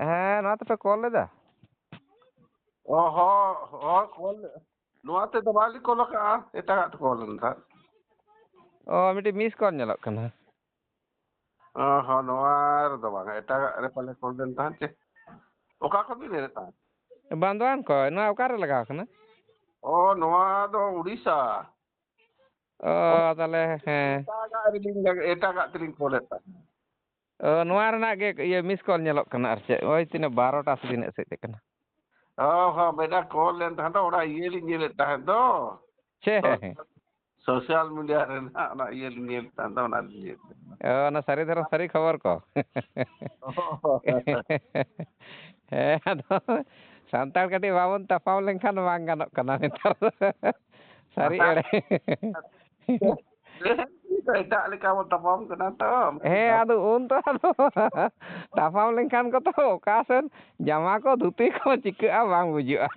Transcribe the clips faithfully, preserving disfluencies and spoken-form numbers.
ᱦᱮᱸ, ᱱᱚᱣᱟ ᱛᱮᱯᱮ ᱠᱚᱞ ᱞᱮᱫᱟ? ᱚ ᱦᱚᱸ, ᱦᱚᱸ, ᱠᱚᱞ ᱞᱮᱫᱟ᱾ ᱱᱚᱣᱟ ᱛᱮᱫᱚ ᱵᱟᱞᱤᱧ ᱠᱚᱞ ᱟᱠᱟᱫᱼᱟ, ᱮᱴᱟᱜᱟᱜ ᱛᱮ ᱠᱚᱞ ᱞᱮᱱ ᱛᱟᱦᱮᱸᱫ᱾ ᱚ, ᱢᱤᱫᱴᱤᱡ ᱢᱤᱥ ᱠᱚᱞ ᱧᱮᱞᱚᱜ ᱠᱟᱱᱟ᱾ ᱚ ᱦᱚᱸ, ᱱᱚᱣᱟ ᱨᱮᱫᱚ ᱵᱟᱝᱟ, ᱮᱴᱟᱜᱟᱜ ᱨᱮ ᱯᱟᱞᱮ ᱠᱚᱞ ᱞᱮᱱ ᱛᱟᱦᱮᱸᱫ ᱪᱮ᱾ ᱚᱠᱟ ᱠᱷᱚᱱ ᱵᱤᱱ ᱢᱮᱱᱮᱫ ᱛᱟᱦᱮᱸᱫ? ᱵᱟᱱᱫᱳᱣᱟᱱ ᱠᱷᱚᱱ᱾ ᱱᱚᱣᱟ ᱚᱠᱟᱨᱮ ᱞᱟᱜᱟᱣ ᱠᱟᱱᱟ? ᱚ, ᱱᱚᱣᱟ ᱫᱚ ᱩᱲᱤᱥᱥᱟ᱾ ᱚ, ᱛᱟᱦᱚᱞᱮ ᱦᱮᱸ᱾ ᱮᱴᱟᱜᱟᱜ ᱨᱮᱞᱤᱧ ᱞᱟᱜ-, ᱮᱴᱟᱜᱟᱜ ᱛᱮᱞᱤᱧ ᱠᱚᱞᱮᱫ ᱛᱟᱦᱮᱸᱫ᱾ ᱚ, ᱱᱚᱣᱟ ᱨᱮᱱᱟᱜ ᱜᱮ ᱤᱭᱟᱹ ᱢᱤᱥ ᱠᱚᱞ ᱧᱮᱞᱚᱜ ᱠᱟᱱᱟ ᱟᱨ ᱪᱮᱫ, ᱳᱭ ᱛᱤᱱᱟᱹᱜ ᱵᱟᱨᱚᱴᱟ ᱥᱮ ᱛᱤᱱᱟᱹᱜ ᱥᱮᱫ ᱠᱟᱱᱟ᱾ ᱚ ᱦᱚᱸ, ᱢᱤᱫᱴᱟᱝ ᱠᱚᱞ ᱞᱮᱱ ᱛᱟᱦᱮᱸᱫ ᱫᱚ, ᱚᱱᱟ ᱤᱭᱟᱹ ᱞᱤᱧ ᱧᱮᱞᱮᱫ ᱛᱟᱦᱮᱸᱫ ᱫᱚ᱾ ᱪᱮᱫ? ᱥᱳᱥᱟᱞ ᱢᱤᱰᱤᱭᱟ ᱨᱮᱱᱟᱜ ᱚᱱᱟ ᱤᱭᱟᱹ ᱞᱤᱧ ᱧᱮᱞᱮᱫ ᱛᱟᱦᱮᱸᱫ ᱫᱚ, ᱚᱱᱟ ᱞᱤᱧ ᱧᱮᱞᱮᱫ ᱛᱟᱦᱮᱸᱫ᱾ ᱚ, ᱚᱱᱟ ᱥᱟᱹᱨᱤ ᱫᱷᱚᱨᱚᱢ ᱥᱟᱹᱨᱤ ᱠᱷᱚᱵᱚᱨ ᱠᱚ᱾ ᱦᱚᱸ᱾ ᱦᱮᱸ, ᱟᱫᱚ ᱥᱟᱱᱛᱟᱲ ᱠᱟᱹᱴᱤᱡ ᱵᱟᱵᱚᱱ ᱛᱟᱯᱟᱢ ᱞᱮᱱᱠᱷᱟᱱ ᱵᱟᱝ ᱜᱟᱱᱚᱜ ᱠᱟᱱᱟ ᱱᱮᱛᱟᱨ ᱫᱚ᱾ ᱥᱟᱹᱨᱤ ᱮᱲᱮ᱾ ᱮᱴᱟᱜ ᱞᱮᱠᱟ ᱵᱚᱱ ᱛᱟᱯᱟᱢ ᱠᱟᱱᱟ ᱛᱚ᱾ ᱦᱮᱸ, ᱟᱫᱚ ᱩᱱ ᱛᱚ ᱟᱫᱚ ᱛᱟᱯᱟᱢ ᱞᱮᱱᱠᱷᱟᱱ ᱠᱚ ᱛᱚ ᱚᱠᱟ ᱥᱮᱱ ᱡᱟᱢᱟ ᱠᱚ ᱫᱷᱩᱛᱤ ᱠᱚ ᱪᱤᱠᱟᱹᱜᱼᱟ ᱵᱟᱝ ᱵᱩᱡᱷᱟᱹᱜᱼᱟ᱾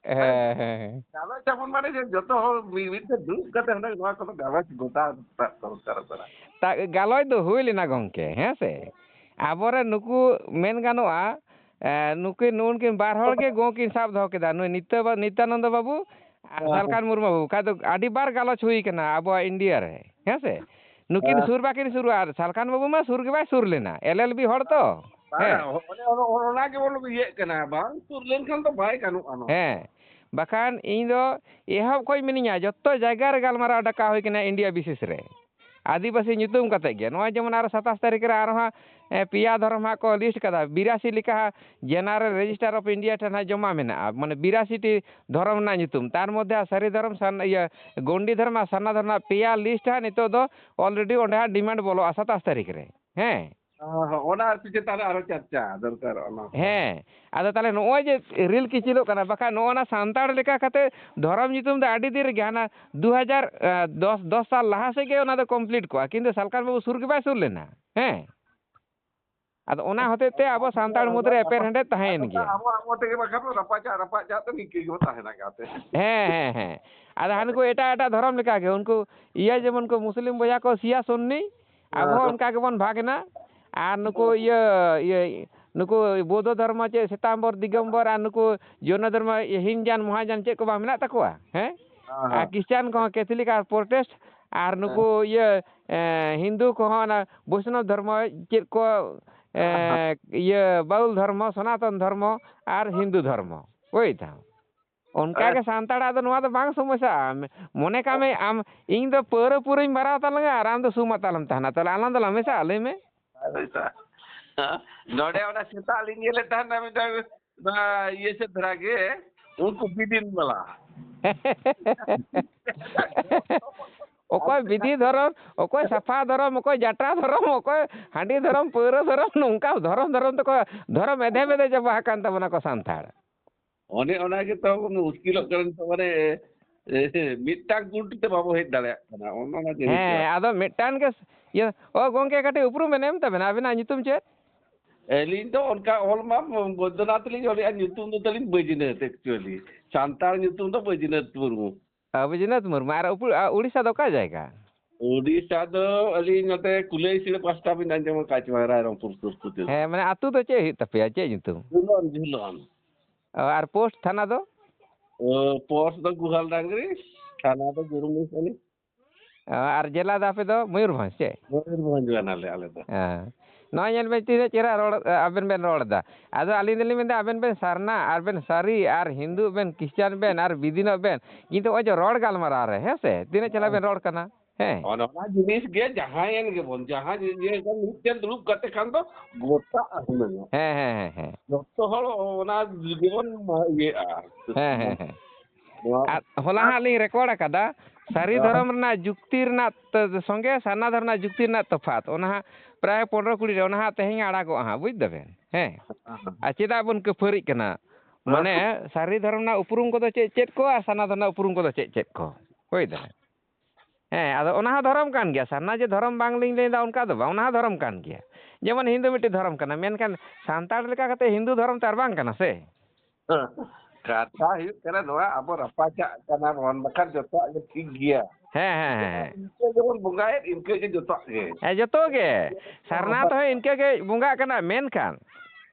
ᱦᱮᱸ, ᱦᱮᱸ, ᱦᱮᱸ᱾ ᱜᱟᱞᱚᱪ ᱟᱵᱚᱱ ᱢᱟᱱᱮ ᱡᱮ ᱡᱚᱛᱚ ᱦᱚᱲ ᱢᱤ-, ᱢᱤᱫ ᱴᱷᱮᱱ ᱫᱩᱲᱩᱵ ᱠᱟᱛᱮ ᱦᱩᱱᱟᱹᱝ ᱱᱚᱣᱟ ᱠᱚᱫᱚ ᱜᱟᱞᱚᱪ ᱜᱚᱴᱟ ᱫᱚᱨᱠᱟᱨᱚᱜ ᱠᱟᱱᱟ᱾ ᱛᱟ-, ᱜᱟᱞᱚᱪ ᱫᱚ ᱦᱩᱭ ᱞᱮᱱᱟ ᱜᱚᱢᱠᱮ, ᱦᱮᱸ ᱥᱮ? ᱟᱵᱚᱨᱮᱱ ᱱᱩᱠᱩ ᱢᱮᱱ ᱜᱟᱱᱚᱜᱼᱟ, ᱮ, ᱱᱩᱠᱤᱱ, ᱱᱩᱜᱼᱩ ᱱᱩᱠᱤᱱ ᱵᱟᱨ ᱦᱚᱲ ᱜᱮ ᱜᱚ ᱠᱤᱱ ᱥᱟᱵ ᱫᱚᱦᱚ ᱠᱮᱫᱟ, ᱱᱩᱭ ᱱᱤᱛᱭᱟ-, ᱱᱤᱛᱭᱟᱱᱚᱱᱫᱚ ᱵᱟᱵᱩ ᱟᱨ ᱦᱮᱸ, ᱦᱮᱸ᱾ ᱥᱟᱞᱠᱷᱟᱱ ᱢᱩᱨᱢᱩ ᱵᱟᱵᱩ᱾ ᱵᱟᱠᱷᱟᱡ ᱫᱚ ᱟᱹᱰᱤ ᱵᱟᱨ ᱜᱟᱞᱚᱪ ᱦᱩᱭ ᱠᱟᱱᱟ ᱟᱵᱚᱣᱟᱜ ᱤᱱᱰᱤᱭᱟ ᱨᱮ, ᱦᱮᱸ ᱥᱮ? ᱱᱩᱠᱤᱱ ᱦᱮᱸ᱾ ᱥᱩᱨ ᱵᱟᱠᱤᱱ ᱥᱩᱨᱩᱜᱼᱟ, ᱟᱨ ᱥᱟᱞᱠᱷᱟᱱ ᱵᱟᱵᱩ ᱢᱟ ᱥᱩᱨ ᱜᱮ ᱵᱟᱭ ᱥᱩᱨ ᱞᱮᱱᱟ, ᱮᱞ ᱮᱞ ᱵᱤ ᱦᱚᱲ ᱛᱚ᱾ ᱵᱟᱝᱟ, ᱦᱮᱸ᱾ ᱚᱱᱮ, ᱚᱱᱮ, ᱚᱱᱟ ᱜᱮᱵᱚᱱ ᱤᱭᱟᱹᱜ ᱠᱟᱱᱟ, ᱵᱟᱝ ᱥᱩᱨ ᱞᱮᱱᱠᱷᱟᱱ ᱫᱚ ᱵᱟᱭ ᱜᱟᱱᱚᱜᱼᱟ ᱱᱚᱣᱟ᱾ ᱦᱮᱸ, ᱵᱟᱠᱷᱟᱱ ᱤᱧ ᱫᱚ ᱮᱦᱚᱵ ᱠᱷᱚᱡ ᱢᱤᱱᱟᱹᱧᱟ, ᱡᱚᱛᱚ ᱡᱟᱭᱜᱟ ᱨᱮ ᱜᱟᱞᱢᱟᱨᱟᱣ ᱰᱟᱠᱟᱣ ᱦᱩᱭ ᱠᱟᱱᱟ ᱤᱱᱰᱤᱭᱟ ᱵᱤᱥᱮᱥ ᱨᱮ᱾ ᱟᱹᱫᱤᱵᱟᱹᱥᱤ ᱧᱩᱛᱩᱢ ᱠᱟᱛᱮ ᱜᱮ᱾ ᱱᱚᱜᱼᱚᱭ ᱡᱮᱢᱚᱱ ᱟᱨᱚ ᱥᱟᱛᱟᱥ ᱛᱟᱹᱨᱤᱠᱷ ᱨᱮ ᱟᱨᱦᱚᱸ ᱦᱟᱸᱜ, ᱮ, ᱯᱮᱭᱟ ᱫᱷᱚᱨᱚᱢ ᱦᱟᱸᱜ ᱠᱚ ᱞᱤᱥᱴ ᱠᱟᱫᱟ᱾ ᱵᱤᱨᱟᱥᱤ ᱞᱮᱠᱟ ᱦᱟᱸᱜ General Register of India ᱴᱷᱮᱱ ᱦᱟᱸᱜ ᱡᱚᱢᱟ ᱢᱮᱱᱟᱜᱼᱟ᱾ ᱢᱟᱱᱮ ᱵᱤᱨᱟᱥᱤ ᱴᱤ ᱫᱷᱚᱨᱚᱢ ᱨᱮᱱᱟᱜ ᱧᱩᱛᱩᱢ᱾ ᱛᱟᱨ ᱢᱚᱫᱽᱫᱷᱮ ᱦᱟᱸᱜ ᱥᱟᱹᱨᱤ ᱫᱷᱚᱨᱚᱢ, ᱥᱟᱨᱱᱟ, ᱤᱭᱟᱹ, ᱜᱚᱱᱰᱤ ᱫᱷᱚᱨᱚᱢ ᱟᱨ ᱥᱟᱨᱱᱟ ᱫᱷᱚᱨᱚᱢ ᱨᱮᱱᱟᱜ ᱯᱮᱭᱟ ᱞᱤᱥᱴ ᱦᱟᱸᱜ ᱱᱤᱛᱚᱜ ᱫᱚ already ᱚᱸᱰᱮ ᱦᱟᱸᱜ demand ᱵᱚᱞᱚᱜᱼᱟ ᱥᱟᱛᱟᱥ ᱛᱟᱹᱨᱤᱠᱷ ᱨᱮ᱾ ᱦᱮᱸ᱾ ᱦᱚᱸ, ᱦᱚᱸ, ᱚᱱᱟ ᱟᱨᱠᱤ ᱪᱮᱛᱟᱱ ᱨᱮ ᱟᱨᱦᱚᱸ ᱪᱟᱨᱪᱟ ᱫᱚᱨᱠᱟᱨᱚᱜᱼᱟ ᱱᱚᱣᱟ ᱠᱚ᱾ ᱦᱮᱸ, ᱟᱫᱚ ᱛᱟᱦᱚᱞᱮ ᱱᱚᱜᱼᱚᱭ ᱡᱮ ᱨᱤᱞ ᱠᱤᱪᱤᱞᱚᱜ ᱠᱟᱱᱟ, ᱵᱟᱠᱷᱟᱡ ᱱᱚᱜᱼᱚ ᱱᱟ ᱥᱟᱱᱛᱟᱲ ᱞᱮᱠᱟ ᱠᱟᱛᱮ ᱫᱷᱚᱨᱚᱢ ᱧᱩᱛᱩᱢ ᱫᱚ ᱟᱹᱰᱤ ᱫᱤᱱ ᱨᱮᱜᱮ ᱦᱟᱱᱟ ᱫᱩ ᱦᱟᱡᱟᱨ ᱫᱚᱥ, ᱫᱚᱥ ᱥᱟᱞ ᱞᱟᱦᱟ ᱥᱮᱫ ᱜᱮ ᱚᱱᱟ ᱫᱚ complete ᱠᱚᱜᱼᱟ, ᱠᱤᱱᱛᱩ ᱥᱟᱞᱠᱷᱟᱱ ᱵᱟᱹᱵᱩ ᱥᱩᱨ ᱜᱮ ᱵᱟᱭ ᱥᱩᱨ ᱞᱮᱱᱟ᱾ ᱦᱮᱸ᱾ ᱟᱫᱚ ᱚᱱᱟ ᱦᱚᱛᱮᱡ ᱛᱮ ᱟᱵᱚ ᱥᱟᱱᱛᱟᱲ ᱢᱩᱫᱽᱨᱮ ᱮᱯᱮᱨ ᱦᱮᱸᱰᱮᱡ ᱛᱟᱦᱮᱸᱭᱮᱱ ᱜᱮᱭᱟ᱾ ᱟᱵᱚ ᱟᱵᱚ ᱛᱮᱜᱮ ᱵᱟᱠᱷᱟᱱ ᱫᱚ ᱨᱟᱯᱟᱪᱟᱜ ᱨᱟᱯᱟᱪᱟᱜ ᱫᱚ ᱱᱤᱝᱠᱟᱹ ᱜᱮᱵᱚ ᱛᱟᱦᱮᱱᱟ ᱜᱟᱛᱮ᱾ ᱦᱮᱸ, ᱦᱮᱸ, ᱦᱮᱸ᱾ ᱟᱫᱚ ᱦᱟᱱᱠᱩ ᱮᱴᱟᱜ ᱮᱴᱟᱜ ᱫᱷᱚᱨᱚᱢ ᱞᱮᱠᱟᱜᱮ ᱩᱱᱠᱩ ᱤᱭᱟᱹ ᱡᱮᱢᱚᱱ ᱠᱚ ᱢᱩᱥᱞᱤᱢ ᱵᱚᱭᱦᱟ ᱠᱚ ᱥᱤᱭᱟ ᱥᱩᱱᱱᱤ, ᱟᱵᱚ ᱦᱚᱸ ᱦᱮᱸ᱾ ᱚᱱᱠᱟ ᱜᱮᱵᱚᱱ ᱵᱷᱟᱜᱽ ᱮᱱᱟ᱾ ᱟᱨ ᱱᱩᱠᱩ ᱤᱭᱟᱹ, ᱤᱭᱟᱹ, ᱱᱩᱠᱩ ᱵᱳᱫᱷᱚ ᱫᱷᱚᱨᱢᱚ ᱪᱮᱫ ᱥᱮᱛᱟᱢᱵᱚᱨ, ᱫᱤᱜᱚᱢᱵᱚᱨ ᱟᱨ ᱱᱩᱠᱩ ᱡᱚᱭᱱᱚ ᱫᱷᱚᱨᱢᱚ ᱦᱤᱱᱡᱟᱱ ᱢᱚᱦᱟᱡᱟᱱ ᱪᱮᱫ ᱠᱚ ᱵᱟᱝ ᱢᱮᱱᱟᱜ ᱛᱟᱠᱚᱣᱟ? ᱦᱮᱸ? ᱦᱮᱸ, ᱟᱨ ᱦᱮᱸ᱾ ᱠᱷᱨᱤᱥᱪᱟᱱ ᱠᱚᱦᱚᱸ ᱠᱮᱛᱷᱚᱞᱤᱠ ᱟᱨ ᱯᱨᱚᱴᱮᱥᱴ ᱟᱨ ᱦᱮᱸ᱾ ᱱᱩᱠᱩ ᱤᱭᱟᱹ, ᱮ, ᱦᱤᱱᱫᱩ ᱠᱚᱦᱚᱸ ᱚᱱᱟ ᱵᱳᱭᱥᱱᱚᱵ ᱫᱷᱚᱨᱢᱚ ᱪᱮᱫ ᱠᱚ, ᱮ, ᱦᱮᱸ, ᱦᱮᱸ᱾ ᱤᱭᱟᱹ ᱵᱟᱣᱩᱞ ᱫᱷᱚᱨᱢᱚ, ᱥᱚᱱᱟᱛᱚᱱ ᱫᱷᱚᱨᱢᱚ ᱟᱨ ᱦᱤᱱᱫᱩ ᱫᱷᱚᱨᱢᱚ᱾ ᱵᱩᱡᱽ ᱫᱟᱢ? ᱚᱱᱠᱟ ᱦᱮᱸ᱾ ᱜᱮ ᱥᱟᱱᱛᱟᱲᱟᱜ ᱫᱚ ᱱᱚᱣᱟ ᱫᱚ ᱵᱟᱝ ᱥᱚᱢᱚᱥᱥᱟᱜᱼᱟ᱾ ᱢᱚᱱᱮ ᱠᱟᱜ ᱢᱮ ᱟᱢ, ᱤᱧ ᱫᱚ ᱯᱟᱹᱣᱨᱟᱹ ᱯᱩᱨᱟᱹᱧ ᱢᱟᱨᱟᱣ ᱛᱟᱞᱟᱝᱟ ᱟᱨ ᱟᱢ ᱫᱚ ᱥᱩ ᱢᱟᱛᱟᱞᱮᱢ ᱛᱟᱦᱮᱱᱟ, ᱛᱟᱦᱚᱞᱮ ᱟᱞᱟᱝ ᱫᱚᱞᱟᱝ ᱢᱮᱥᱟᱜᱼᱟ? ᱞᱟᱹᱭ ᱢᱮ᱾ ᱟᱨ ᱱᱚᱰᱮ ᱚᱱᱟ ᱥᱮᱛᱟᱜ ᱞᱤᱧ ᱧᱮᱞᱮᱫ ᱛᱟᱦᱮᱱᱟ ᱢᱤᱫᱴᱟᱝ, ᱱᱚᱣᱟ ᱤᱭᱟᱹ ᱥᱮᱫ ᱫᱷᱟᱨᱟ ᱜᱮ, ᱩᱱᱠᱩ ᱵᱤᱫᱤᱱ ᱵᱟᱞᱟ᱾ ᱚᱠᱚᱭ ᱵᱤᱫᱷᱤ ᱫᱷᱚᱨᱚᱢ, ᱚᱠᱚᱭ ᱥᱟᱯᱷᱟ ᱫᱷᱚᱨᱚᱢ, ᱚᱠᱚᱭ ᱡᱟᱴᱟ ᱫᱷᱚᱨᱚᱢ, ᱚᱠᱚᱭ ᱦᱟᱺᱰᱤ ᱫᱷᱚᱨᱚᱢ, ᱯᱟᱹᱣᱨᱟᱹ ᱫᱷᱚᱨᱚᱢ, ᱱᱚᱝᱠᱟ ᱫᱷᱚᱨᱚᱢ ᱫᱷᱚᱨᱚᱢ ᱛᱮᱠᱚ ᱫᱷᱚᱨᱚᱢ ᱮᱫᱷᱮ ᱢᱮᱫᱷᱮ ᱪᱟᱵᱟ ᱟᱠᱟᱱ ᱛᱟᱵᱚᱱᱟ ᱠᱚ ᱥᱟᱱᱛᱟᱲ᱾ ᱚᱱᱮ ᱚᱱᱟ ᱜᱮᱛᱚ ᱵᱚᱱ ᱢᱩᱥᱠᱤᱞᱚᱜ ᱠᱟᱱᱟ ᱱᱤᱛᱚᱜ, ᱢᱟᱱᱮ, ᱮ, ᱢᱤᱫᱴᱟᱝ ᱜᱩᱴ ᱛᱮ ᱵᱟᱵᱚ ᱦᱮᱡ ᱫᱟᱲᱮᱭᱟᱜ ᱠᱟᱱᱟ, ᱚᱱᱮ ᱚᱱᱟ ᱡᱤᱱᱤᱥ ᱦᱮᱸ, ᱜᱮ᱾ ᱟᱫᱚ ᱢᱤᱫᱴᱟᱝ ᱜᱮ ᱤᱭᱟᱹ, ᱚ, ᱜᱚᱝᱠᱮ, ᱠᱟᱹᱴᱤᱡ ᱩᱯᱨᱩᱢ ᱵᱮᱱ ᱮᱢ ᱛᱟᱵᱮᱱᱟ, ᱟᱵᱮᱱᱟᱜ ᱧᱩᱛᱩᱢ ᱪᱮᱫ? ᱟᱹᱞᱤᱧ ᱫᱚ ᱚᱱᱠᱟ ᱚᱞ ᱢᱟ ᱵᱳᱭᱫᱚᱱᱟᱛᱷ ᱞᱤᱧ ᱚᱞᱮᱜᱼᱟ, ᱧᱩᱛᱩᱢ ᱫᱚ ᱛᱟᱹᱞᱤᱧ ᱵᱟᱹᱡᱽᱱᱟᱹᱛᱷ actually᱾ ᱥᱟᱱᱛᱟᱲ ᱧᱩᱛᱩᱢ ᱫᱚ ᱵᱟᱹᱡᱽᱱᱟᱹᱛᱷ ᱢᱩᱨᱢᱩ᱾ ᱟ, ᱵᱟᱹᱡᱽᱱᱟᱹᱛᱷ ᱢᱩᱨᱢᱩ᱾ ᱟᱨ ᱩᱯᱨᱩ-, ᱟ, ᱩᱲᱤᱥᱥᱟ ᱫᱚ ᱚᱠᱟ ᱡᱟᱭᱜᱟ? ᱩᱲᱤᱥᱥᱟ ᱫᱚ ᱟᱹᱞᱤᱧ ᱱᱚᱛᱮ ᱠᱩᱞᱟᱹᱭ ᱥᱤᱲᱟᱹ ᱯᱟᱥᱴᱟ ᱵᱤᱱ ᱟᱸᱡᱚᱢ ᱟᱠᱟᱫ ᱪᱚᱝ, ᱨᱟᱭᱨᱚᱝᱯᱩᱨ ᱥᱩᱨ ᱠᱚᱛᱮ᱾ ᱦᱮᱸ, ᱢᱟᱱᱮ ᱟᱹᱛᱩ ᱫᱚ ᱪᱮᱫ ᱦᱩᱭᱩᱜ ᱛᱟᱯᱮᱭᱟ, ᱪᱮᱫ ᱧᱩᱛᱩᱢ? ᱡᱷᱩᱞᱚᱱ, ᱡᱷᱩᱞᱚᱱ᱾ ᱚ, ᱟᱨ ᱯᱳᱥᱴ ᱛᱷᱟᱱᱟ ᱫᱚ? ᱚ, ᱯᱳᱥᱴ ᱫᱚ ᱜᱩᱦᱟᱞ ᱰᱟᱝᱨᱤ, ᱛᱷᱟᱱᱟ ᱫᱚ ᱜᱩᱨᱩᱢᱩᱥᱟᱱᱤ᱾ ᱚ, ᱟᱨ ᱡᱮᱞᱟ ᱫᱚ ᱟᱯᱮ ᱫᱚ ᱢᱚᱭᱩᱨᱵᱷᱚᱸᱡᱽ ᱥᱮ? ᱢᱚᱭᱩᱨᱵᱷᱚᱸᱡᱽ ᱠᱟᱱᱟᱞᱮ ᱟᱞᱮ ᱫᱚ᱾ ᱦᱮᱸ᱾ ᱱᱚᱜᱼᱚᱭ ᱧᱮᱞ ᱵᱮᱱ ᱛᱤᱱᱟᱹᱜ ᱪᱮᱦᱨᱟ ᱨᱚᱲ, ᱟᱵᱮᱱ ᱵᱮᱱ ᱨᱚᱲ ᱮᱫᱟ᱾ ᱟᱫᱚ ᱟᱹᱞᱤᱧ ᱫᱚᱞᱤᱧ ᱢᱮᱱᱫᱟ ᱟᱵᱮᱱ ᱵᱮᱱ ᱥᱟᱨᱱᱟ, ᱟᱨ ᱵᱮᱱ ᱥᱟᱹᱨᱤ, ᱟᱨ ᱦᱤᱱᱫᱩ ᱵᱮᱱ, ᱠᱷᱨᱤᱥᱪᱟᱱ ᱵᱮᱱ, ᱟᱨ ᱵᱤᱫᱤᱱᱚᱜ ᱵᱮᱱ, ᱠᱤᱱᱛᱩ ᱱᱚᱜᱼᱚᱭ ᱡᱮ ᱨᱚᱲ ᱜᱟᱞᱢᱟᱨᱟᱣ ᱨᱮ, ᱦᱮᱸ ᱥᱮ, ᱛᱤᱱᱟᱹᱜ ᱪᱮᱦᱨᱟ ᱵᱮᱱ ᱨᱚᱲ ᱠᱟᱱᱟ᱾ ᱦᱮᱸ᱾ ᱚᱱ ᱚᱱᱟ ᱡᱤᱱᱤᱥ ᱜᱮ ᱡᱟᱦᱟᱸᱭᱮᱱ ᱜᱮᱵᱚᱱ, ᱡᱟᱦᱟᱸ ᱡᱤ-, ᱡᱤᱱᱤᱥ ᱜᱮ ᱢᱤᱫᱴᱮᱱ ᱫᱩᱲᱩᱵ ᱠᱟᱛᱮ ᱠᱷᱟᱱ ᱫᱚ ᱜᱚᱴᱟᱜᱼᱟ ᱦᱩᱱᱟᱹᱝ᱾ ᱦᱮᱸ, ᱦᱮᱸ, ᱦᱮᱸ, ᱦᱮᱸ᱾ ᱡᱚᱛᱚ ᱦᱚᱲ ᱚᱱᱟ ᱜᱮᱵᱚᱱ ᱤᱭᱟᱹᱜᱼᱟ᱾ ᱦᱮᱸ, ᱦᱮᱸ, ᱦᱮᱸ᱾ ᱱᱚᱣᱟ ᱟᱨ ᱦᱚᱞᱟ ᱦᱟᱸᱜ ᱞᱤᱧ ᱨᱮᱠᱚᱨᱰ ᱟᱠᱟᱫᱟ, ᱥᱟᱹᱨᱤ ᱦᱮᱸ᱾ ᱫᱷᱚᱨᱚᱢ ᱨᱮᱱᱟᱜ ᱡᱩᱠᱛᱤ ᱨᱮᱱᱟᱜ ᱛᱚ-, ᱥᱚᱸᱜᱮ ᱥᱟᱨᱱᱟ ᱫᱷᱚᱨᱚᱢ ᱨᱮᱱᱟᱜ ᱡᱩᱠᱛᱤ ᱨᱮᱱᱟᱜ ᱛᱚᱯᱷᱟᱛ, ᱚᱱᱟ ᱦᱟᱸᱜ ᱯᱨᱟᱭ ᱯᱚᱱᱨᱚ ᱠᱩᱲᱤ ᱨᱮ, ᱚᱱᱟ ᱦᱟᱸᱜ ᱛᱮᱦᱮᱧ ᱟᱲᱟᱜᱚᱜᱼᱟ ᱦᱟᱸᱜ, ᱵᱩᱡᱽ ᱫᱟᱵᱮᱱ? ᱦᱮᱸ᱾ ᱦᱮᱸ᱾ ᱟᱨ ᱪᱮᱫᱟᱜ ᱵᱚᱱ ᱠᱟᱹᱯᱷᱟᱹᱨᱤᱜ ᱠᱟᱱᱟ? ᱦᱮᱸ᱾ ᱢᱟᱱᱮ, ᱥᱟᱹᱨᱤ ᱫᱷᱚᱨᱚᱢ ᱨᱮᱱᱟᱜ ᱩᱯᱨᱩᱢ ᱠᱚᱫᱚ ᱪᱮᱫ ᱪᱮᱫ ᱠᱚ ᱟᱨ ᱥᱟᱨᱱᱟ ᱫᱷᱚᱨᱚᱢ ᱨᱮᱱᱟᱜ ᱩᱯᱨᱩᱢ ᱠᱚᱫᱚ ᱪᱮᱫ ᱪᱮᱫ ᱠᱚ? ᱦᱩᱭ ᱫᱟᱲᱮᱭᱟᱜᱼᱟ᱾ ᱦᱮᱸ, ᱟᱫᱚ ᱚᱱᱟ ᱦᱚᱸ ᱫᱷᱚᱨᱚᱢ ᱠᱟᱱ ᱜᱮᱭᱟ᱾ ᱥᱟᱨᱱᱟ ᱡᱮ ᱫᱷᱚᱨᱚᱢ ᱵᱟᱝ ᱞᱤᱧ ᱞᱟᱹᱭᱫᱟ, ᱚᱱᱠᱟ ᱫᱚ ᱵᱟᱝ, ᱚᱱᱟ ᱦᱚᱸ ᱫᱷᱚᱨᱚᱢ ᱠᱟᱱ ᱜᱮᱭᱟ᱾ ᱡᱮᱢᱚᱱ ᱦᱤᱱᱫᱩ ᱢᱤᱫᱴᱤᱡ ᱫᱷᱚᱨᱚᱢ ᱠᱟᱱᱟ, ᱢᱮᱱᱠᱷᱟᱱ ᱥᱟᱱᱛᱟᱲ ᱞᱮᱠᱟ ᱠᱟᱛᱮ ᱦᱤᱱᱫᱩ ᱫᱷᱚᱨᱚᱢ ᱛᱚ ᱟᱨ ᱵᱟᱝ ᱠᱟᱱᱟ ᱥᱮ᱾ ᱠᱟᱛᱷᱟ ᱦᱩᱭᱩᱜ ᱠᱟᱱᱟ ᱱᱚᱣᱟ, ᱟᱵᱚ ᱨᱟᱯᱟᱪᱟᱜ ᱠᱟᱱᱟ ᱵᱚᱱ, ᱵᱟᱠᱷᱟᱱ ᱡᱚᱛᱚᱣᱟᱜ ᱜᱮ ᱴᱷᱤᱠ ᱜᱮᱭᱟ᱾ ᱦᱮᱸ, ᱦᱮᱸ, ᱦᱮᱸ, ᱦᱮᱸ᱾ ᱤᱱᱠᱟᱹ ᱜᱮᱵᱚᱱ ᱵᱚᱸᱜᱟᱭᱮᱫ, ᱤᱱᱠᱟᱹ ᱜᱮ ᱡᱚᱛᱚᱣᱟᱜ ᱜᱮ᱾ ᱦᱮᱸ, ᱡᱚᱛᱚ ᱜᱮ᱾ ᱥᱟᱨᱱᱟ ᱛᱮᱦᱚᱸ ᱤᱱᱠᱟᱹ ᱜᱮ ᱵᱚᱸᱜᱟᱜ ᱠᱟᱱᱟ, ᱢᱮᱱᱠᱷᱟᱱ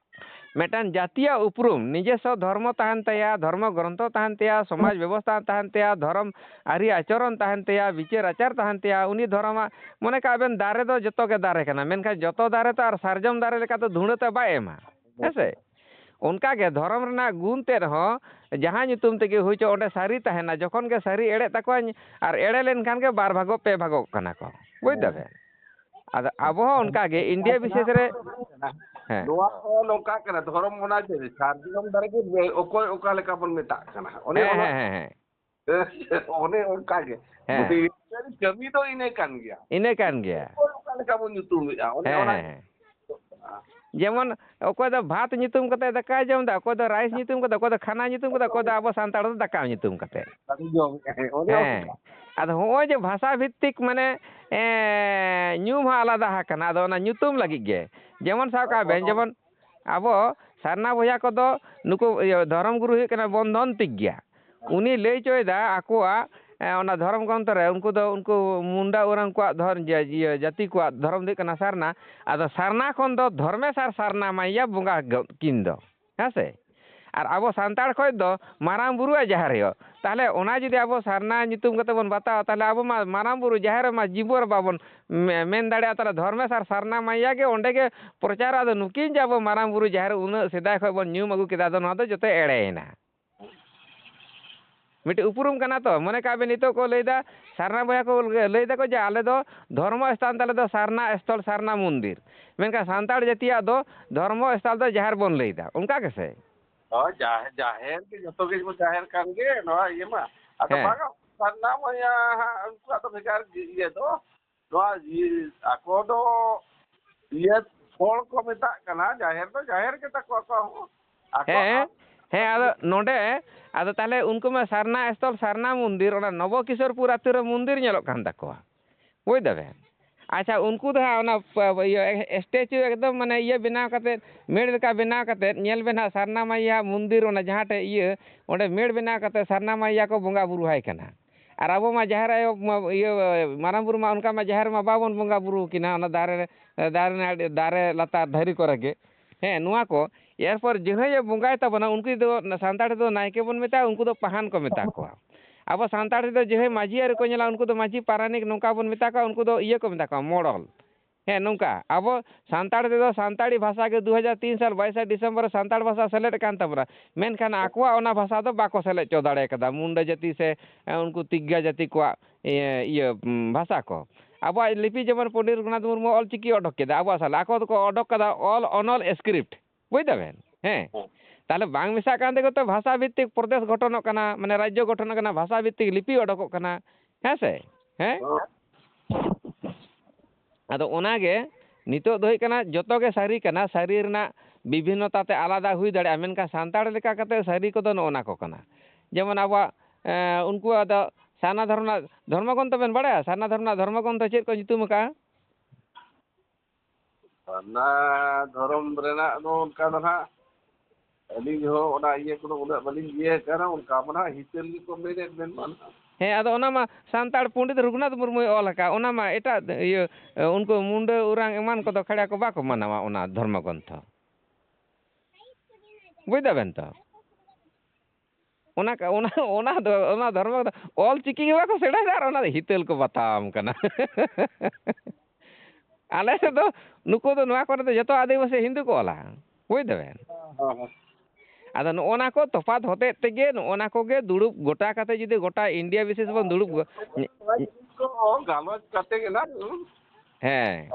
ᱢᱤᱫᱴᱟᱝ ᱡᱟᱹᱛᱤᱭᱟᱜ ᱩᱯᱨᱩᱢ, ᱱᱤᱡᱮᱥᱥᱚ ᱫᱷᱚᱨᱢᱚ ᱛᱟᱦᱮᱱ ᱛᱟᱭᱟ, ᱫᱷᱚᱨᱢᱚ ᱜᱨᱚᱱᱛᱷᱚ ᱛᱟᱦᱮᱱ ᱛᱟᱭᱟ, ᱥᱚᱢᱟᱡᱽ ᱵᱮᱵᱚᱥᱛᱷᱟ ᱛᱟᱦᱮᱱ ᱛᱟᱭᱟ, ᱫᱷᱚᱨᱚᱢ ᱟᱹᱨᱤ ᱟᱪᱚᱨᱚᱱ ᱛᱟᱦᱮᱱ ᱛᱟᱭᱟ, ᱵᱤᱪᱟᱹᱨ ᱟᱪᱟᱨ ᱛᱟᱦᱮᱱ ᱛᱟᱭᱟ, ᱩᱱᱤ ᱫᱷᱚᱨᱚᱢᱟᱜ, ᱢᱚᱱᱮ ᱠᱟᱜ ᱵᱮᱱ, ᱫᱟᱨᱮ ᱫᱚ ᱡᱚᱛᱚ ᱜᱮ ᱫᱟᱨᱮ ᱠᱟᱱᱟ, ᱢᱮᱱᱠᱷᱟᱱ ᱡᱚᱛᱚ ᱫᱟᱨᱮ ᱛᱚ ᱟᱨ ᱥᱟᱨᱡᱚᱢ ᱫᱟᱨᱮ ᱞᱮᱠᱟ ᱫᱚ ᱫᱷᱩᱬᱟᱹ ᱛᱚ ᱵᱟᱭ ᱮᱢᱟ, ᱦᱮᱸ ᱥᱮ? ᱚᱱᱠᱟ ᱜᱮ ᱫᱷᱚᱨᱚᱢ ᱨᱮᱱᱟᱜ ᱜᱩᱱ ᱛᱮᱫ ᱦᱚᱸ ᱡᱟᱦᱟᱸ ᱧᱩᱛᱩᱢ ᱛᱮᱜᱮ ᱦᱩᱭ ᱪᱚ, ᱚᱸᱰᱮ ᱥᱟᱹᱨᱤ ᱛᱟᱦᱮᱱᱟ, ᱡᱚᱠᱷᱚᱱ ᱜᱮ ᱥᱟᱹᱨᱤ ᱮᱲᱮᱜ ᱛᱟᱠᱚᱣᱟ, ᱟᱨ ᱮᱲᱮ ᱞᱮᱱᱠᱷᱟᱱ ᱜᱮ ᱵᱟᱨ ᱵᱷᱟᱜᱚᱜ, ᱯᱮ ᱵᱷᱟᱜᱚᱜ ᱠᱟᱱᱟ ᱠᱚ, ᱵᱩᱡᱽ ᱫᱟᱵᱮᱱ? ᱟᱫᱚ ᱟᱵᱚ ᱦᱚᱸ ᱚᱱᱠᱟ ᱜᱮ ᱤᱱᱰᱤᱭᱟ ᱵᱤᱥᱮᱥ ᱨᱮ, ᱦᱮᱸ᱾ ᱱᱚᱣᱟ ᱦᱚᱸ ᱱᱚᱝᱠᱟ ᱠᱟᱱᱟ, ᱫᱷᱚᱨᱚᱢ ᱚᱱᱟ ᱡᱮ ᱥᱟᱨᱡᱚᱢ ᱫᱟᱨᱮ ᱜᱮ ᱚᱠᱚᱭ ᱚᱠᱟ ᱞᱮᱠᱟ ᱵᱚᱱ ᱢᱮᱛᱟᱜ ᱠᱟᱱᱟ, ᱚᱱᱮ ᱦᱮᱸ, ᱚᱱᱟ ᱦᱮᱸ, ᱦᱮᱸ, ᱦᱮᱸ᱾ ᱚᱱᱮ ᱚᱱᱠᱟ ᱜᱮ᱾ ᱦᱮᱸ᱾ ᱵᱩᱫᱷᱤ ᱠᱟᱹᱢᱤ ᱫᱚ ᱤᱱᱟᱹ ᱠᱟᱱ ᱜᱮᱭᱟ᱾ ᱤᱱᱟᱹ ᱠᱟᱱ ᱜᱮᱭᱟ᱾ ᱚᱠᱚᱭ ᱚᱠᱟ ᱞᱮᱠᱟ ᱵᱚᱱ ᱧᱩᱛᱩᱢᱮᱫᱼᱟ, ᱚᱱᱮ ᱦᱮᱸ, ᱚᱱᱟ ᱦᱮᱸ, ᱦᱮᱸ᱾ ᱡᱮᱢᱚᱱ ᱚᱠᱚᱭ ᱫᱚ ᱵᱷᱟᱛ ᱧᱩᱛᱩᱢ ᱠᱟᱛᱮ ᱫᱟᱠᱟᱭ ᱡᱚᱢ ᱮᱫᱟ, ᱚᱠᱚᱭ ᱫᱚ ᱨᱟᱭᱤᱥ ᱧᱩᱛᱩᱢ ᱠᱟᱛᱮ, ᱚᱠᱚᱭ ᱫᱚ ᱠᱷᱟᱱᱟ ᱧᱩᱛᱩᱢ ᱠᱟᱛᱮ, ᱚᱠᱚᱭ ᱫᱚ ᱟᱵᱚ ᱥᱟᱱᱛᱟᱲ ᱫᱚ ᱫᱟᱠᱟ ᱧᱩᱛᱩᱢ ᱠᱟᱛᱮ᱾ ᱠᱟᱹᱢᱤ ᱡᱚᱢᱮᱫᱼᱟ, ᱦᱮᱸ, ᱚᱱᱮ ᱦᱮᱸ᱾ ᱚᱱᱠᱟ᱾ ᱟᱫᱚ ᱦᱚᱸᱜᱼᱚᱭ ᱡᱮ ᱵᱷᱟᱥᱟ ᱵᱷᱤᱛᱛᱤᱠ ᱢᱟᱱᱮ, ᱮᱸ, ᱧᱩᱢ ᱦᱚᱸ ᱟᱞᱟᱫᱟ ᱟᱠᱟᱱᱟ, ᱟᱫᱚ ᱚᱱᱟ ᱧᱩᱛᱩᱢ ᱞᱟᱹᱜᱤᱫ ᱜᱮ᱾ ᱡᱮᱢᱚᱱ ᱥᱟᱵ ᱠᱟᱜ ᱵᱮᱱ, ᱡᱮᱢᱚᱱ ᱟᱵᱚ ᱥᱟᱨᱱᱟ ᱵᱚᱭᱦᱟ ᱠᱚᱫᱚ ᱱᱩᱠᱩ ᱤᱭᱟᱹ ᱫᱷᱚᱨᱚᱢ ᱜᱩᱨᱩ ᱦᱩᱭᱩᱜ ᱠᱟᱱᱟ ᱵᱚᱱᱫᱷᱚᱱ ᱛᱤᱠ ᱜᱮᱭᱟ᱾ ᱩᱱᱤ ᱞᱟᱹᱭ ᱦᱚᱪᱚᱭᱮᱫᱟ ᱟᱠᱚᱣᱟᱜ, ᱮᱸ, ᱚᱱᱟ ᱫᱷᱚᱨᱚᱢ ᱜᱨᱚᱱᱛᱷᱚ ᱨᱮ, ᱩᱱᱠᱩ ᱫᱚ, ᱩᱱᱠᱩ ᱢᱩᱱᱰᱟ ᱳᱨᱟᱝ ᱠᱚᱣᱟᱜ ᱫᱷᱚᱨ-, ᱤᱭᱟᱹ, ᱤᱭᱟᱹ, ᱡᱟᱹᱛᱤ ᱠᱚᱣᱟᱜ ᱫᱷᱚᱨᱚᱢ ᱫᱚ ᱦᱩᱭᱩᱜ ᱠᱟᱱᱟ ᱥᱟᱨᱱᱟ᱾ ᱟᱫᱚ ᱥᱟᱨᱱᱟ ᱠᱷᱚᱱ ᱫᱚ ᱫᱷᱚᱨᱢᱮᱥ ᱟᱨ ᱥᱟᱨᱱᱟ ᱢᱟᱭᱭᱟ ᱵᱚᱸᱜᱟ ᱜᱚ-, ᱠᱤᱱ ᱫᱚ, ᱦᱮᱸ ᱥᱮ? ᱟᱨ ᱟᱵᱚ ᱥᱟᱱᱛᱟᱲ ᱠᱷᱚᱱ ᱫᱚ ᱢᱟᱨᱟᱝ ᱵᱩᱨᱩ ᱟᱨ ᱡᱟᱦᱮᱨ ᱟᱭᱳ᱾ ᱛᱟᱦᱚᱞᱮ ᱚᱱᱟ ᱡᱩᱫᱤ ᱟᱵᱚ ᱥᱟᱨᱱᱟ ᱧᱩᱛᱩᱢ ᱠᱟᱛᱮ ᱵᱚᱱ ᱵᱟᱛᱟᱣᱟ, ᱛᱟᱦᱚᱞᱮ ᱟᱵᱚ ᱢᱟ ᱢᱟᱨᱟᱝ ᱵᱩᱨᱩ ᱡᱟᱦᱮᱨ ᱨᱮᱢᱟ ᱡᱤᱵᱚᱱ ᱨᱮ ᱵᱟᱵᱚᱱ ᱢᱮ-, ᱢᱮᱱ ᱫᱟᱲᱮᱭᱟᱜᱼᱟ᱾ ᱛᱟᱦᱚᱞᱮ ᱫᱷᱚᱨᱢᱮᱥ ᱟᱨ ᱥᱟᱨᱱᱟ ᱢᱟᱭᱭᱟ ᱜᱮ ᱚᱸᱰᱮ ᱜᱮ ᱯᱨᱚᱪᱟᱨᱚᱜᱼᱟ᱾ ᱟᱫᱚ ᱱᱩᱠᱤᱱ ᱡᱮ ᱟᱵᱚ ᱢᱟᱨᱟᱝ ᱵᱩᱨᱩ ᱡᱟᱦᱮᱨ ᱩᱱᱟᱹᱜ ᱥᱮᱫᱟᱭ ᱠᱷᱚᱱ ᱵᱚᱱ ᱧᱩᱢ ᱟᱹᱜᱩ ᱠᱮᱫᱟ, ᱟᱫᱚ ᱱᱚᱣᱟ ᱫᱚ ᱡᱚᱛᱚ ᱮᱲᱮᱭᱮᱱᱟ᱾ ᱢᱤᱫᱴᱮᱡ ᱩᱯᱨᱩᱢ ᱠᱟᱱᱟ ᱛᱚ᱾ ᱢᱚᱱᱮ ᱠᱟᱜ ᱵᱮᱱ, ᱱᱤᱛᱚᱜ ᱠᱚ ᱞᱟᱹᱭᱫᱟ, ᱥᱟᱨᱱᱟ ᱵᱚᱭᱦᱟ ᱠᱚ ᱞᱟᱹᱭ ᱫᱟᱠᱚ ᱡᱮ ᱟᱞᱮ ᱫᱚ ᱫᱷᱚᱨᱢᱚ ᱥᱛᱷᱟᱱ ᱛᱟᱞᱮ ᱫᱚ ᱥᱟᱨᱱᱟ ᱥᱛᱷᱚᱞ, ᱥᱟᱨᱱᱟ ᱢᱚᱱᱫᱤᱨ, ᱢᱮᱱᱠᱷᱟᱱ ᱥᱟᱱᱛᱟᱲ ᱡᱟᱹᱛᱤᱭᱟᱜ ᱫᱚ ᱫᱷᱚᱨᱢᱚ ᱥᱛᱷᱟᱱ ᱫᱚ ᱡᱟᱦᱮᱨ ᱵᱚᱱ ᱞᱟᱹᱭᱫᱟ, ᱚᱱᱠᱟ ᱜᱮᱥᱮ? ᱦᱳᱭ, ᱡᱟᱦᱮᱨ, ᱡᱟᱦᱮᱨ ᱜᱮ ᱡᱚᱛᱚ ᱜᱮ ᱡᱟᱦᱮᱨ ᱠᱟᱱ ᱜᱮ, ᱱᱚᱣᱟ ᱤᱭᱟᱹ ᱢᱟ᱾ ᱟᱫᱚ ᱦᱮᱸ᱾ ᱵᱟᱝᱟ, ᱥᱟᱨᱱᱟ ᱢᱟᱭᱟ ᱦᱟᱸᱜ ᱩᱱᱠᱩᱣᱟᱜ ᱫᱚ ᱵᱷᱮᱜᱟᱨ ᱜᱮ ᱤᱭᱟᱹ ᱫᱚ᱾ ᱱᱚᱣᱟ ᱤᱭᱟᱹ, ᱟᱠᱚ ᱫᱚ ᱤᱭᱟᱹ ᱦᱚᱲ ᱠᱚ ᱢᱮᱛᱟᱜ ᱠᱟᱱᱟ, ᱡᱟᱦᱮᱨ ᱫᱚ ᱡᱟᱦᱮᱨ ᱜᱮ ᱛᱟᱠᱚ, ᱟᱠᱚ ᱦᱚᱸ᱾ ᱟᱠᱚ ᱦᱮᱸ, ᱦᱮᱸ, ᱟᱫᱚ ᱱᱚᱰᱮ, ᱟᱫᱚ ᱛᱟᱦᱚᱞᱮ ᱩᱱᱠᱩ ᱢᱟ ᱥᱟᱨᱱᱟ ᱥᱛᱷᱚᱞ, ᱥᱟᱨᱱᱟ ᱢᱚᱱᱫᱤᱨ, ᱚᱱᱟ ᱱᱚᱵᱚ ᱠᱤᱥᱳᱨᱯᱩᱨ ᱟᱹᱛᱩ ᱨᱮ ᱢᱚᱱᱫᱤᱨ ᱧᱮᱞᱚᱜ ᱠᱟᱱ ᱛᱟᱠᱚᱣᱟ, ᱵᱩᱡᱽ ᱫᱟᱵᱮᱱ? ᱟᱪᱪᱷᱟ, ᱩᱱᱠᱩ ᱫᱚ ᱦᱟᱸᱜ ᱚᱱᱟ ᱯ-, ᱤᱭᱟᱹ ᱮᱥᱴᱮᱪᱩ ᱮᱠᱫᱚᱢ ᱢᱟᱱᱮ ᱤᱭᱟᱹ ᱵᱮᱱᱟᱣ ᱠᱟᱛᱮᱫ, ᱢᱮᱲ ᱞᱮᱠᱟ ᱵᱮᱱᱟᱣ ᱠᱟᱛᱮᱫ, ᱧᱮᱞ ᱵᱮᱱ ᱦᱟᱸᱜ ᱥᱟᱨᱱᱟ ᱢᱟᱭᱟ ᱢᱚᱱᱫᱤᱨ ᱚᱱᱟ ᱡᱟᱦᱟᱸ ᱴᱷᱮᱡ ᱤᱭᱟᱹ, ᱚᱸᱰᱮ ᱢᱮᱲ ᱵᱮᱱᱟᱣ ᱠᱟᱛᱮᱫ ᱥᱟᱨᱱᱟ ᱢᱟᱭᱟ ᱠᱚ ᱵᱚᱸᱜᱟ ᱵᱩᱨᱩ ᱟᱭ ᱠᱟᱱᱟ᱾ ᱟᱨ ᱟᱵᱚ ᱢᱟ ᱡᱟᱦᱮᱨ ᱟᱭᱳ ᱢᱟ, ᱤᱭᱟᱹ, ᱢᱟᱨᱟᱝ ᱵᱩᱨᱩ ᱢᱟ ᱚᱱᱠᱟ ᱢᱟ ᱡᱟᱦᱮᱨ ᱢᱟ ᱵᱟᱵᱚᱱ ᱵᱚᱸᱜᱟ ᱵᱩᱨᱩ ᱟᱹᱠᱤᱱᱟ, ᱚᱱᱟ ᱫᱟᱨᱮ ᱨᱮ, ᱫᱟᱨᱮ ᱱᱟᱹᱲᱤ, ᱫᱟᱨᱮ ᱞᱟᱛᱟᱨ ᱫᱷᱤᱨᱤ ᱠᱚᱨᱮ ᱜᱮ᱾ ᱦᱮᱸ, ᱱᱚᱣᱟ ᱠᱚ᱾ ᱮᱨᱯᱚᱨ ᱡᱟᱦᱟᱸᱭ ᱮ ᱵᱚᱸᱜᱟᱭ ᱛᱟᱵᱚᱱᱟ, ᱩᱱᱠᱩ ᱫᱚ ᱥᱟᱱᱛᱟᱲ ᱛᱮᱫᱚ ᱱᱟᱭᱠᱮ ᱵᱚᱱ ᱢᱮᱛᱟᱭᱟ, ᱩᱱᱠᱩ ᱫᱚ ᱯᱟᱦᱟᱱ ᱠᱚ ᱢᱮᱛᱟ ᱠᱚᱣᱟ᱾ ᱟᱵᱚ ᱥᱟᱱᱛᱟᱲ ᱛᱮᱫᱚ ᱡᱟᱦᱟᱸᱭ ᱢᱟᱹᱡᱷᱤ ᱟᱹᱨᱤ ᱠᱚ ᱧᱮᱞᱟ, ᱩᱱᱠᱩ ᱫᱚ ᱢᱟᱹᱡᱷᱤ ᱯᱟᱨᱟᱱᱤᱠ ᱱᱚᱝᱠᱟ ᱵᱚᱱ ᱢᱮᱛᱟ ᱠᱚᱣᱟ, ᱩᱱᱠᱩ ᱫᱚ ᱤᱭᱟᱹ ᱠᱚ ᱢᱮᱛᱟ ᱠᱚᱣᱟ, ᱢᱚᱲᱚᱞ᱾ ᱦᱮᱸ, ᱱᱚᱝᱠᱟ᱾ ᱟᱵᱚ ᱥᱟᱱᱛᱟᱲ ᱛᱮᱫᱚ ᱥᱟᱱᱛᱟᱲᱤ ᱵᱷᱟᱥᱟ ᱜᱮ ᱫᱩ ᱦᱟᱡᱟᱨ ᱛᱤᱱ ᱥᱟᱞ ᱵᱟᱭᱤᱥᱟ ᱰᱤᱥᱮᱢᱵᱚᱨ ᱨᱮ ᱥᱟᱱᱛᱟᱲ ᱵᱷᱟᱥᱟ ᱥᱮᱞᱮᱫ ᱠᱟᱱ ᱛᱟᱵᱚᱱᱟ, ᱢᱮᱱᱠᱷᱟᱱ ᱟᱠᱚᱣᱟᱜ ᱚᱱᱟ ᱵᱷᱟᱥᱟ ᱫᱚ ᱵᱟᱠᱚ ᱥᱮᱞᱮᱫ ᱦᱚᱪᱚ ᱫᱟᱲᱮ ᱠᱟᱫᱟ᱾ ᱢᱩᱱᱰᱟᱹ ᱡᱟᱹᱛᱤ ᱥᱮ, ᱮ, ᱩᱱᱠᱩ ᱛᱤᱜᱜᱟ ᱡᱟᱹᱛᱤ ᱠᱚᱣᱟᱜ, ᱤᱭᱟᱹ, ᱤᱭᱟᱹ, ᱩᱸ, ᱵᱷᱟᱥᱟ ᱠᱚ᱾ ᱟᱵᱚᱣᱟᱜ ᱞᱤᱯᱤ ᱡᱮᱢᱚᱱ ᱯᱚᱱᱰᱤᱛ ᱨᱚᱜᱷᱩᱱᱟᱛᱷ ᱢᱩᱨᱢᱩ ᱚᱞ ᱪᱤᱠᱤ ᱚᱰᱚᱠ ᱠᱮᱫᱟ ᱟᱵᱚᱣᱟᱜ ᱥᱟᱞᱟᱜ, ᱟᱠᱚ ᱫᱚᱠᱚ ᱚᱰᱚᱠ ᱠᱟᱫᱟ ᱚᱞ ᱚᱱᱚᱞ ᱥᱠᱨᱤᱯᱴ᱾ ᱵᱩᱡᱽ ᱫᱟᱵᱮᱱ? ᱦᱮᱸ᱾ ᱦᱮᱸ᱾ ᱛᱟᱦᱞᱮ ᱵᱟᱝ ᱢᱮᱥᱟᱜ ᱠᱟᱱ ᱛᱮᱜᱮ ᱛᱚ ᱵᱷᱟᱥᱟ ᱵᱷᱤᱛᱛᱤᱠ ᱯᱨᱚᱫᱮᱥ ᱜᱷᱚᱴᱚᱱᱚᱜ ᱠᱟᱱᱟ, ᱢᱟᱱᱮ ᱨᱟᱡᱽᱡᱚ ᱜᱷᱚᱴᱚᱱᱚᱜ ᱠᱟᱱᱟ, ᱵᱷᱟᱥᱟ ᱵᱷᱤᱛᱛᱤᱠ ᱞᱤᱯᱤ ᱚᱰᱚᱠᱚᱜ ᱠᱟᱱᱟ᱾ ᱦᱮᱸ ᱥᱮ? ᱦᱮᱸ? ᱦᱮᱸ᱾ ᱟᱫᱚ ᱚᱱᱟᱜᱮ ᱱᱤᱛᱚᱜ ᱫᱚ ᱦᱩᱭᱩᱜ ᱠᱟᱱᱟ, ᱡᱚᱛᱚ ᱜᱮ ᱥᱟᱹᱨᱤ ᱠᱟᱱᱟ, ᱥᱟᱹᱨᱤ ᱨᱮᱱᱟᱜ ᱵᱤᱵᱷᱤᱱᱱᱚᱛᱟ ᱛᱮ ᱟᱞᱟᱫᱟ ᱦᱩᱭ ᱫᱟᱲᱮᱭᱟᱜᱼᱟ, ᱢᱮᱱᱠᱷᱟᱱ ᱥᱟᱱᱛᱟᱲ ᱞᱮᱠᱟ ᱠᱟᱛᱮ ᱥᱟᱹᱨᱤ ᱠᱚᱫᱚ ᱱᱚᱜᱼᱚ ᱱᱟ ᱠᱚ ᱠᱟᱱᱟ᱾ ᱡᱮᱢᱚᱱ ᱟᱵᱚᱣᱟᱜ, ᱮᱸ, ᱩᱱᱠᱩᱣᱟᱜ ᱫᱚ ᱥᱟᱨᱱᱟ ᱫᱷᱚᱨᱚᱢ ᱨᱮᱱᱟᱜ ᱫᱷᱚᱨᱢᱚ ᱜᱨᱚᱱᱛᱷᱚ ᱵᱮᱱ ᱵᱟᱲᱟᱭᱟ? ᱥᱟᱨᱱᱟ ᱫᱷᱚᱨᱚᱢ ᱨᱮᱱᱟᱜ ᱫᱷᱚᱨᱢᱚ ᱜᱨᱚᱱᱛᱷᱚ ᱪᱮᱫ ᱠᱚ ᱧᱩᱛᱩᱢ ᱟᱠᱟᱜᱼᱟ? ᱚᱱᱟ ᱫᱷᱚᱨᱚᱢ ᱨᱮᱱᱟᱜ ᱫᱚ ᱚᱱᱠᱟ ᱫᱚ ᱱᱟᱦᱟᱜ ᱟᱹᱞᱤᱧ ᱦᱚᱸ ᱚᱱᱟ ᱤᱭᱟᱹ ᱠᱚᱫᱚ ᱩᱱᱟᱹᱜ ᱵᱟᱹᱞᱤᱧ ᱤᱭᱟᱹ ᱟᱠᱟᱱᱟ, ᱚᱱᱠᱟ ᱢᱟ ᱱᱟᱦᱟᱜ ᱦᱤᱛᱟᱹᱞ ᱜᱮᱠᱚ ᱢᱮᱱᱮᱫ ᱢᱮᱱ ᱢᱟ ᱱᱟᱦᱟᱜ᱾ ᱦᱮᱸ, ᱟᱫᱚ ᱚᱱᱟ ᱢᱟ ᱥᱟᱱᱛᱟᱲ ᱯᱚᱱᱰᱤᱛ ᱨᱚᱜᱷᱩᱱᱟᱛᱷ ᱢᱩᱨᱢᱩᱭ ᱚᱞ ᱟᱠᱟᱫ, ᱚᱱᱟ ᱢᱟ ᱮᱴᱟᱜ ᱤᱭᱟᱹ, ᱩᱱᱠᱩ ᱢᱩᱱᱰᱟᱹ ᱳᱨᱟᱝ ᱮᱢᱟᱱ ᱠᱚᱫᱚ ᱠᱷᱟᱲᱟ ᱠᱚ ᱵᱟᱠᱚ ᱢᱟᱱᱟᱣᱟ ᱚᱱᱟ ᱫᱷᱚᱨᱢᱚ ᱜᱨᱚᱱᱛᱷᱚ᱾ ᱵᱩᱡᱽ ᱫᱟᱵᱮᱱ ᱛᱚ? ᱚᱱᱟ ᱠᱟ-, ᱚᱱᱟ, ᱚᱱᱟ ᱫᱚ, ᱚᱱᱟ ᱫᱷᱚᱨᱢᱚ ᱫᱚ ᱚᱞ ᱪᱤᱠᱤ ᱜᱮ ᱵᱟᱠᱚ ᱥᱮᱬᱟᱭᱮᱫᱟ ᱟᱨ ᱚᱱᱟ ᱫᱚ ᱦᱤᱛᱟᱹᱞ ᱠᱚ ᱵᱟᱛᱟᱣᱟᱢ ᱠᱟᱱᱟ᱾ ᱟᱞᱮ ᱥᱮᱫ ᱫᱚ ᱱᱩᱠᱩ ᱫᱚ ᱱᱚᱣᱟ ᱠᱚᱨᱮ ᱫᱚ ᱡᱚᱛᱚ ᱟᱹᱫᱤᱵᱟᱹᱥᱤ ᱦᱤᱱᱫᱩ ᱠᱚ ᱚᱞᱟ᱾ ᱵᱩᱡᱽ ᱫᱟᱵᱮᱱ? ᱦᱮᱸ, ᱦᱮᱸ᱾ ᱟᱫᱚ ᱱᱚᱜᱼᱚ ᱱᱟ ᱠᱚ ᱛᱚᱯᱷᱟᱛ ᱦᱚᱛᱮᱡ ᱛᱮᱜᱮ ᱱᱚᱜᱼᱚ ᱱᱟ ᱠᱚᱜᱮ ᱫᱩᱲᱩᱵ ᱜᱚᱴᱟ ᱠᱟᱛᱮ ᱡᱩᱫᱤ ᱜᱚᱴᱟ ᱤᱱᱰᱤᱭᱟ ᱵᱤᱥᱮᱥ ᱵᱚᱱ ᱫᱩᱲᱩᱵ ᱜᱚ-, ᱜᱟᱞᱚᱪ ᱠᱟᱛᱮ ᱜᱮ ᱱᱟᱜ, ᱦᱮᱸ᱾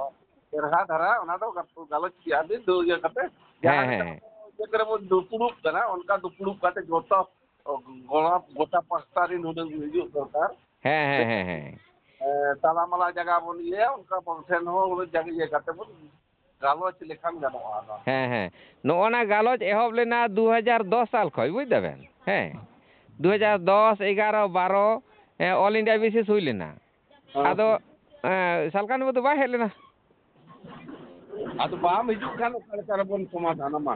ᱪᱮᱨᱦᱟ ᱫᱷᱟᱨᱟ ᱚᱱᱟ ᱫᱚ ᱜᱟᱞᱚᱪ ᱠᱮᱜᱼᱟ ᱵᱤᱱ ᱫᱩ ᱤᱭᱟᱹ ᱠᱟᱛᱮ, ᱦᱮᱸ, ᱡᱟᱦᱟᱸ ᱞᱮᱠᱟ ᱦᱮᱸ᱾ ᱤᱭᱟᱹ ᱠᱚᱨᱮ ᱵᱚᱱ ᱫᱩᱯᱲᱩᱵ ᱠᱟᱱᱟ, ᱚᱱᱠᱟ ᱫᱩᱯᱲᱩᱵ ᱠᱟᱛᱮ ᱡᱚᱛᱚ ᱜᱚᱲᱟ, ᱜᱚᱴᱟ ᱯᱟᱥᱴᱟ ᱨᱮᱱ ᱦᱩᱱᱟᱹᱝ ᱦᱤᱡᱩᱜ ᱫᱚᱨᱠᱟᱨ᱾ ᱦᱮᱸ, ᱦᱮᱸ, ᱦᱮᱸ, ᱦᱮᱸ᱾ ᱮ, ᱛᱟᱞᱟ ᱢᱟᱞᱟ ᱡᱟᱭᱜᱟ ᱵᱚᱱ ᱤᱭᱟᱹᱭᱟ, ᱚᱱᱠᱟ ᱵᱚᱱ ᱴᱷᱮᱱ ᱦᱚᱸ ᱦᱩᱱᱟᱹᱝ ᱡᱟᱭᱜᱟ ᱤᱭᱟᱹ ᱠᱟᱛᱮ ᱵᱚᱱ ᱜᱟᱞᱚᱪ ᱞᱮᱠᱷᱟᱱ ᱜᱟᱱᱚᱜᱼᱟ ᱚᱱᱟ᱾ ᱦᱮᱸ, ᱦᱮᱸ᱾ ᱱᱚᱜᱼᱚ ᱱᱟ ᱜᱟᱞᱚᱪ ᱮᱦᱚᱵ ᱞᱮᱱᱟ ᱫᱩ ᱦᱟᱡᱟᱨ ᱫᱚᱥ ᱥᱟᱞ ᱠᱷᱚᱱ, ᱵᱩᱡᱽ ᱫᱟᱵᱮᱱ? ᱦᱮᱸ᱾ ᱫᱩ ᱦᱟᱡᱟᱨ ᱫᱚᱥ, ᱮᱜᱟᱨᱚ, ᱵᱟᱨᱚ, ᱦᱮᱸ, all India basis ᱦᱩᱭ ᱞᱮᱱᱟ᱾ ᱦᱮᱸ᱾ ᱟᱫᱚ ᱮᱸ, ᱥᱟᱞᱠᱷᱟᱱ ᱵᱟᱹᱵᱩ ᱫᱚ ᱵᱟᱭ ᱦᱮᱡ ᱞᱮᱱᱟ᱾ ᱟᱫᱚ ᱵᱟᱢ ᱦᱤᱡᱩᱜ ᱠᱷᱟᱱ ᱚᱠᱟ ᱞᱮᱠᱟ ᱨᱮᱵᱚᱱ ᱥᱚᱢᱟᱫᱷᱟᱱᱟ ᱢᱟ?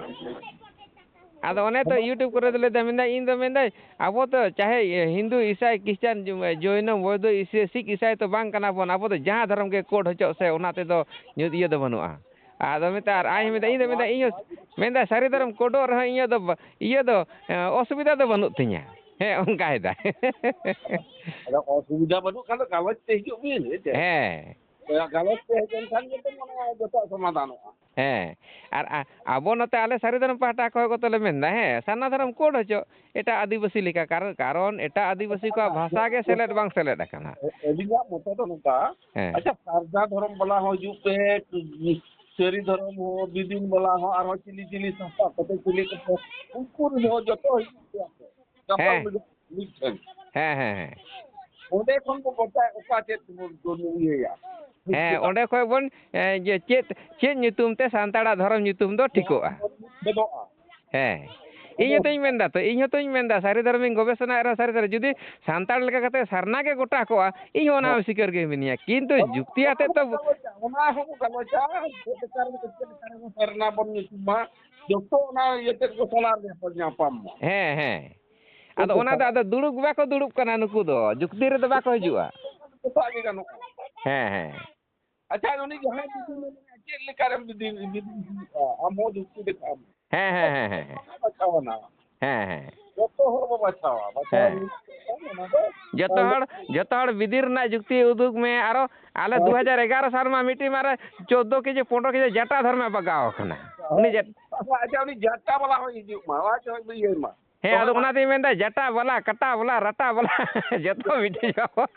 ᱟᱫᱚ ᱚᱱᱮ ᱛᱚ YouTube ᱠᱚᱨᱮ ᱫᱚᱞᱮ ᱢᱮᱱᱫᱟ, ᱤᱧ ᱫᱚ ᱢᱮᱱᱫᱟᱹᱧ, ᱟᱵᱚ ᱫᱚ ᱪᱟᱦᱮ ᱦᱤᱱᱫᱩ, ᱤᱥᱟᱭ, ᱠᱷᱨᱤᱥᱪᱟᱱ, ᱡᱚ-, ᱡᱚᱭᱱᱚ, ᱵᱳᱭᱫᱷᱚ, ᱤᱥ-, ᱥᱤᱠᱷ, ᱤᱥᱟᱭ ᱛᱚ ᱵᱟᱝ ᱠᱟᱱᱟ ᱵᱚᱱ᱾ ᱟᱵᱚ ᱫᱚ ᱡᱟᱦᱟᱸ ᱫᱷᱚᱨᱚᱢ ᱜᱮ code ᱦᱚᱪᱚᱜ ᱥᱮ, ᱚᱱᱟ ᱛᱮᱫᱚ ᱧᱩᱛ ᱤᱭᱟᱹ ᱫᱚ ᱵᱟᱹᱱᱩᱜᱼᱟ᱾ ᱟᱫᱚ ᱢᱮᱱᱫᱟ, ᱟᱨ ᱟᱡ ᱦᱚᱸ ᱢᱮᱱᱫᱟ, ᱤᱧ ᱫᱚ ᱢᱮᱱᱫᱟ, ᱤᱧ ᱦᱚᱸ ᱢᱮᱱᱫᱟ, ᱥᱟᱹᱨᱤ ᱫᱷᱚᱨᱚᱢ ᱠᱳᱰᱚᱜ ᱨᱮᱦᱚᱸ ᱤᱧᱟᱹᱜ ᱫᱚ ᱵᱟ-, ᱤᱭᱟᱹ ᱫᱚ, ᱮᱸ, ᱚᱥᱩᱵᱤᱫᱷᱟ ᱫᱚ ᱵᱟᱹᱱᱩᱜ ᱛᱤᱧᱟᱹ᱾ ᱦᱮᱸ, ᱚᱱᱠᱟᱭᱮᱫᱟ᱾ ᱟᱫᱚ ᱚᱥᱩᱵᱤᱫᱷᱟ ᱵᱟᱹᱱᱩᱜ ᱠᱷᱟᱱ ᱫᱚ ᱜᱟᱞᱚᱪ ᱛᱮ ᱦᱤᱡᱩᱜ ᱵᱤᱱ, ᱦᱮᱸ ᱪᱮ? ᱦᱮᱸ᱾ ᱜᱟᱞᱚᱪ ᱛᱮ ᱦᱮᱡ ᱞᱮᱱᱠᱷᱟᱱ ᱜᱮ ᱛᱚ ᱢᱟᱱᱮ ᱡᱚᱛᱚᱣᱟᱜ ᱥᱚᱢᱟᱫᱷᱟᱱᱚᱜᱼᱟ᱾ ᱦᱮᱸ, ᱟᱨ ᱟ-, ᱟᱵᱚ ᱱᱚᱛᱮ ᱟᱞᱮ ᱥᱟᱹᱨᱤ ᱫᱷᱚᱨᱚᱢ ᱯᱟᱦᱴᱟ ᱠᱷᱚᱱ ᱠᱚ ᱛᱚᱞᱮ ᱢᱮᱱᱫᱟ, ᱦᱮᱸ, ᱥᱟᱨᱱᱟ ᱫᱷᱚᱨᱚᱢ ᱠᱳᱰ ᱦᱚᱪᱚ, ᱮᱴᱟᱜ ᱟᱹᱫᱤᱵᱟᱹᱥᱤ ᱞᱮᱠᱟ, ᱠᱟᱨᱚᱱ, ᱠᱟᱨᱚᱱ ᱮᱴᱟᱜ ᱟᱹᱫᱤᱵᱟᱹᱥᱤ ᱠᱚᱣᱟᱜ ᱵᱷᱟᱥᱟ ᱜᱮ ᱥᱮᱞᱮᱫ ᱵᱟᱝ ᱥᱮᱞᱮᱫ ᱟᱠᱟᱱᱟ᱾ ᱟᱹᱞᱤᱧᱟᱜ ᱢᱚᱛᱚ ᱫᱚ ᱱᱚᱝᱠᱟ, ᱦᱮᱸ᱾ ᱟᱪᱪᱷᱟ, ᱥᱟᱨᱱᱟ ᱫᱷᱚᱨᱚᱢ ᱵᱟᱞᱟ ᱦᱚᱸ ᱦᱤᱡᱩᱜ ᱯᱮ, ᱥᱟᱹᱨᱤ ᱫᱷᱚᱨᱚᱢ ᱦᱚᱸ, ᱵᱤᱫᱤᱱ ᱵᱟᱞᱟ ᱦᱚᱸ, ᱟᱨᱦᱚᱸ ᱪᱤᱞᱤ ᱪᱤᱞᱤ ᱥᱟᱶᱛᱟ ᱠᱚᱛᱮ ᱪᱤᱞᱤ ᱠᱚᱠᱚ, ᱩᱱᱠᱩ ᱨᱮᱱ ᱦᱚᱸ ᱡᱚᱛᱚ ᱦᱤᱡᱩᱜ ᱯᱮ ᱟᱯᱮ᱾ ᱜᱟᱯᱟᱞ ᱦᱮᱸ᱾ ᱢᱤᱫ ᱴᱷᱮᱱ᱾ ᱦᱮᱸ, ᱦᱮᱸ, ᱦᱮᱸ᱾ ᱚᱸᱰᱮ ᱠᱷᱚᱱ ᱵᱚ ᱜᱚᱴᱟᱭᱟ ᱚᱠᱟ ᱪᱮᱫ ᱵᱚᱱ, ᱵᱚᱱ ᱤᱭᱟᱹᱭᱟ᱾ ᱦᱮᱸ, ᱚᱸᱰᱮ ᱠᱷᱚᱱ ᱵᱚᱱ, ᱮ, ᱡᱮ ᱪᱮᱫ, ᱪᱮᱫ ᱧᱩᱛᱩᱢ ᱛᱮ ᱥᱟᱱᱛᱟᱲᱟᱜ ᱫᱷᱚᱨᱚᱢ ᱧᱩᱛᱩᱢ ᱫᱚ ᱴᱷᱤᱠᱚᱜᱼᱟ? ᱪᱮᱫᱚᱜᱼᱟ᱾ ᱦᱮᱸ᱾ ᱤᱧ ᱦᱚᱸᱛᱚᱧ ᱢᱮᱱᱫᱟ ᱛᱚ, ᱤᱧ ᱦᱚᱸᱛᱚᱧ ᱢᱮᱱᱫᱟ, ᱥᱟᱹᱨᱤ ᱫᱷᱚᱨᱚᱢᱤᱧ ᱜᱚᱵᱮᱥᱚᱱᱟᱭ ᱨᱮᱦᱚᱸ, ᱥᱟᱹᱨᱤ ᱫᱷᱚᱨᱚᱢ, ᱡᱩᱫᱤ ᱥᱟᱱᱛᱟᱲ ᱞᱮᱠᱟ ᱠᱟᱛᱮ ᱥᱟᱨᱱᱟ ᱜᱮ ᱜᱚᱴᱟ ᱠᱚᱜᱼᱟ, ᱤᱧ ᱦᱚᱸ ᱚᱱᱟ ᱦᱚᱸ ᱦᱚᱸ᱾ ᱥᱤᱠᱟᱹᱨ ᱜᱮ ᱢᱤᱱᱟᱹᱧᱟ᱾ ᱠᱤᱱᱛᱩ ᱚᱱᱟ ᱡᱩᱠᱛᱤ ᱟᱛᱮ ᱦᱚᱸᱵᱚ ᱛᱚ ᱜᱟᱞᱚᱪᱟ, ᱚᱱᱟ ᱦᱚᱸᱵᱚ ᱜᱟᱞᱚᱪᱟ, ᱪᱮᱫ ᱞᱮᱠᱟ ᱨᱮ, ᱪᱮᱫ ᱞᱮᱠᱟ ᱨᱮᱵᱚ ᱥᱟᱨᱱᱟ ᱵᱚᱱ ᱧᱩᱛᱩᱢ ᱢᱟ, ᱡᱚᱛᱚ ᱚᱱᱟ ᱤᱭᱟᱹ ᱛᱮᱫ ᱠᱚ ᱥᱟᱞᱟᱜ ᱨᱮ ᱧᱟᱯᱟᱢ ᱢᱟ᱾ ᱦᱮᱸ, ᱦᱮᱸ᱾ ᱟᱫᱚ ᱚᱱᱟ ᱫᱚ ᱟᱫᱚ ᱫᱩᱲᱩᱵ ᱵᱟᱠᱚ ᱫᱩᱲᱩᱵ ᱠᱟᱱᱟ ᱱᱩᱠᱩ ᱫᱚ, ᱡᱩᱠᱛᱤ ᱨᱮᱫᱚ ᱵᱟᱠᱚ ᱦᱤᱡᱩᱜᱼᱟ᱾ ᱡᱚᱛᱚᱣᱟᱜ ᱜᱮ ᱜᱟᱱᱚᱜᱼᱟ᱾ ᱦᱮᱸ, ᱦᱮᱸ᱾ ᱟᱪᱪᱷᱟ, ᱩᱱᱤ ᱡᱟᱦᱟᱸᱭ ᱡᱩᱫᱤ ᱢᱮᱱᱟ, ᱪᱮᱫ ᱞᱮᱠᱟ ᱨᱮᱢ ᱡᱩᱫᱤ, ᱡᱩᱫᱤ ᱦᱩᱭᱩᱜᱼᱟ, ᱟᱢ ᱦᱚᱸ ᱡᱩᱠᱛᱤ ᱫᱮᱠᱷᱟᱣ ᱢᱮ᱾ ᱦᱮᱸ, ᱦᱮᱸ, ᱦᱮᱸ, ᱦᱮᱸ, ᱦᱮᱸ᱾ ᱵᱟᱪᱷᱟᱣ ᱟᱱᱟ᱾ ᱦᱮᱸ, ᱦᱮᱸ᱾ ᱡᱚᱛᱚ ᱦᱚᱲ ᱵᱚ ᱵᱟᱪᱷᱟᱣᱟ, ᱵᱟᱪᱷᱟᱣ ᱦᱮᱸ᱾ ᱞᱮᱱᱠᱷᱟᱱ ᱚᱱᱟ ᱫᱚ ᱡᱚᱛᱚ ᱦᱚᱲ, ᱡᱚᱛᱚ ᱦᱚᱲ ᱵᱤᱫᱤᱨ ᱨᱮᱱᱟᱜ ᱡᱩᱠᱛᱤ ᱩᱫᱩᱜᱽ ᱢᱮ᱾ ᱟᱨᱚ ᱟᱞᱮ ᱦᱮᱸ᱾ ᱫᱩ ᱦᱟᱡᱟᱨ ᱮᱜᱟᱨᱚ ᱥᱟᱞ ᱢᱟ ᱢᱤᱫᱴᱤᱡ ᱢᱟᱨᱮ ᱪᱳᱫᱽᱫᱳ ᱠᱮᱡᱤ, ᱯᱚᱱᱨᱚ ᱠᱮᱡᱤ ᱡᱟᱴᱟ ᱫᱷᱚᱨᱢᱮ ᱵᱟᱜᱟᱣ ᱟᱠᱟᱱᱟ᱾ ᱩᱱᱤ ᱡᱟᱴ- ᱟᱪᱪᱷᱟ, ᱩᱱᱤ ᱡᱟᱴᱟ ᱵᱟᱞᱟ ᱦᱚᱸ ᱦᱤᱡᱩᱜ ᱢᱟ, ᱟᱡ ᱦᱚᱸ ᱤᱭᱟᱹᱭ ᱢᱟ᱾ ᱦᱮᱸ, ᱟᱫᱚ ᱚᱱᱟᱛᱤᱧ ᱢᱮᱱᱫᱟ, ᱡᱟᱴᱟ ᱵᱟᱞᱟ, ᱠᱟᱴᱟ ᱵᱟᱞᱟ, ᱨᱟᱴᱟ ᱵᱟᱞᱟ, ᱡᱚᱛᱚ ᱢᱤᱫᱴᱤᱡ ᱵᱟᱵᱚᱱ᱾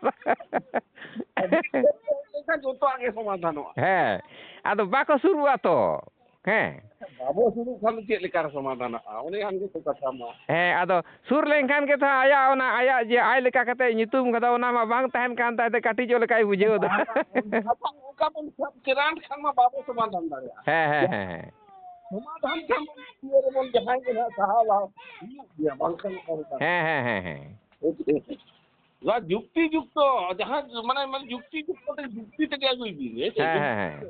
ᱮᱱᱠᱷᱟᱱ ᱡᱚᱛᱚᱣᱟᱜ ᱜᱮ ᱥᱚᱢᱟᱫᱷᱟᱱᱚᱜᱼᱟ᱾ ᱦᱮᱸ, ᱟᱫᱚ ᱵᱟᱠᱚ ᱥᱩᱨᱩᱜᱼᱟ ᱛᱚ᱾ ᱦᱮᱸ᱾ ᱵᱟᱵᱚ ᱥᱩᱨᱩᱜ ᱠᱷᱟᱱ ᱫᱚ ᱪᱮᱫ ᱞᱮᱠᱟ ᱨᱮ ᱥᱚᱢᱟᱫᱷᱟᱱᱚᱜᱼᱟ? ᱚᱱᱮ ᱟᱢ ᱜᱮ ᱛᱚ ᱠᱟᱛᱷᱟ ᱢᱟ᱾ ᱦᱮᱸ, ᱟᱫᱚ ᱥᱩᱨ ᱞᱮᱱᱠᱷᱟᱱ ᱜᱮ ᱛᱚ ᱟᱭᱟᱜ ᱚᱱᱟ, ᱟᱭᱟᱜ ᱡᱮ ᱟᱡ ᱞᱮᱠᱟ ᱠᱟᱛᱮ ᱧᱩᱛᱩᱢ ᱠᱟᱫᱟ, ᱚᱱᱟ ᱢᱟ ᱵᱟᱝ ᱛᱟᱦᱮᱱ ᱠᱟᱱ ᱛᱟᱭ ᱛᱮ ᱠᱟᱹᱴᱤᱡᱚᱜ ᱞᱮᱠᱟᱭ ᱵᱩᱡᱷᱟᱹᱣ ᱮᱫᱟ᱾ ᱟᱵᱚ ᱚᱱᱠᱟ ᱵᱚᱱ ᱥᱟᱵ ᱠᱮᱨᱟᱱᱴ ᱠᱷᱟᱱ ᱢᱟ ᱵᱟᱵᱚ ᱥᱚᱢᱟᱫᱷᱟᱱ ᱫᱟᱲᱮᱭᱟᱜᱼᱟ᱾ ᱦᱮᱸ, ᱦᱮᱸ, ᱦᱮᱸ, ᱦᱮᱸ᱾ ᱥᱚᱢᱟᱫᱷᱟᱱ ᱠᱷᱟᱱ ᱤᱭᱟᱹ ᱨᱮᱵᱚᱱ ᱡᱟᱦᱟᱸᱭ ᱜᱮ ᱱᱟᱦᱟᱜ ᱥᱟᱦᱟᱣ ᱞᱟᱦᱟ ᱦᱩᱭᱩᱜ ᱜᱮᱭᱟ, ᱵᱟᱝᱠᱷᱟᱱ ᱚᱠᱟ ᱞᱮᱠᱟ? ᱦᱮᱸ, ᱦᱮᱸ, ᱦᱮᱸ, ᱦᱮᱸ᱾ ᱦᱮᱸ᱾ ᱱᱚᱣᱟ ᱡᱩᱠᱛᱤ ᱡᱩᱠᱛᱚ, ᱡᱟᱦᱟᱸ ᱢᱟᱱᱮ, ᱢᱟᱱᱮ ᱡᱩᱠᱛᱤ ᱡᱩᱠᱛᱚ ᱛᱮ ᱡᱩᱠᱛᱤ ᱛᱮᱜᱮ ᱟᱹᱜᱩᱭ ᱵᱤᱱ, ᱦᱮᱸ ᱥᱮ? ᱦᱮᱸ, ᱦᱮᱸ, ᱦᱮᱸ᱾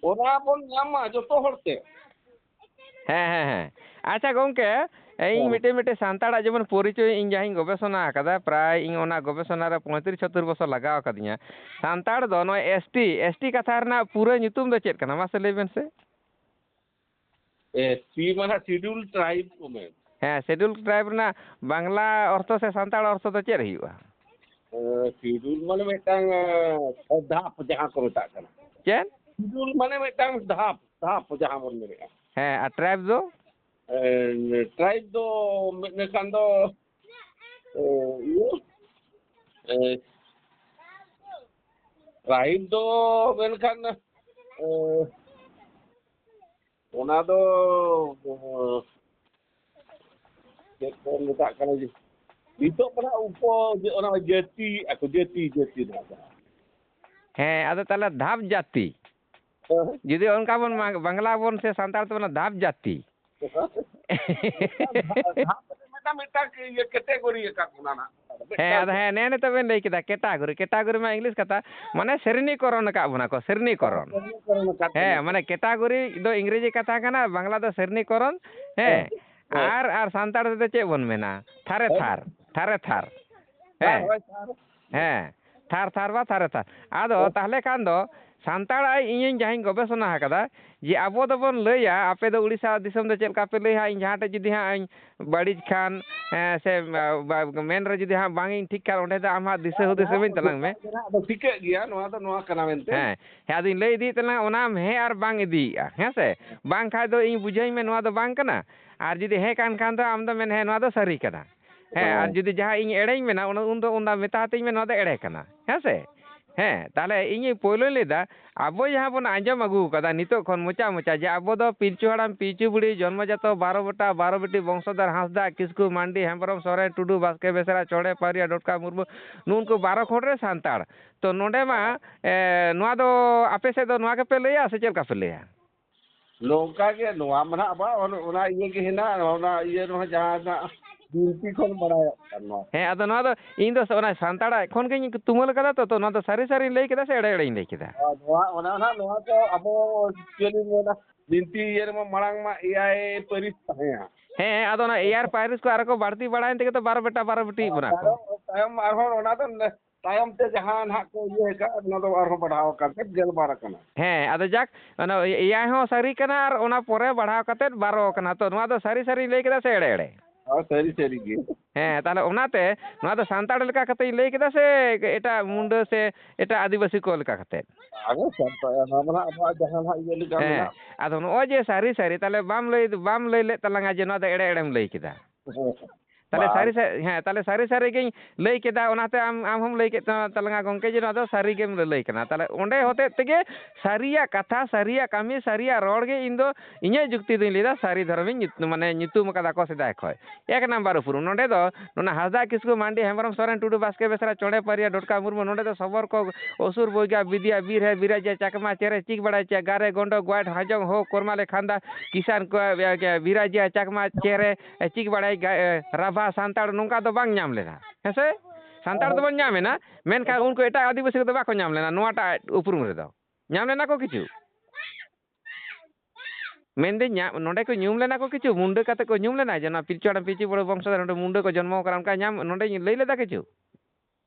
ᱚᱱᱟ ᱵᱚᱱ ᱧᱟᱢᱟ ᱡᱚᱛᱚ ᱦᱚᱲ ᱛᱮ᱾ ᱦᱮᱸ, ᱦᱮᱸ, ᱦᱮᱸ᱾ ᱟᱪᱪᱷᱟ ᱜᱚᱢᱠᱮ, ᱤᱧ ᱦᱮᱸ᱾ ᱢᱤᱫᱴᱮᱱ, ᱢᱤᱫᱴᱮᱱ ᱥᱟᱱᱛᱟᱲᱟᱜ ᱡᱮᱢᱚᱱ ᱯᱚᱨᱤᱪᱚᱭ ᱤᱧ ᱡᱟᱦᱟᱸᱧ ᱜᱚᱵᱮᱥᱚᱱᱟ ᱟᱠᱟᱫᱟ, ᱯᱨᱟᱭ ᱤᱧ ᱚᱱᱟ ᱜᱚᱵᱮᱥᱚᱱᱟ ᱨᱮ ᱯᱚᱸᱭᱛᱨᱤᱥ ᱪᱷᱚᱛᱨᱤᱥ ᱵᱚᱪᱷᱚᱨ ᱞᱟᱜᱟᱣ ᱟᱠᱟᱫᱤᱧᱟ᱾ ᱥᱟᱱᱛᱟᱲ ᱫᱚ ᱱᱚᱜᱼᱚᱭ S T, S T ᱠᱟᱛᱷᱟ ᱨᱮᱱᱟᱜ ᱯᱩᱨᱟᱹ ᱧᱩᱛᱩᱢ ᱫᱚ ᱪᱮᱫ ᱠᱟᱱᱟ? ᱢᱟᱥᱮ ᱞᱟᱹᱭ ᱵᱮᱱ ᱥᱮ᱾ S T ᱢᱟᱱᱮ Scheduled Tribe ᱠᱚ ᱢᱮᱱ᱾ ᱦᱮᱸ, Scheduled Tribe ᱨᱮᱱᱟᱜ ᱵᱟᱝᱞᱟ ᱚᱨᱛᱷᱚ ᱥᱮ ᱥᱟᱱᱛᱟᱲ ᱚᱨᱛᱷᱚ ᱫᱚ ᱪᱮᱫ ᱦᱩᱭᱩᱜᱼᱟ? ᱮ, Schedule ᱢᱟᱱᱮ ᱢᱤᱫᱴᱟᱝ, ᱮ, ᱫᱷᱟᱯ ᱡᱟᱦᱟᱸ ᱠᱚ ᱢᱮᱛᱟᱜ ᱠᱟᱱᱟ᱾ ᱪᱮᱫ? Schedule ᱢᱟᱱᱮ ᱢᱤᱫᱴᱟᱝ ᱫᱷᱟᱯ, ᱫᱷᱟᱯ ᱡᱟᱦᱟᱸ ᱵᱚᱱ ᱢᱮᱱᱮᱫᱼᱟ᱾ ᱦᱮᱸ, ᱟᱨ tribe ᱫᱚ? ᱮ, tribe ᱫᱚ ᱢᱮᱱ ᱞᱮᱠᱷᱟᱱ ᱫᱚ, ᱮ, ᱤᱭᱟᱹ, ᱮ, tribe ᱫᱚ ᱢᱮᱱᱠᱷᱟᱱ, ᱮ, ᱚᱱᱟ ᱫᱚ, ᱚ, ᱪᱮᱫ ᱠᱚ ᱢᱮᱛᱟᱜ ᱠᱟᱱᱟ ᱡᱮ, ᱱᱤᱛᱚᱜ ᱫᱚ ᱱᱟᱜ ᱩᱯᱚ-, ᱡᱮ ᱚᱱᱟ ᱡᱟᱹᱛᱤ ᱟᱠᱚ, ᱡᱟᱹᱛᱤ, ᱡᱟᱹᱛᱤ ᱱᱟᱜ ᱡᱟᱦᱟᱸ᱾ ᱦᱮᱸ, ᱟᱫᱚ ᱛᱟᱦᱚᱞᱮ ᱫᱷᱟᱯ ᱡᱟᱹᱛᱤ᱾ ᱦᱮᱸ᱾ ᱡᱩᱫᱤ ᱚᱱᱠᱟ ᱵᱚᱱ ᱢᱟ-, ᱵᱟᱝᱞᱟ ᱵᱚᱱ ᱥᱮ ᱥᱟᱱᱛᱟᱲ ᱛᱮᱵᱚᱱ ᱫᱷᱟᱯ ᱡᱟᱹᱛᱤ᱾ ᱫᱷᱟᱯ ᱢᱤᱫᱴᱟᱝ, ᱢᱤᱫᱴᱟᱝ ᱤᱭᱟᱹ category ᱟᱠᱟᱫ ᱵᱚᱱᱟ ᱱᱟᱜ᱾ ᱦᱮᱸ, ᱟᱫᱚ ᱦᱮᱸ, ᱱᱮ ᱱᱤᱛᱚᱜ ᱵᱮᱱ ᱞᱟᱹᱭ ᱠᱮᱫᱟ category, category ᱢᱟ English ᱠᱟᱛᱷᱟ, ᱢᱟᱱᱮ ᱥᱨᱮᱱᱤᱠᱚᱨᱚᱱ ᱟᱠᱟᱫ ᱵᱚᱱᱟ ᱠᱚ, ᱥᱨᱮᱱᱤᱠᱚᱨᱚᱱ᱾ ᱥᱨᱮᱱᱤᱠᱚᱨᱚᱱ ᱟᱠᱟᱫ ᱵᱚᱱᱟ ᱦᱮᱸ, ᱠᱚ᱾ ᱢᱟᱱᱮ category ᱫᱚ ᱤᱝᱨᱮᱡᱤ ᱠᱟᱛᱷᱟ ᱠᱟᱱᱟ, ᱵᱟᱝᱞᱟ ᱫᱚ ᱥᱨᱮᱱᱤᱠᱚᱨᱚᱱ᱾ ᱦᱮᱸ, ᱦᱮᱸ᱾ ᱟᱨ, ᱟᱨ ᱥᱟᱱᱛᱟᱲ ᱛᱮᱫᱚ ᱪᱮᱫ ᱵᱚᱱ ᱢᱮᱱᱟ? ᱛᱷᱟᱨᱮ ᱦᱮᱸ᱾ ᱛᱷᱟᱨ, ᱛᱷᱟᱨᱮ ᱛᱷᱟᱨ᱾ ᱦᱮᱸ᱾ ᱦᱳᱭ, ᱦᱳᱭ, ᱛᱷᱟᱨ᱾ ᱦᱮᱸ, ᱛᱷᱟᱨ ᱛᱷᱟᱨ ᱵᱟ ᱛᱷᱟᱨᱮ ᱛᱷᱟᱨ᱾ ᱟᱫᱚ ᱦᱮᱸ᱾ ᱛᱟᱦᱚᱞᱮ ᱠᱷᱟᱱ ᱫᱚ ᱥᱟᱱᱛᱟᱲ ᱟᱭ ᱤᱧᱤᱧ ᱡᱟᱦᱟᱸᱧ ᱜᱚᱵᱮᱥᱚᱱᱟ ᱟᱠᱟᱫᱟ, ᱡᱮ ᱟᱵᱚ ᱫᱚᱵᱚᱱ ᱞᱟᱹᱭᱟ, ᱟᱯᱮ ᱫᱚ ᱩᱲᱤᱥᱥᱟ ᱫᱤᱥᱚᱢ ᱫᱚ ᱪᱮᱫ ᱞᱮᱠᱟ ᱯᱮ ᱞᱟᱹᱭᱟ, ᱤᱧ ᱡᱟᱦᱟᱸ ᱴᱷᱮᱡ ᱡᱩᱫᱤ ᱦᱟᱸᱜ ᱤᱧ ᱵᱟᱹᱲᱤᱡ ᱠᱷᱟᱱ, ᱦᱮᱸ, ᱥᱮ, ᱵᱟ-, ᱵᱟ-, ᱢᱮᱱ ᱨᱮ ᱡᱩᱫᱤ ᱦᱟᱸᱜ ᱵᱟᱝ ᱤᱧ ᱴᱷᱤᱠ ᱠᱷᱟᱱ, ᱚᱸᱰᱮ ᱫᱚ ᱟᱢ ᱦᱟᱸᱜ ᱫᱤᱥᱟᱹ ᱦᱩᱫᱤᱥ ᱡᱟᱦᱟᱸ ᱤᱢᱟᱹᱧ ᱛᱟᱞᱟᱝ ᱢᱮ᱾ ᱡᱚᱛᱚᱣᱟᱜ ᱜᱮ ᱱᱟᱦᱟᱜ ᱫᱚ ᱴᱷᱤᱠᱟᱹᱜ ᱜᱮᱭᱟ, ᱱᱚᱣᱟ ᱫᱚ ᱱᱚᱣᱟ ᱠᱟᱱᱟ ᱢᱮᱱᱛᱮ᱾ ᱦᱮᱸ, ᱦᱮᱸ, ᱟᱫᱚᱧ ᱞᱟᱹᱭ ᱤᱫᱤᱭᱮᱫ ᱛᱟᱞᱟᱝᱟ, ᱚᱱᱟᱢ ᱦᱮᱸ ᱟᱨ ᱵᱟᱝ ᱤᱫᱤᱭᱮᱫᱼᱟ, ᱦᱮᱸ ᱥᱮ? ᱵᱟᱝ ᱠᱷᱟᱡ ᱫᱚ ᱤᱧ ᱵᱩᱡᱷᱟᱹᱣᱤᱧ ᱢᱮ, ᱱᱚᱣᱟ ᱫᱚ ᱵᱟᱝ ᱠᱟᱱᱟ᱾ ᱟᱨ ᱡᱩᱫᱤ ᱦᱮᱸ ᱠᱟᱱ ᱠᱷᱟᱱ ᱫᱚ ᱟᱢ ᱫᱚ ᱢᱮᱱ, "ᱦᱮᱸ, ᱱᱚᱣᱟ ᱫᱚ ᱥᱟᱹᱨᱤ ᱠᱟᱱᱟ᱾" ᱦᱮᱸ, ᱟᱨ ᱦᱮᱸ᱾ ᱡᱩᱫᱤ ᱡᱟᱦᱟᱸ ᱤᱧ ᱮᱲᱮᱧ ᱢᱮᱱᱟ, ᱚᱱᱟ, ᱩᱱ ᱫᱚ, ᱩᱱ ᱫᱚ ᱢᱮᱛᱟ ᱦᱟᱛᱤᱧ ᱢᱮ, ᱱᱚᱣᱟ ᱫᱚ ᱮᱲᱮ ᱠᱟᱱᱟ, ᱦᱮᱸ ᱥᱮ? ᱦᱮᱸ, ᱛᱟᱦᱞᱮ ᱤᱧ ᱯᱳᱭᱞᱳᱧ ᱞᱟᱹᱭᱫᱟ, ᱟᱵᱚ ᱡᱟᱦᱟᱸ ᱵᱚᱱ ᱟᱸᱡᱚᱢ ᱟᱹᱜᱩ ᱠᱟᱫᱟ ᱱᱤᱛᱚᱜ ᱠᱷᱚᱱ ᱢᱚᱪᱟ ᱢᱚᱪᱟ, ᱡᱮ ᱟᱵᱚ ᱫᱚ ᱯᱤᱞᱪᱩ ᱦᱟᱲᱟᱢ, ᱯᱤᱞᱪᱩ ᱵᱩᱲᱦᱤ, ᱡᱚᱱᱢᱚᱡᱟᱛᱚ ᱵᱟᱨᱚ ᱵᱮᱴᱟ, ᱵᱟᱨᱚ ᱵᱤᱴᱤ ᱵᱚᱝᱥᱚᱫᱷᱚᱨ, ᱦᱟᱸᱥᱫᱟ, ᱠᱤᱥᱠᱩ, ᱢᱟᱱᱰᱤ, ᱦᱮᱢᱵᱨᱚᱢ, ᱥᱚᱨᱮᱱ, ᱴᱩᱰᱩ, ᱵᱟᱥᱠᱮ, ᱵᱮᱥᱨᱟ, ᱪᱚᱲᱮ, ᱯᱟᱹᱨᱤᱭᱟ, ᱰᱚᱴᱠᱟ, ᱢᱩᱨᱢᱩ, ᱱᱩᱜᱼᱩ ᱱᱩᱠᱩ ᱵᱟᱨᱚ ᱠᱷᱚᱸᱰ ᱨᱮ ᱥᱟᱱᱛᱟᱲ᱾ ᱛᱚ, ᱱᱚᱰᱮ ᱢᱟ, ᱮ, ᱱᱚᱣᱟ ᱫᱚ ᱟᱯᱮ ᱥᱮᱫ ᱫᱚ ᱱᱚᱣᱟ ᱜᱮᱯᱮ ᱞᱟᱹᱭᱟ ᱥᱮ ᱪᱮᱫ ᱞᱮᱠᱟ ᱯᱮ ᱞᱟᱹᱭᱟ? ᱱᱚᱝᱠᱟ ᱜᱮ, ᱱᱚᱣᱟ ᱢᱟ ᱱᱟᱦᱟᱜ ᱟᱵᱚᱣᱟᱜ ᱚᱱ-, ᱚᱱᱟ ᱤᱭᱟᱹ ᱜᱮ ᱦᱮᱱᱟᱜ, ᱚᱱᱟ ᱤᱭᱟᱹ ᱨᱮᱦᱚᱸ ᱡᱟᱦᱟᱸ ᱱᱟᱜ ᱵᱤᱱᱛᱤ ᱠᱷᱚᱱ ᱵᱟᱲᱟᱭᱚᱜ ᱠᱟᱱᱟ᱾ ᱦᱮᱸ, ᱟᱫᱚ ᱱᱚᱣᱟ ᱫᱚ ᱤᱧ ᱫᱚ ᱚᱱᱟ ᱥᱟᱱᱛᱟᱲᱟᱜ ᱠᱷᱚᱱ ᱜᱤᱧ ᱛᱩᱢᱟᱹᱞ ᱠᱟᱫᱟ ᱛᱚ, ᱛᱚ ᱱᱚᱣᱟ ᱫᱚ ᱥᱟᱹᱨᱤ ᱥᱟᱹᱨᱤᱧ ᱞᱟᱹᱭ ᱠᱮᱫᱟ ᱥᱮ ᱮᱲᱮ ᱮᱲᱮᱧ ᱞᱟᱹᱭ ᱠᱮᱫᱟ? ᱟᱨ ᱱᱚᱣᱟ, ᱚᱱᱟ ᱱᱟᱦᱟᱜ, ᱱᱚᱣᱟ ᱫᱚ ᱟᱵᱚ ᱪᱮᱫ ᱤᱧ ᱢᱮᱱᱟ, ᱵᱤᱱᱛᱤ ᱤᱭᱟᱹ ᱨᱮᱢᱟ ᱢᱟᱲᱟᱝ ᱢᱟ ᱮᱭᱟᱭ ᱯᱟᱹᱨᱤᱥ ᱛᱟᱦᱮᱸᱭᱟ᱾ ᱦᱮᱸ, ᱟᱫᱚ ᱚᱱᱟ ᱮᱭᱟᱭ ᱯᱟᱹᱨᱤᱥ ᱠᱚ ᱟᱨᱚ ᱠᱚ ᱵᱟᱹᱲᱛᱤ ᱵᱟᱲᱟᱭᱮᱱ ᱛᱮᱜᱮ ᱛᱚ ᱵᱟᱨᱚ ᱵᱮᱴᱟ ᱵᱟᱨᱚ ᱵᱤᱴᱤ ᱵᱚᱱᱟ ᱠᱚ᱾ ᱛᱟᱭᱚᱢ, ᱛᱟᱭᱚᱢ ᱟᱨᱦᱚᱸ ᱚᱱᱟ ᱫᱚ ᱛᱟᱭᱚᱢ ᱛᱮ ᱡᱟᱦᱟᱸ ᱱᱟᱦᱟᱜ ᱠᱚ ᱤᱭᱟᱹ ᱟᱠᱟᱫ, ᱚᱱᱟ ᱫᱚ ᱟᱨᱦᱚᱸ ᱵᱟᱲᱦᱟᱣ ᱟᱠᱟᱱ ᱛᱮ ᱜᱮᱞᱵᱟᱨ ᱟᱠᱟᱱᱟ᱾ ᱦᱮᱸ, ᱟᱫᱚ ᱡᱟᱠ, ᱚᱱᱟ ᱮᱭᱟᱭ ᱦᱚᱸ ᱥᱟᱹᱨᱤ ᱠᱟᱱᱟ ᱟᱨ ᱚᱱᱟ ᱯᱚᱨᱮ ᱵᱟᱲᱦᱟᱣ ᱠᱟᱛᱮᱫ ᱵᱟᱨᱚ ᱟᱠᱟᱱᱟ᱾ ᱛᱚ ᱱᱚᱣᱟ ᱫᱚ ᱥᱟᱹᱨᱤ ᱥᱟᱹᱨᱤᱧ ᱞᱟᱹᱭ ᱠᱮᱫᱟ ᱥᱮ ᱮᱲᱮ ᱮᱲᱮ? ᱦᱳᱭ, ᱥᱟᱹᱨᱤ ᱥᱟᱹᱨᱤ ᱜᱮ᱾ ᱦᱮᱸ, ᱛᱟᱦᱚᱞᱮ ᱚᱱᱟᱛᱮ ᱱᱚᱣᱟ ᱫᱚ ᱥᱟᱱᱛᱟᱲ ᱞᱮᱠᱟ ᱠᱟᱛᱮᱧ ᱞᱟᱹᱭ ᱠᱮᱫᱟ ᱥᱮ ᱮᱴᱟᱜ ᱢᱩᱱᱰᱟᱹ ᱥᱮ ᱮᱴᱟᱜ ᱟᱹᱫᱤᱵᱟᱹᱥᱤ ᱠᱚ ᱞᱮᱠᱟ ᱠᱟᱛᱮᱫ? ᱟᱵᱚ ᱥᱟᱱᱛᱟᱲ, ᱱᱚᱣᱟ ᱢᱟ ᱱᱟᱦᱟᱜ ᱟᱵᱚᱣᱟᱜ ᱡᱟᱦᱟᱸ ᱱᱟᱦᱟᱜ ᱤᱭᱟᱹ ᱞᱮᱠᱟ ᱦᱮᱸ, ᱢᱮᱱᱟᱜ᱾ ᱟᱫᱚ ᱱᱚᱜᱼᱚᱭ ᱡᱮ ᱥᱟᱹᱨᱤ ᱥᱟᱹᱨᱤ, ᱛᱟᱦᱚᱞᱮ ᱵᱟᱢ ᱞᱟᱹᱭ, ᱵᱟᱢ ᱞᱟᱹᱭ ᱞᱮᱫ ᱛᱟᱞᱟᱝᱟ ᱡᱮ ᱱᱚᱣᱟ ᱫᱚ ᱮᱲᱮ ᱮᱲᱮᱢ ᱞᱟᱹᱭ ᱠᱮᱫᱟ᱾ ᱦᱮᱸ᱾ ᱛᱟᱦᱞᱮ ᱵᱟᱝ᱾ ᱥᱟᱹᱨᱤ ᱥᱟ-, ᱦᱮᱸ, ᱛᱟᱦᱞᱮ ᱥᱟᱹᱨᱤ ᱥᱟᱹᱨᱤ ᱜᱤᱧ ᱞᱟᱹᱭ ᱠᱮᱫᱟ, ᱚᱱᱟᱛᱮ ᱟᱢ, ᱟᱢ ᱦᱚᱸᱢ ᱞᱟᱹᱭ ᱠᱮᱫ ᱛᱟᱞᱟᱝᱟ ᱜᱚᱢᱠᱮ ᱡᱮ ᱱᱚᱣᱟ ᱫᱚ ᱥᱟᱹᱨᱤ ᱜᱮᱢ ᱞᱟᱹᱞᱟᱹᱭ ᱠᱟᱱᱟ᱾ ᱛᱟᱦᱞᱮ ᱚᱸᱰᱮ ᱦᱚᱛᱮᱡ ᱛᱮᱜᱮ ᱥᱟᱹᱨᱤᱭᱟᱜ ᱠᱟᱛᱷᱟ, ᱥᱟᱹᱨᱤᱭᱟᱜ ᱠᱟᱹᱢᱤ, ᱥᱟᱹᱨᱤᱭᱟᱜ ᱨᱚᱲ ᱜᱮ ᱤᱧ ᱫᱚ ᱤᱧᱟᱹᱜ ᱡᱩᱠᱛᱤ ᱫᱚᱧ ᱞᱟᱹᱭᱫᱟ, ᱥᱟᱹᱨᱤ ᱫᱷᱚᱨᱚᱢᱤᱧ ᱧᱩᱛ-, ᱢᱟᱱᱮ ᱧᱩᱛᱩᱢ ᱟᱠᱟᱫᱟ ᱠᱚ ᱥᱮᱫᱟᱭ ᱠᱷᱚᱱ᱾ ᱮᱠ ᱱᱟᱢᱵᱟᱨ ᱩᱯᱨᱩᱢ, ᱱᱚᱸᱰᱮ ᱫᱚ ᱱᱚᱣᱟ ᱦᱟᱸᱥᱫᱟ, ᱠᱤᱥᱠᱩ, ᱢᱟᱱᱰᱤ, ᱦᱮᱢᱵᱨᱚᱢ, ᱥᱚᱨᱮᱱ, ᱴᱩᱰᱩ, ᱵᱟᱥᱠᱮ, ᱵᱮᱥᱨᱟ, ᱪᱚᱬᱮ, ᱯᱟᱹᱨᱤᱭᱟ, ᱰᱚᱴᱠᱟ, ᱢᱩᱨᱢᱩ, ᱱᱚᱸᱰᱮ ᱫᱚ ᱥᱚᱵᱚᱨ ᱠᱚ, ᱚᱥᱩᱨ, ᱵᱚᱭᱜᱟ, ᱵᱤᱫᱤᱭᱟ, ᱵᱤᱨ ᱦᱮ, ᱵᱤᱨᱟᱡᱤᱭᱟ, ᱪᱟᱠᱢᱟ, ᱪᱮᱨᱮ, ᱪᱤᱠ ᱵᱟᱲᱟᱭ ᱪᱮ, ᱜᱟᱨᱮ, ᱜᱚᱸᱰᱚ, ᱜᱚᱭᱴ, ᱦᱟᱡᱚᱝ, ᱦᱳ, ᱠᱚᱨᱢᱟᱞᱮ, ᱠᱷᱟᱱᱫᱟ, ᱠᱤᱥᱟᱱ ᱠᱚ, ᱮ, ᱮ, ᱵᱤᱨᱟᱡᱤᱭᱟ, ᱪᱟᱠᱢᱟ, ᱪᱮᱨᱮ, ᱮ, ᱪᱤᱠ ᱵᱟᱲᱟᱭ, ᱜᱟ-, ᱮ, ᱨᱟᱵᱷᱟ, ᱥᱟᱱᱛᱟᱲ ᱱᱚᱝᱠᱟ ᱫᱚ ᱵᱟᱝ ᱧᱟᱢ ᱞᱮᱱᱟ, ᱦᱮᱸ ᱥᱮ? ᱥᱟᱱᱛᱟᱲ ᱫᱚᱵᱚᱱ ᱧᱟᱢ ᱮᱱᱟ, ᱢᱮᱱᱠᱷᱟᱱ ᱩᱱᱠᱩ ᱮᱴᱟᱜ ᱟᱹᱫᱤᱵᱟᱹᱥᱤ ᱠᱚᱫᱚ ᱵᱟᱠᱚ ᱧᱟᱢ ᱞᱮᱱᱟ ᱱᱚᱣᱟᱴᱟᱜ ᱩᱯᱨᱩᱢ ᱨᱮᱫᱚ᱾ ᱧᱟᱢ ᱞᱮᱱᱟ ᱠᱚ ᱠᱤᱪᱷᱩ? ᱢᱮᱱᱫᱟᱹᱧ, ᱧᱟ-, ᱱᱚᱸᱰᱮ ᱠᱚ ᱧᱩᱢ ᱞᱮᱱᱟ ᱠᱚ ᱠᱤᱪᱷᱩ? ᱢᱩᱱᱰᱟᱹ ᱠᱟᱛᱮ ᱠᱚ ᱧᱩᱢ ᱞᱮᱱᱟ ᱡᱮ ᱱᱚᱣᱟ ᱯᱤᱞᱪᱩ ᱦᱟᱲᱟᱢ ᱯᱤᱞᱪᱩ ᱵᱩᱲᱦᱤ ᱵᱚᱝᱥᱚ ᱫᱷᱚᱨᱮ ᱱᱚᱸᱰᱮ ᱢᱩᱱᱰᱟᱹ ᱠᱚ ᱡᱚᱱᱢᱚ ᱟᱠᱟᱱᱟ, ᱚᱱᱠᱟ ᱧᱟᱢ, ᱱᱚᱸᱰᱮᱧ ᱞᱟᱹᱭ ᱞᱮᱫᱟ ᱠᱤᱪᱷᱩ?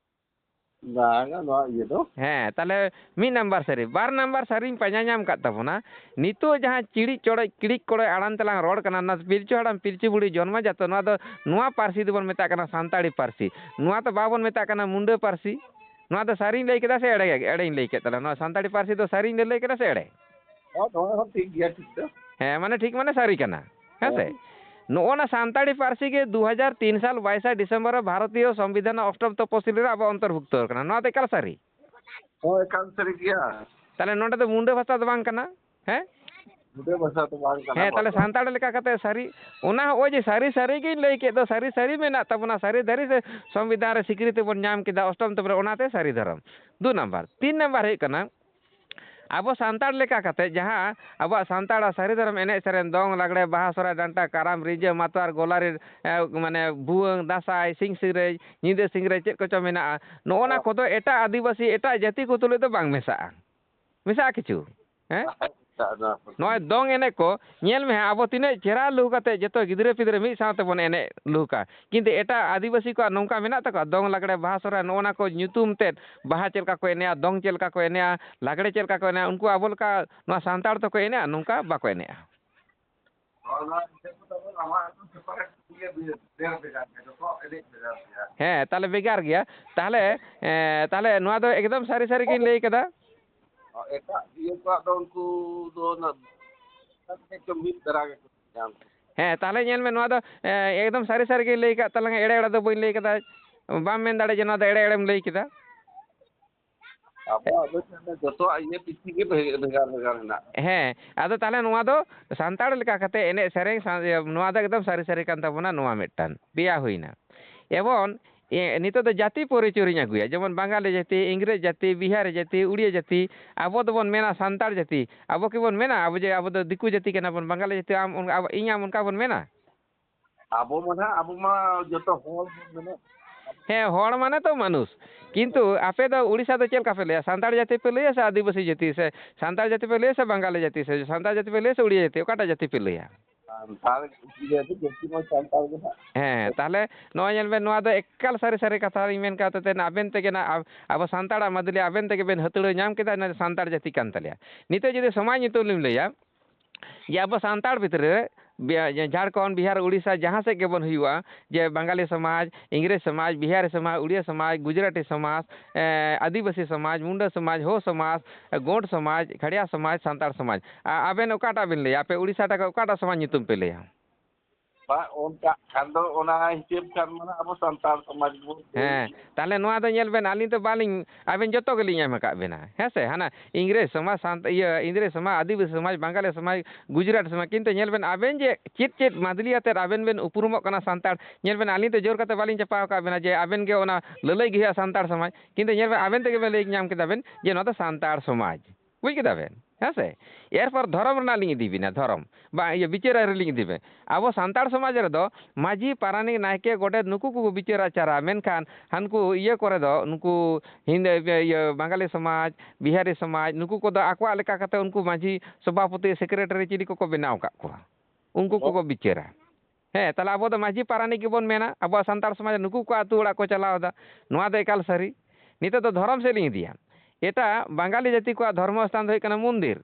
ᱵᱟᱝᱟ, ᱱᱚᱣᱟ ᱤᱭᱟᱹ ᱫᱚ᱾ ᱦᱮᱸ, ᱛᱟᱦᱞᱮ ᱢᱤᱫ ᱱᱟᱢᱵᱟᱨ ᱥᱟᱹᱨᱤ᱾ ᱵᱟᱨ ᱱᱟᱢᱵᱟᱨ ᱥᱟᱹᱨᱤᱧ ᱯᱟᱸᱡᱟ ᱧᱟᱢ ᱠᱟᱫ ᱛᱟᱵᱚᱱᱟ᱾ ᱱᱤᱛᱚᱜ ᱡᱟᱦᱟᱸ ᱪᱤᱲᱤᱡ ᱪᱚᱲᱚᱡ, ᱠᱤᱲᱤᱡ ᱠᱚᱲᱚᱡ ᱟᱲᱟᱝ ᱛᱮᱞᱟᱝ ᱨᱚᱲ ᱠᱟᱱᱟ, ᱚᱱᱟ ᱯᱤᱞᱪᱩ ᱦᱟᱲᱟᱢ ᱯᱤᱞᱪᱩ ᱵᱩᱲᱦᱤ ᱡᱚᱱᱢᱚ ᱡᱟᱛᱚ, ᱱᱚᱣᱟ ᱫᱚ, ᱱᱚᱣᱟ ᱯᱟᱹᱨᱥᱤ ᱫᱚᱵᱚᱱ ᱢᱮᱛᱟᱜ ᱠᱟᱱᱟ ᱥᱟᱱᱛᱟᱲᱤ ᱯᱟᱹᱨᱥᱤ᱾ ᱱᱚᱣᱟ ᱫᱚ ᱵᱟᱵᱚᱱ ᱢᱮᱛᱟᱜ ᱠᱟᱱᱟ ᱢᱩᱱᱰᱟᱹ ᱯᱟᱹᱨᱥᱤ᱾ ᱱᱚᱣᱟ ᱫᱚ ᱥᱟᱹᱨᱤᱧ ᱞᱟᱹᱭ ᱠᱮᱫᱟ ᱥᱮ ᱮᱲᱮ, ᱮᱲᱮᱧ ᱞᱟᱹᱭ ᱠᱮᱫ ᱛᱟᱞᱟᱝ? ᱱᱚᱣᱟ ᱥᱟᱱᱛᱟᱲᱤ ᱯᱟᱹᱨᱥᱤ ᱫᱚ ᱥᱟᱹᱨᱤᱧ ᱞᱟᱹᱭ ᱠᱮᱫᱟ ᱥᱮ ᱮᱲᱮ? ᱦᱮᱸ, ᱱᱚᱣᱟ ᱦᱚᱸ ᱴᱷᱤᱠ ᱜᱮᱭᱟ, ᱴᱷᱤᱠ ᱫᱚ᱾ ᱦᱮᱸ, ᱢᱟᱱᱮ ᱴᱷᱤᱠ ᱢᱟᱱᱮ ᱥᱟᱹᱨᱤ ᱠᱟᱱᱟ, ᱦᱮᱸ ᱥᱮ? ᱦᱮᱸ᱾ ᱱᱚᱜᱼᱚ ᱱᱟ ᱥᱟᱱᱛᱟᱲᱤ ᱯᱟᱹᱨᱥᱤ ᱜᱮ ᱫᱩ ᱦᱟᱡᱟᱨ ᱛᱤᱱ ᱥᱟᱞ ᱵᱟᱭᱤᱥᱟ ᱰᱤᱥᱮᱢᱵᱚᱨ ᱨᱮ ᱵᱷᱟᱨᱚᱛᱤᱭᱚ ᱥᱚᱝᱵᱤᱫᱷᱟᱱ ᱚᱥᱴᱚᱢ ᱛᱚᱯᱚᱥᱤᱞ ᱨᱮ ᱟᱵᱚ ᱚᱱᱛᱚᱨᱵᱷᱩᱠᱛᱚ ᱟᱠᱟᱱᱟ᱾ ᱱᱚᱣᱟ ᱫᱚ ᱮᱠᱟᱞ ᱥᱟᱹᱨᱤ᱾ ᱦᱳᱭ, ᱮᱠᱟᱞ ᱥᱟᱹᱨᱤ ᱜᱮᱭᱟ᱾ ᱛᱟᱦᱞᱮ ᱱᱚᱰᱮ ᱫᱚ ᱢᱩᱱᱰᱟᱹ ᱵᱷᱟᱥᱟ ᱫᱚ ᱵᱟᱝ ᱠᱟᱱᱟ, ᱦᱮᱸ? ᱢᱩᱱᱰᱟᱹ ᱵᱷᱟᱥᱟ ᱫᱚ ᱵᱟᱝ ᱠᱟᱱᱟ, ᱦᱮᱸ, ᱛᱟᱦᱞᱮ ᱵᱟᱝ᱾ ᱥᱟᱱᱛᱟᱲ ᱞᱮᱠᱟ ᱠᱟᱛᱮ ᱥᱟᱹᱨᱤ, ᱚᱱᱟ ᱦᱚᱸᱜᱼᱚᱭ ᱡᱮ ᱥᱟᱹᱨᱤ ᱥᱟᱹᱨᱤ ᱜᱤᱧ ᱞᱟᱹᱭ ᱠᱮᱫ ᱫᱚ, ᱥᱟᱹᱨᱤ ᱥᱟᱹᱨᱤ ᱢᱮᱱᱟᱜ ᱛᱟᱵᱚᱱᱟ, ᱥᱟᱹᱨᱤ ᱫᱷᱟᱹᱨᱤ ᱥᱮ ᱥᱚᱝᱵᱤᱫᱷᱟᱱ ᱨᱮ ᱥᱤᱠᱨᱤᱛᱤ ᱵᱚᱱ ᱧᱟᱢ ᱠᱮᱫᱟ ᱚᱥᱴᱚᱢ ᱛᱚᱯᱚᱥᱤᱞ ᱨᱮ, ᱚᱱᱟᱛᱮ ᱥᱟᱹᱨᱤ ᱫᱷᱚᱨᱚᱢ᱾ ᱫᱩ ᱱᱟᱢᱵᱟᱨ᱾ ᱛᱤᱱ ᱱᱟᱢᱵᱟᱨ ᱦᱩᱭᱩᱜ ᱠᱟᱱᱟ, ᱟᱵᱚ ᱥᱟᱱᱛᱟᱲ ᱞᱮᱠᱟ ᱠᱟᱛᱮ ᱡᱟᱦᱟᱸ ᱟᱵᱚᱣᱟᱜ ᱥᱟᱱᱛᱟᱲᱟᱜ ᱥᱟᱹᱨᱤ ᱫᱷᱚᱨᱚᱢ ᱮᱱᱮᱡ ᱥᱮᱨᱮᱧ, ᱫᱚᱝ, ᱞᱟᱜᱽᱲᱮ, ᱵᱟᱦᱟ, ᱥᱚᱦᱨᱟᱭ, ᱰᱟᱱᱴᱟ, ᱠᱟᱨᱟᱢ, ᱨᱤᱸᱡᱟᱹ, ᱢᱟᱛᱣᱟᱨ, ᱜᱳᱞᱟᱨᱤ, ᱮ, ᱢᱟᱱᱮ ᱵᱷᱩᱣᱟᱹᱝ, ᱫᱟᱸᱥᱟᱭ, ᱥᱤᱧ ᱥᱤᱝᱨᱟᱹᱭ, ᱧᱤᱫᱟᱹ ᱥᱤᱝᱨᱟᱹᱭ, ᱪᱮᱫ ᱠᱚᱪᱚ ᱢᱮᱱᱟᱜᱼᱟ, ᱱᱚᱜᱼᱚ ᱱᱟ ᱦᱮᱸ᱾ ᱠᱚᱫᱚ ᱮᱴᱟᱜ ᱟᱹᱫᱤᱵᱟᱹᱥᱤ, ᱮᱴᱟᱜ ᱡᱟᱹᱛᱤ ᱠᱚ ᱛᱩᱞᱩᱡ ᱫᱚ ᱵᱟᱝ ᱢᱮᱥᱟᱜᱼᱟ᱾ ᱢᱮᱥᱟᱜᱼᱟ ᱠᱤᱪᱷᱩ? ᱦᱮᱸ? ᱮᱴᱟᱜ ᱫᱚ ᱱᱚᱜᱼᱚᱭ ᱫᱚᱝ ᱮᱱᱮᱡ ᱠᱚ ᱧᱮᱞ ᱢᱮ ᱦᱟᱸᱜ, ᱟᱵᱚ ᱛᱤᱱᱟᱹᱜ ᱪᱮᱦᱨᱟ ᱞᱩᱦᱩᱠ ᱟᱛᱮ ᱡᱚᱛᱚ ᱜᱤᱫᱽᱨᱟᱹ ᱯᱤᱫᱽᱨᱟᱹ ᱢᱤᱫ ᱥᱟᱶ ᱛᱮᱵᱚᱱ ᱮᱱᱮᱡ ᱞᱩᱦᱩᱠᱟ, ᱠᱤᱱᱛᱩ ᱮᱴᱟᱜ ᱟᱹᱫᱤᱵᱟᱹᱥᱤ ᱠᱚᱣᱟᱜ ᱱᱚᱝᱠᱟ ᱢᱮᱱᱟᱜ ᱛᱟᱠᱚᱣᱟ, ᱫᱚᱝ, ᱞᱟᱜᱽᱲᱮ, ᱵᱟᱦᱟ, ᱥᱚᱦᱨᱟᱭ, ᱱᱚᱜᱼᱚ ᱱᱟ ᱠᱚ ᱧᱩᱛᱩᱢ ᱛᱮᱫ, ᱵᱟᱦᱟ ᱪᱮᱫ ᱞᱮᱠᱟ ᱠᱚ ᱮᱱᱮᱡᱼᱟ, ᱫᱚᱝ ᱪᱮᱫ ᱞᱮᱠᱟ ᱠᱚ ᱮᱱᱮᱡᱼᱟ, ᱞᱟᱜᱽᱲᱮ ᱪᱮᱫ ᱞᱮᱠᱟ ᱠᱚ ᱮᱱᱮᱡᱼᱟ, ᱩᱱᱠᱩ ᱟᱵᱚ ᱞᱮᱠᱟ ᱱᱚᱣᱟ ᱥᱟᱱᱛᱟᱲ ᱫᱚᱠᱚ ᱮᱱᱮᱡᱼᱟ? ᱱᱚᱝᱠᱟ ᱵᱟᱠᱚ ᱮᱱᱮᱡᱼᱟ᱾ ᱦᱮᱸ, ᱛᱟᱦᱞᱮ ᱵᱷᱮᱜᱟᱨ ᱜᱮᱭᱟ᱾ ᱛᱟᱦᱞᱮ, ᱮᱸ, ᱛᱟᱦᱞᱮ ᱱᱚᱣᱟ ᱫᱚ ᱮᱠᱫᱚᱢ ᱥᱟᱹᱨᱤ ᱥᱟᱹᱨᱤ ᱜᱤᱧ ᱞᱟᱹᱭ ᱠᱟᱫᱟ᱾ ᱮᱴᱟᱜ ᱤᱭᱟᱹ ᱠᱚᱣᱟᱜ ᱫᱚ ᱩᱱᱠᱩ ᱫᱚ ᱚᱱᱟ ᱢᱤᱫ ᱫᱷᱟᱨᱟ ᱜᱮᱠᱚ ᱧᱟᱢ᱾ ᱦᱮᱸ, ᱛᱟᱦᱞᱮ ᱧᱮᱞ ᱢᱮ, ᱱᱚᱣᱟ ᱫᱚ, ᱮᱸ, ᱮᱠᱫᱚᱢ ᱥᱟᱹᱨᱤ ᱥᱟᱹᱨᱤ ᱜᱤᱧ ᱞᱟᱹᱭ ᱠᱟᱫ ᱛᱟᱞᱟᱝᱟ, ᱮᱲᱮ ᱮᱲᱮ ᱫᱚ ᱵᱟᱹᱧ ᱞᱟᱹᱭ ᱠᱟᱫᱟ᱾ ᱵᱟᱢ ᱢᱮᱱ ᱫᱟᱲᱮᱭᱟᱜᱼᱟ ᱡᱮ ᱱᱚᱣᱟ ᱫᱚ ᱮᱲᱮ ᱮᱲᱮᱢ ᱞᱟᱹᱭ ᱠᱮᱫᱟ᱾ ᱟᱵᱚᱣᱟᱜ ᱫᱚ ᱡᱚᱛᱚᱣᱟᱜ ᱤᱭᱟᱹ ᱯᱤᱪᱷᱤ ᱜᱮ ᱵᱷᱮ-, ᱵᱷᱮᱜᱟᱨ ᱵᱷᱮᱜᱟᱨ ᱦᱮᱱᱟᱜ᱾ ᱦᱮᱸ, ᱟᱫᱚ ᱛᱟᱦᱞᱮ ᱱᱚᱣᱟ ᱫᱚ ᱥᱟᱱᱛᱟᱲ ᱞᱮᱠᱟ ᱠᱟᱛᱮ ᱮᱱᱮᱡ ᱥᱮᱨᱮᱧ ᱥᱟ-, ᱤᱭᱟᱹ, ᱱᱚᱣᱟ ᱫᱚ ᱮᱠᱫᱚᱢ ᱥᱟᱹᱨᱤ ᱥᱟᱹᱨᱤ ᱠᱟᱱ ᱛᱟᱵᱚᱱᱟ, ᱱᱚᱣᱟ ᱢᱤᱫᱴᱟᱝ ᱯᱮᱭᱟ ᱦᱩᱭᱱᱟ᱾ ᱮᱵᱚᱝ, ᱮ, ᱱᱤᱛᱚᱜ ᱫᱚ ᱡᱟᱹᱛᱤ ᱯᱚᱨᱤᱪᱚᱭ ᱨᱤᱧ ᱟᱹᱜᱩᱭᱟ, ᱡᱮᱢᱚᱱ ᱵᱟᱝᱜᱟᱞᱤ ᱡᱟᱹᱛᱤ, ᱤᱝᱨᱮᱡᱽ ᱡᱟᱹᱛᱤ, ᱵᱤᱦᱟᱨᱤ ᱡᱟᱹᱛᱤ, ᱩᱲᱤᱭᱟ ᱡᱟᱹᱛᱤ, ᱟᱵᱚ ᱫᱚᱵᱚᱱ ᱢᱮᱱᱟ ᱥᱟᱱᱛᱟᱲ ᱡᱟᱹᱛᱤ᱾ ᱟᱵᱚ ᱠᱤᱵᱚᱱ ᱢᱮᱱᱟ ᱟᱵᱚ ᱡᱮ ᱟᱵᱚ ᱫᱚ ᱫᱤᱠᱩ ᱡᱟᱹᱛᱤ ᱠᱟᱱᱟ ᱵᱚᱱ, ᱵᱟᱝᱜᱟᱞᱤ ᱡᱟᱹᱛᱤ, ᱟᱢ ᱚᱱ-, ᱟᱵᱚ, ᱤᱧ ᱟᱢ ᱚᱱᱠᱟ ᱵᱚᱱ ᱢᱮᱱᱟ? ᱟᱵᱚ ᱢᱟ ᱱᱟᱦᱟᱜ, ᱟᱵᱚ ᱢᱟ ᱡᱚᱛᱚ ᱦᱚᱲ ᱵᱚᱱ ᱢᱮᱱᱮᱫ᱾ ᱦᱮᱸ, ᱦᱚᱲ ᱢᱟᱱᱮ ᱛᱚ ᱢᱟᱱᱩᱥ᱾ ᱠᱤᱱᱛᱩ ᱟᱯᱮ ᱫᱚ ᱩᱲᱤᱥᱥᱟ ᱫᱚ ᱪᱮᱫ ᱞᱮᱠᱟ ᱯᱮ ᱞᱟᱹᱭᱟ? ᱥᱟᱱᱛᱟᱲ ᱡᱟᱹᱛᱤ ᱯᱮ ᱞᱟᱹᱭᱟ ᱥᱮ ᱟᱹᱫᱤᱵᱟᱹᱥᱤ ᱡᱟᱹᱛᱤ? ᱥᱮ ᱥᱟᱱᱛᱟᱲ ᱡᱟᱹᱛᱤ ᱯᱮ ᱞᱟᱹᱭᱟ ᱥᱮ ᱵᱟᱝᱜᱟᱞᱤ ᱡᱟᱹᱛᱤ? ᱥᱮ ᱥᱟᱱᱛᱟᱲ ᱡᱟᱹᱛᱤ ᱯᱮ ᱞᱟᱹᱭᱟ ᱥᱮ ᱩᱲᱤᱭᱟ ᱡᱟᱹᱛᱤ? ᱚᱠᱟᱴᱟᱜ ᱡᱟᱹᱛᱤ ᱯᱮ ᱞᱟᱹᱭᱟ? ᱥᱟᱱᱛᱟᱲ ᱡᱟᱹᱛᱤ ᱢᱟ ᱥᱟᱱᱛᱟᱲ ᱜᱮ ᱱᱟᱦᱟᱜ᱾ ᱦᱮᱸ, ᱛᱟᱦᱞᱮ ᱱᱚᱣᱟ ᱧᱮᱞ ᱵᱮᱱ, ᱱᱚᱣᱟ ᱫᱚ ᱮᱠᱟᱞ ᱥᱟᱹᱨᱤ ᱥᱟᱹᱨᱤ ᱠᱟᱛᱷᱟ ᱞᱤᱧ ᱢᱮᱱ ᱠᱟᱫ ᱛᱮ, ᱟᱵᱮᱱ ᱛᱮᱜᱮ ᱱᱟᱜ ᱟᱵ-, ᱟᱵᱚ ᱥᱟᱱᱛᱟᱲᱟᱜ ᱢᱟᱹᱫᱟᱹᱞᱤ ᱟᱵᱮᱱ ᱛᱮᱜᱮ ᱵᱮᱱ ᱦᱟᱹᱛᱲᱟᱹᱣ ᱧᱟᱢ ᱠᱮᱫᱟ, ᱱᱚᱣᱟ ᱥᱟᱱᱛᱟᱲ ᱡᱟᱹᱛᱤ ᱠᱟᱱ ᱛᱟᱞᱮᱭᱟ᱾ ᱱᱤᱛᱚᱜ ᱡᱩᱫᱤ ᱥᱚᱢᱟᱡᱽ ᱧᱩᱛᱩᱢ ᱞᱤᱧ ᱞᱟᱹᱭᱟ, ᱡᱮ ᱟᱵᱚ ᱥᱟᱱᱛᱟᱲ ᱵᱷᱤᱛᱨᱤ ᱨᱮ ᱵᱤ-, ᱡᱷᱟᱲᱠᱷᱚᱸᱰ, ᱵᱤᱦᱟᱨ, ᱩᱲᱤᱥᱥᱟ, ᱡᱟᱦᱟᱸ ᱥᱮᱫ ᱜᱮᱵᱚᱱ ᱦᱩᱭᱩᱜᱼᱟ, ᱡᱮ ᱵᱟᱝᱜᱟᱞᱤ ᱥᱚᱢᱟᱡᱽ, ᱤᱝᱨᱮᱡᱽ ᱥᱚᱢᱟᱡᱽ, ᱵᱤᱦᱟᱨᱤ ᱥᱚᱢᱟᱡᱽ, ᱩᱲᱤᱭᱟ ᱥᱚᱢᱟᱡᱽ, ᱜᱩᱡᱽᱨᱟᱴᱤ ᱥᱚᱢᱟᱡᱽ, ᱮᱸ, ᱟᱹᱫᱤᱵᱟᱹᱥᱤ ᱥᱚᱢᱟᱡᱽ, ᱢᱩᱱᱰᱟᱹ ᱥᱚᱢᱟᱡᱽ, ᱦᱳ ᱥᱚᱢᱟᱡᱽ, ᱜᱳᱸᱰ ᱥᱚᱢᱟᱡᱽ, ᱠᱷᱟᱲᱭᱟ ᱥᱚᱢᱟᱡᱽ, ᱥᱟᱱᱛᱟᱲ ᱥᱚᱢᱟᱡᱽ, ᱟ-, ᱟᱵᱮᱱ ᱚᱠᱟᱴᱟᱜ ᱵᱮᱱ ᱞᱟᱹᱭᱟ? ᱟᱯᱮ ᱩᱲᱤᱥᱥᱟ ᱴᱟᱜ ᱚᱠᱟᱴᱟᱜ ᱥᱚᱢᱟᱡᱽ ᱧᱩᱛᱩᱢ ᱯᱮ ᱞᱟᱹᱭᱟ? ᱵᱟ, ᱚᱱᱠᱟ ᱠᱷᱟᱱ ᱫᱚ ᱚᱱᱟ ᱦᱤᱥᱟᱹᱵ ᱠᱷᱟᱱ ᱢᱟ ᱟᱵᱚ ᱥᱟᱱᱛᱟᱲ ᱥᱚᱢᱟᱡᱽ ᱵᱚᱱ ᱞᱟᱹᱭ᱾ ᱦᱮᱸ, ᱛᱟᱦᱞᱮ ᱱᱚᱣᱟ ᱫᱚ ᱧᱮᱞ ᱵᱮᱱ, ᱟᱹᱞᱤᱧ ᱫᱚ ᱵᱟᱹᱞᱤᱧ, ᱟᱵᱮᱱ ᱡᱚᱛᱚ ᱜᱮᱞᱤᱧ ᱮᱢ ᱟᱠᱟᱫ ᱵᱮᱱᱟ, ᱦᱮᱸ ᱥᱮ? ᱦᱟᱱᱟ ᱤᱝᱨᱮᱡᱽ ᱥᱚᱢᱟᱡᱽ, ᱥᱟᱱᱛ-, ᱤᱭᱟᱹ, ᱤᱝᱨᱮᱡᱽ ᱥᱚᱢᱟᱡᱽ, ᱟᱹᱫᱤᱵᱟᱹᱥᱤ ᱥᱚᱢᱟᱡᱽ, ᱵᱟᱝᱜᱟᱞᱤ ᱥᱚᱢᱟᱡᱽ, ᱜᱩᱡᱽᱨᱟᱴ ᱥᱚᱢᱟᱡᱽ, ᱠᱤᱱᱛᱩ ᱧᱮᱞ ᱵᱮᱱ, ᱟᱵᱮᱱ ᱡᱮ ᱪᱮᱫ ᱪᱮᱫ ᱢᱟᱫᱽᱞᱤ ᱟᱛᱮᱫ ᱟᱵᱮᱱ ᱵᱮᱱ ᱩᱯᱨᱩᱢᱚᱜ ᱠᱟᱱᱟ ᱥᱟᱱᱛᱟᱲ, ᱧᱮᱞ ᱵᱮᱱ, ᱟᱹᱞᱤᱧ ᱫᱚ ᱡᱳᱨ ᱠᱟᱛᱮ ᱵᱟᱹᱞᱤᱧ ᱪᱟᱯᱟᱣ ᱟᱠᱟᱫ ᱵᱮᱱᱟ ᱡᱮ ᱟᱵᱮᱱ ᱜᱮ ᱚᱱᱟ ᱞᱟᱹᱞᱟᱹᱭ ᱜᱮ ᱦᱩᱭᱩᱜᱼᱟ ᱥᱟᱱᱛᱟᱲ ᱥᱚᱢᱟᱡᱽ, ᱠᱤᱱᱛᱩ ᱧᱮᱞ ᱵᱮᱱ, ᱟᱵᱮᱱ ᱛᱮᱜᱮ ᱵᱮᱱ ᱞᱟᱹᱭ ᱧᱟᱢ ᱠᱮᱫᱟ ᱵᱮᱱ ᱡᱮ ᱱᱚᱣᱟ ᱫᱚ ᱥᱟᱱᱛᱟᱲ ᱥᱚᱢᱟᱡᱽ᱾ ᱵᱩᱡᱽ ᱠᱮᱫᱟ ᱵᱮᱱ? ᱦᱮᱸ ᱥᱮ? ᱮᱨᱯᱚᱨ ᱫᱷᱚᱨᱚᱢ ᱨᱮᱱᱟᱜ ᱞᱤᱧ ᱤᱫᱤ ᱵᱮᱱᱟ, ᱫᱷᱚᱨᱚᱢ᱾ ᱵᱟ, ᱤᱭᱟᱹ, ᱵᱤᱪᱟᱹᱨ ᱟᱹᱨᱤ ᱞᱤᱧ ᱤᱫᱤ ᱵᱮᱱᱟ᱾ ᱟᱵᱚ ᱥᱟᱱᱛᱟᱲ ᱥᱚᱢᱟᱡᱽ ᱨᱮᱫᱚ ᱢᱟᱹᱡᱷᱤ, ᱯᱟᱨᱟᱱᱤᱠ, ᱱᱟᱭᱠᱮ, ᱜᱚᱰᱮᱛ, ᱱᱩᱠᱩ ᱠᱚᱠᱚ ᱵᱤᱪᱟᱹᱨ ᱟᱪᱟᱨᱟ, ᱢᱮᱱᱠᱷᱟᱱ ᱦᱟᱱᱠᱩ ᱤᱭᱟᱹ ᱠᱚᱨᱮ ᱫᱚ, ᱱᱩᱠᱩ ᱦᱤᱱᱫ-, ᱤᱭᱟᱹ, ᱵᱟᱝᱜᱟᱞᱤ ᱥᱚᱢᱟᱡᱽ, ᱵᱤᱦᱟᱨᱤ ᱥᱚᱢᱟᱡᱽ, ᱱᱩᱠᱩ ᱠᱚᱫᱚ ᱟᱠᱚᱣᱟᱜ ᱞᱮᱠᱟ ᱠᱟᱛᱮ ᱩᱱᱠᱩ ᱢᱟᱹᱡᱷᱤ, ᱥᱚᱵᱷᱟᱯᱚᱛᱤ, ᱥᱮᱠᱨᱮᱴᱟᱨᱤ ᱪᱤᱞᱤ ᱠᱚᱠᱚ ᱵᱮᱱᱟᱣ ᱟᱠᱟᱫ ᱠᱚᱣᱟ, ᱩᱱᱠᱩ ᱠᱚᱠᱚ ᱵᱤᱪᱟᱹᱨᱟ᱾ ᱦᱮᱸ, ᱛᱟᱦᱞᱮ ᱟᱵᱚ ᱫᱚ ᱢᱟᱹᱡᱷᱤ ᱯᱟᱨᱟᱱᱤᱠ ᱜᱮᱵᱚᱱ ᱢᱮᱱᱟ, ᱟᱵᱚᱣᱟᱜ ᱥᱟᱱᱛᱟᱲ ᱥᱚᱢᱟᱡᱽ ᱨᱮ ᱱᱩᱠᱩ ᱠᱚ ᱟᱹᱛᱩ ᱚᱲᱟᱜ ᱠᱚ ᱪᱟᱞᱟᱣ ᱮᱫᱟ, ᱱᱚᱣᱟ ᱫᱚ ᱮᱠᱟᱞ ᱥᱟᱹᱨᱤ᱾ ᱱᱤᱛᱚᱜ ᱫᱚ ᱫᱷᱚᱨᱚᱢ ᱥᱮᱫ ᱞᱤᱧ ᱤᱫᱤᱭᱟ᱾ ᱮᱴᱟᱜ ᱵᱟᱝᱜᱟᱞᱤ ᱡᱟᱹᱛᱤ ᱠᱚᱣᱟᱜ ᱫᱷᱚᱨᱢᱚ ᱥᱛᱷᱟᱱ ᱫᱚ ᱦᱩᱭᱩᱜ ᱠᱟᱱᱟ ᱢᱚᱱᱫᱤᱨ,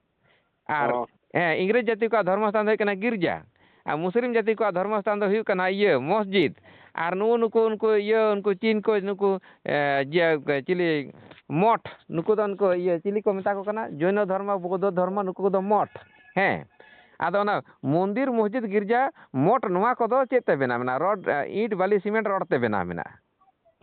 ᱟᱨ ᱚ᱾ ᱦᱮᱸ, ᱤᱝᱨᱮᱡᱽ ᱡᱟᱹᱛᱤ ᱠᱚᱣᱟᱜ ᱫᱷᱚᱨᱢᱚ ᱥᱛᱷᱟᱱ ᱫᱚ ᱦᱩᱭᱩᱜ ᱠᱟᱱᱟ ᱜᱤᱨᱡᱟ, ᱟᱨ ᱢᱩᱥᱞᱤᱢ ᱡᱟᱹᱛᱤ ᱠᱚᱣᱟᱜ ᱫᱷᱚᱨᱢᱚ ᱥᱛᱷᱟᱱ ᱫᱚ ᱦᱩᱭᱩᱜ ᱠᱟᱱᱟ ᱤᱭᱟᱹ, ᱢᱚᱥᱡᱤᱫ, ᱟᱨ ᱱᱩᱜᱩ ᱱᱩᱠᱩ, ᱩᱱᱠᱩ ᱤᱭᱟᱹ, ᱩᱱᱠᱩ ᱪᱤᱱ ᱠᱚ, ᱱᱩᱠᱩ, ᱮ, ᱤᱭᱟᱹ, ᱪᱤᱞᱤ, ᱢᱚᱴᱷ, ᱱᱩᱠᱩ ᱫᱚ ᱩᱱᱠᱩ ᱤᱭᱟᱹ, ᱪᱤᱞᱤ ᱠᱚ ᱢᱮᱛᱟ ᱠᱚ ᱠᱟᱱᱟ, ᱡᱳᱭᱱᱚ ᱫᱷᱚᱨᱢᱚ, ᱵᱳᱫᱽᱫᱷᱚ ᱫᱷᱚᱨᱢᱚ, ᱱᱩᱠᱩ ᱠᱚᱫᱚ ᱢᱚᱴᱷ᱾ ᱦᱮᱸ, ᱟᱫᱚ ᱚᱱᱟ ᱢᱚᱱᱫᱤᱨ, ᱢᱚᱥᱡᱤᱫ, ᱜᱤᱨᱡᱟ, ᱢᱚᱴᱷ, ᱱᱚᱣᱟ ᱠᱚᱫᱚ ᱪᱮᱫ ᱛᱮ ᱵᱮᱱᱟᱣ ᱢᱮᱱᱟᱜᱼᱟ? ᱨᱚᱰ, ᱮ, ᱤᱸᱴ, ᱵᱟᱞᱤ, ᱥᱤᱢᱮᱱᱴ, ᱨᱚᱰ ᱛᱮ ᱵᱮᱱᱟᱣ ᱢᱮᱱᱟᱜᱼᱟ᱾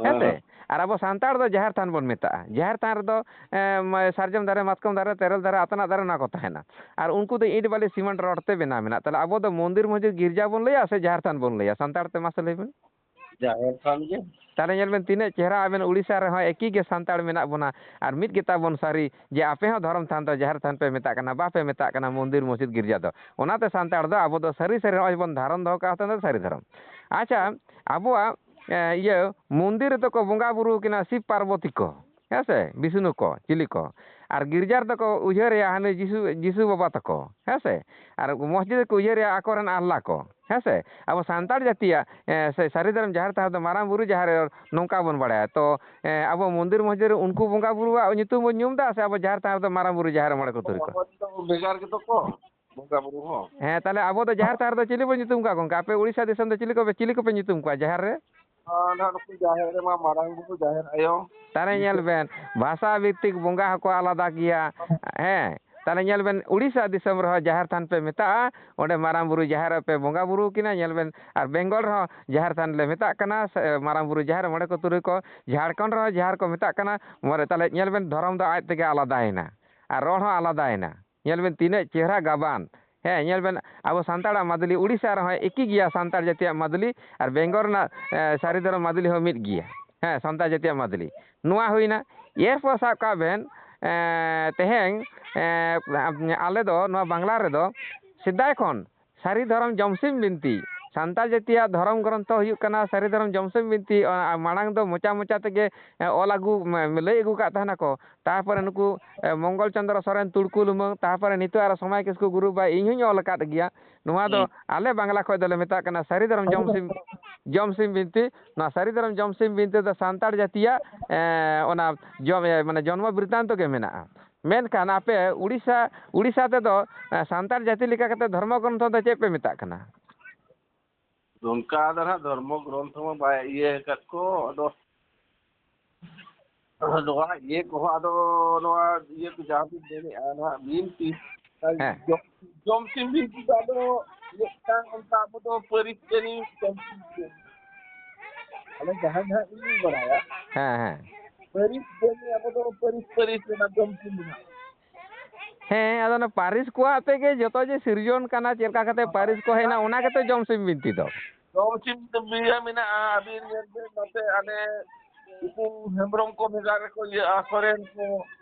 ᱦᱮᱸ ᱥᱮ? ᱦᱮᱸ᱾ ᱟᱨ ᱟᱵᱚ ᱥᱟᱱᱛᱟᱲ ᱫᱚ ᱡᱟᱦᱮᱨ ᱛᱷᱟᱱ ᱵᱚᱱ ᱢᱮᱛᱟᱜᱼᱟ᱾ ᱡᱟᱦᱮᱨ ᱛᱷᱟᱱ ᱨᱮᱫᱚ, ᱮ, ᱢᱟ-, ᱥᱟᱨᱡᱚᱢ ᱫᱟᱨᱮ, ᱢᱟᱛᱠᱚᱢ ᱫᱟᱨᱮ, ᱛᱮᱨᱮᱞ ᱫᱟᱨᱮ, ᱟᱛᱟᱱᱟᱜ ᱫᱟᱨᱮ, ᱚᱱᱟ ᱠᱚ ᱛᱟᱦᱮᱱᱟ᱾ ᱟᱨ ᱩᱱᱠᱩ ᱫᱚ ᱤᱸᱴ, ᱵᱟᱞᱤ, ᱥᱤᱢᱮᱱᱴ, ᱨᱚᱰ ᱛᱮ ᱵᱮᱱᱟᱣ ᱢᱮᱱᱟᱜᱼᱟ᱾ ᱛᱟᱦᱞᱮ ᱟᱵᱚ ᱫᱚ ᱢᱚᱱᱫᱤᱨ, ᱢᱚᱥᱡᱤᱫ, ᱜᱤᱨᱡᱟ ᱵᱚᱱ ᱞᱟᱹᱭᱟ ᱥᱮ ᱡᱟᱦᱮᱨ ᱛᱷᱟᱱ ᱵᱚᱱ ᱞᱟᱹᱭᱟ ᱥᱟᱱᱛᱟᱲ ᱛᱮ? ᱢᱟᱥᱮ ᱞᱟᱹᱭ ᱵᱮᱱ᱾ ᱡᱟᱦᱮᱨ ᱛᱷᱟᱱ ᱜᱮ᱾ ᱛᱟᱦᱞᱮ ᱧᱮᱞ ᱵᱮᱱ, ᱛᱤᱱᱟᱹᱜ ᱪᱮᱦᱨᱟ ᱟᱵᱮᱱ ᱩᱲᱤᱥᱥᱟ ᱨᱮᱦᱚᱸ ᱮᱠᱤ ᱜᱮ ᱥᱟᱱᱛᱟᱲ ᱢᱮᱱᱟᱜ ᱵᱚᱱᱟ, ᱟᱨ ᱢᱤᱫ ᱜᱮᱛᱟ ᱵᱚᱱ ᱥᱟᱹᱨᱤ ᱡᱮ ᱟᱯᱮ ᱦᱚᱸ ᱫᱷᱚᱨᱚᱢ ᱛᱷᱟᱱ ᱫᱚ ᱡᱟᱦᱮᱨ ᱛᱷᱟᱱ ᱯᱮ ᱢᱮᱛᱟᱜ ᱠᱟᱱᱟ, ᱵᱟᱯᱮ ᱢᱮᱛᱟᱜ ᱠᱟᱱᱟ ᱢᱚᱱᱫᱤᱨ, ᱢᱚᱥᱡᱤᱫ, ᱜᱤᱨᱡᱟ ᱫᱚ᱾ ᱚᱱᱟᱛᱮ ᱥᱟᱱᱛᱟᱲ ᱫᱚ ᱟᱵᱚ ᱫᱚ ᱥᱟᱹᱨᱤ ᱥᱟᱹᱨᱤ ᱱᱚᱜᱼᱚᱭ ᱵᱚᱱ ᱫᱷᱟᱨᱚᱱ ᱫᱚᱦᱚ ᱠᱟᱜᱼᱟ, ᱦᱚᱛᱮ ᱫᱚ ᱥᱟᱹᱨᱤ ᱫᱷᱚᱨᱚᱢ᱾ ᱟᱪᱪᱷᱟ, ᱟᱵᱚᱣᱟᱜ, ᱮ, ᱤᱭᱟᱹ, ᱢᱚᱱᱫᱤᱨ ᱨᱮᱫᱚ ᱠᱚ ᱵᱚᱸᱜᱟ ᱵᱩᱨᱩ ᱠᱤᱱᱟ ᱥᱤᱵ ᱯᱟᱨᱵᱚᱛᱤ ᱠᱚ, ᱦᱮᱸ ᱥᱮ, ᱵᱤᱥᱱᱩ ᱠᱚ, ᱪᱤᱞᱤ ᱠᱚ, ᱟᱨ ᱜᱤᱨᱡᱟ ᱨᱮᱫᱚ ᱠᱚ ᱩᱭᱦᱟᱹᱨᱮᱭᱟ ᱦᱟᱱᱮ ᱡᱤᱥᱩ, ᱡᱤᱥᱩ ᱵᱟᱵᱟ ᱛᱟᱠᱚ, ᱦᱮᱸ ᱥᱮ, ᱟᱨ ᱢᱚᱥᱡᱤᱫ ᱨᱮᱠᱚ ᱩᱭᱦᱟᱹᱨᱮᱭᱟ ᱟᱠᱚᱨᱮᱱ ᱟᱞᱞᱟ ᱠᱚ, ᱦᱮᱸ ᱥᱮ᱾ ᱟᱵᱚ ᱥᱟᱱᱛᱟᱲ ᱡᱟᱹᱛᱤᱭᱟᱜ, ᱮ, ᱥᱮ ᱥᱟᱹᱨᱤ ᱫᱷᱚᱨᱚᱢ ᱡᱟᱦᱮᱨ ᱛᱷᱟᱱ ᱨᱮᱫᱚ ᱢᱟᱨᱟᱝ ᱵᱩᱨᱩ ᱡᱟᱦᱮᱨ ᱟᱭᱳ ᱱᱚᱝᱠᱟ ᱵᱚᱱ ᱵᱟᱲᱟᱭᱟ᱾ ᱛᱚ, ᱮ, ᱟᱵᱚ ᱢᱚᱱᱫᱤᱨ ᱢᱚᱥᱡᱤᱫ ᱨᱮ ᱩᱱᱠᱩ ᱵᱚᱸᱜᱟ ᱵᱩᱨᱩᱣᱟᱜ ᱧᱩᱛᱩᱢ ᱵᱚᱱ ᱧᱩᱢ ᱮᱫᱟ ᱥᱮ ᱟᱵᱚ ᱡᱟᱦᱮᱨ ᱛᱷᱟᱱ ᱨᱮᱫᱚ ᱢᱟᱨᱟᱝ ᱵᱩᱨᱩ ᱡᱟᱦᱮᱨ ᱢᱚᱬᱮ ᱠᱚ ᱛᱩᱨᱩᱭ ᱠᱚ? ᱟᱵᱚ ᱫᱚ ᱵᱷᱮᱜᱟᱨ ᱜᱮᱛᱚ ᱠᱚ ᱵᱚᱸᱜᱟ ᱵᱩᱨᱩ ᱦᱚᱸ᱾ ᱦᱮᱸ, ᱛᱟᱦᱞᱮ ᱟᱵᱚ ᱫᱚ ᱡᱟᱦᱮᱨ ᱛᱷᱟᱱ ᱨᱮᱫᱚ ᱪᱤᱞᱤ ᱵᱚᱱ ᱧᱩᱛᱩᱢ ᱠᱚᱣᱟ ᱜᱚᱝᱠᱮ? ᱟᱯᱮ ᱩᱲᱤᱥᱥᱟ ᱫᱤᱥᱚᱢ ᱫᱚ ᱪᱤᱞᱤ ᱠᱚᱯᱮ, ᱪᱤᱞᱤ ᱠᱚᱯᱮ ᱧᱩᱛᱩᱢ ᱠᱚᱣᱟ ᱡᱟᱦᱮᱨ ᱨᱮ? ᱟᱨ ᱱᱟᱦᱟᱜ ᱱᱩᱠᱩ ᱡᱟᱦᱮᱨ ᱨᱮᱢᱟ ᱢᱟᱨᱟᱝ ᱵᱩᱨᱩ, ᱡᱟᱦᱮᱨ ᱟᱭᱳ᱾ ᱛᱟᱦᱞᱮ ᱧᱮᱞ ᱵᱮᱱ, ᱵᱷᱟᱥᱟ ᱵᱷᱤᱛᱛᱤᱠ ᱵᱚᱸᱜᱟ ᱦᱚᱸᱠᱚ ᱟᱞᱟᱫᱟ ᱜᱮᱭᱟ᱾ ᱦᱮᱸ, ᱛᱟᱦᱞᱮ ᱧᱮᱞ ᱵᱮᱱ, ᱩᱲᱤᱥᱥᱟ ᱫᱤᱥᱚᱢ ᱨᱮᱦᱚᱸ ᱡᱟᱦᱮᱨ ᱛᱷᱟᱱ ᱯᱮ ᱢᱮᱛᱟᱜᱼᱟ, ᱚᱸᱰᱮ ᱢᱟᱨᱟᱝ ᱵᱩᱨᱩ ᱡᱟᱦᱮᱨ ᱨᱮᱯᱮ ᱵᱚᱸᱜᱟ ᱵᱩᱨᱩ ᱠᱤᱱᱟ᱾ ᱧᱮᱞ ᱵᱮᱱ, ᱟᱨ ᱵᱮᱝᱜᱚᱞ ᱨᱮᱦᱚᱸ ᱡᱟᱦᱮᱨ ᱛᱷᱟᱱ ᱞᱮ ᱢᱮᱛᱟᱜ ᱠᱟᱱᱟ, ᱥᱮ, ᱢᱟᱨᱟᱝ ᱵᱩᱨᱩ ᱡᱟᱦᱮᱨ ᱢᱚᱬᱮ ᱠᱚ ᱛᱩᱨᱩᱭ ᱠᱚ, ᱡᱷᱟᱲᱠᱷᱚᱸᱰ ᱨᱮᱦᱚᱸ ᱡᱟᱦᱮᱨ ᱠᱚ ᱢᱮᱛᱟᱜ ᱠᱟᱱᱟ᱾ ᱢᱚᱬᱮ, ᱛᱟᱦᱞᱮ ᱧᱮᱞ ᱵᱮᱱ, ᱫᱷᱚᱨᱚᱢ ᱫᱚ ᱟᱡ ᱛᱮᱜᱮ ᱟᱞᱟᱫᱟᱭᱮᱱᱟ ᱟᱨ ᱨᱚᱲ ᱦᱚᱸ ᱟᱞᱟᱫᱟᱭᱮᱱᱟ᱾ ᱧᱮᱞ ᱵᱮᱱ ᱛᱤᱱᱟᱹᱜ ᱪᱮᱦᱨᱟ ᱜᱟᱵᱟᱱ᱾ ᱦᱮᱸ, ᱧᱮᱞ ᱵᱮᱱ, ᱟᱵᱚ ᱥᱟᱱᱛᱟᱲᱟᱜ ᱢᱟᱫᱽᱞᱤ, ᱩᱲᱤᱥᱥᱟ ᱨᱮᱦᱚᱸ ᱮᱠᱤ ᱜᱮᱭᱟ ᱥᱟᱱᱛᱟᱲ ᱡᱟᱹᱛᱤᱭᱟᱜ ᱢᱟᱫᱽᱞᱤ, ᱟᱨ ᱵᱮᱝᱜᱚᱞ ᱨᱮᱱᱟᱜ, ᱮ, ᱥᱟᱹᱨᱤ ᱫᱷᱚᱨᱚᱢ ᱢᱟᱫᱽᱞᱤ ᱦᱚᱸ ᱢᱤᱫ ᱜᱮᱭᱟ᱾ ᱦᱮᱸ, ᱥᱟᱱᱛᱟᱲ ᱡᱟᱹᱛᱤᱭᱟᱜ ᱢᱟᱫᱽᱞᱤ᱾ ᱱᱚᱣᱟ ᱦᱩᱭᱱᱟ᱾ ᱮᱨᱯᱚᱨ ᱥᱟᱵ ᱠᱟᱜ ᱵᱮᱱ, ᱮᱸ, ᱛᱮᱦᱮᱧ, ᱮᱸ, ᱟᱞᱮ ᱫᱚ ᱱᱚᱣᱟ ᱵᱟᱝᱞᱟ ᱨᱮᱫᱚ ᱥᱮᱫᱟᱭ ᱠᱷᱚᱱ ᱥᱟᱹᱨᱤ ᱫᱷᱚᱨᱚᱢ ᱡᱚᱢᱥᱤᱢ ᱵᱤᱱᱛᱤ, ᱥᱟᱱᱛᱟᱲ ᱡᱟᱹᱛᱤᱭᱟᱜ ᱫᱷᱚᱨᱚᱢ ᱜᱨᱚᱱᱛᱷᱚ ᱦᱩᱭᱩᱜ ᱠᱟᱱᱟ ᱥᱟᱹᱨᱤ ᱫᱷᱚᱨᱚᱢ ᱡᱚᱢᱥᱤᱢ ᱵᱤᱱᱛᱤ᱾ ᱚᱱᱟ ᱢᱟᱲᱟᱝ ᱫᱚ ᱢᱚᱪᱟ ᱢᱚᱪᱟ ᱛᱮᱜᱮ, ᱮᱸ, ᱚᱞ ᱟᱹᱜᱩ, ᱢ-, ᱞᱟᱹᱭ ᱟᱹᱜᱩ ᱠᱟᱜ ᱛᱟᱦᱮᱱᱟᱠᱚ᱾ ᱛᱟᱨᱯᱚᱨᱮ ᱱᱩᱠᱩ, ᱮᱸ, ᱢᱚᱝᱜᱚᱞ ᱪᱚᱸᱫᱽᱨᱚ ᱥᱚᱨᱮᱱ ᱛᱩᱲᱠᱩ ᱞᱩᱢᱟᱹᱝ, ᱛᱟᱨᱯᱚᱨᱮ ᱱᱤᱛᱚᱜ ᱟᱨᱚ ᱥᱚᱢᱟᱭ ᱠᱤᱥᱠᱩ ᱜᱩᱨᱩ ᱵᱟᱵᱟ, ᱤᱧ ᱦᱚᱧ ᱚᱞ ᱟᱠᱟᱫ ᱜᱮᱭᱟ᱾ ᱱᱚᱣᱟ ᱫᱚ ᱦᱩᱸ᱾ ᱟᱞᱮ ᱵᱟᱝᱞᱟ ᱠᱷᱚᱡ ᱫᱚᱞᱮ ᱢᱮᱛᱟᱜ ᱠᱟᱱᱟ ᱥᱟᱹᱨᱤ ᱫᱷᱚᱨᱚᱢ ᱡᱚᱢ ᱥᱤᱢ, ᱡᱚᱢ ᱥᱤᱢ ᱵᱤᱱᱛᱤ᱾ ᱱᱚᱣᱟ ᱥᱟᱹᱨᱤ ᱫᱷᱚᱨᱚᱢ ᱡᱚᱢ ᱥᱤᱢ ᱵᱤᱱᱛᱤ ᱫᱚ ᱥᱟᱱᱛᱟᱲ ᱡᱟᱹᱛᱤᱭᱟᱜ, ᱮᱸ, ᱚᱱᱟ ᱡᱚᱢ, ᱮ, ᱢᱟᱱᱮ ᱡᱚᱱᱢᱚ ᱵᱨᱤᱛᱟᱱᱛᱚ ᱜᱮ ᱢᱮᱱᱟᱜᱼᱟ᱾ ᱢᱮᱱᱠᱷᱟᱱ ᱟᱯᱮ ᱩᱲᱤᱥᱥᱟ, ᱩᱲᱤᱥᱥᱟ ᱛᱮᱫᱚ, ᱮᱸ, ᱥᱟᱱᱛᱟᱲ ᱡᱟᱹᱛᱤ ᱞᱮᱠᱟ ᱠᱟᱛᱮ ᱫᱷᱚᱨᱢᱚ ᱜᱨᱚᱱᱛᱷᱚ ᱫᱚ ᱪᱮᱫ ᱯᱮ ᱢᱮᱛᱟᱜ ᱠᱟᱱᱟ? ᱚᱱᱠᱟ ᱫᱚ ᱱᱟᱦᱟᱜ ᱫᱷᱚᱨᱢᱚ ᱜᱨᱚᱱᱛᱷᱚ ᱢᱟ ᱵᱟᱭ ᱤᱭᱟᱹ ᱟᱠᱟᱫ ᱠᱚ, ᱟᱫᱚ ᱱᱚᱣᱟ ᱤᱭᱟᱹ ᱠᱚᱦᱚᱸ, ᱟᱫᱚ ᱱᱚᱣᱟ ᱤᱭᱟᱹ ᱠᱚ ᱡᱟᱦᱟᱸ ᱵᱤᱱ ᱢᱮᱱᱮᱫᱼᱟ, ᱱᱚᱣᱟ ᱵᱤᱱᱛᱤ, ᱦᱮᱸ᱾ ᱡᱚᱢ, ᱡᱚᱢ ᱥᱤᱢ ᱵᱤᱱᱛᱤ ᱫᱚ ᱟᱫᱚ ᱢᱤᱫᱴᱟᱝ ᱚᱱᱠᱟ ᱟᱵᱚ ᱫᱚ ᱯᱟᱹᱨᱤᱥ ᱡᱟᱹᱱᱤᱡ ᱡᱚᱢ ᱥᱤᱢ ᱵᱤᱱᱛᱤ᱾ ᱟᱞᱮ ᱡᱟᱦᱟᱸ ᱡᱟᱦᱟᱸ ᱤᱧ ᱵᱟᱲᱟᱭᱟ, ᱦᱮᱸ, ᱦᱮᱸ᱾ ᱯᱟᱹᱨᱤᱥ ᱡᱟᱹᱱᱤᱡ ᱟᱵᱚ ᱫᱚ ᱯᱟᱹᱨᱤᱥ, ᱯᱟᱹᱨᱤᱥ ᱨᱮᱱᱟᱜ ᱡᱚᱢ ᱥᱤᱢ ᱢᱮᱱᱟᱜᱼᱟ᱾ ᱦᱮᱸ, ᱟᱫᱚ ᱚᱱᱟ ᱯᱟᱹᱨᱤᱥ ᱠᱚᱣᱟᱜ ᱛᱮᱜᱮ ᱡᱚᱛᱚ ᱡᱮ ᱥᱤᱨᱡᱚᱱ ᱠᱟᱱᱟ, ᱪᱮᱫ ᱞᱮᱠᱟ ᱠᱟᱛᱮ ᱯᱟᱹᱨᱤᱥ ᱠᱚ ᱦᱮᱡ ᱮᱱᱟ, ᱚᱱᱟ ᱜᱮᱛᱚ ᱡᱚᱢ ᱥᱤᱢ ᱵᱤᱱᱛᱤ ᱫᱚ᱾ ᱡᱚᱢ ᱥᱤᱢ ᱵᱤᱱᱛᱤ ᱢᱮᱱᱟᱜᱼᱟ, ᱟᱹᱵᱤᱱ ᱧᱮᱞ ᱵᱤᱱ ᱱᱚᱛᱮ ᱟᱞᱮ ᱩᱱᱠᱩ ᱦᱮᱢᱵᱨᱚᱢ ᱠᱚ ᱵᱷᱮᱜᱟᱨ ᱨᱮᱠᱚ ᱤᱭᱟᱹᱜᱼᱟ, ᱥᱚᱨᱮᱱ ᱠᱚ᱾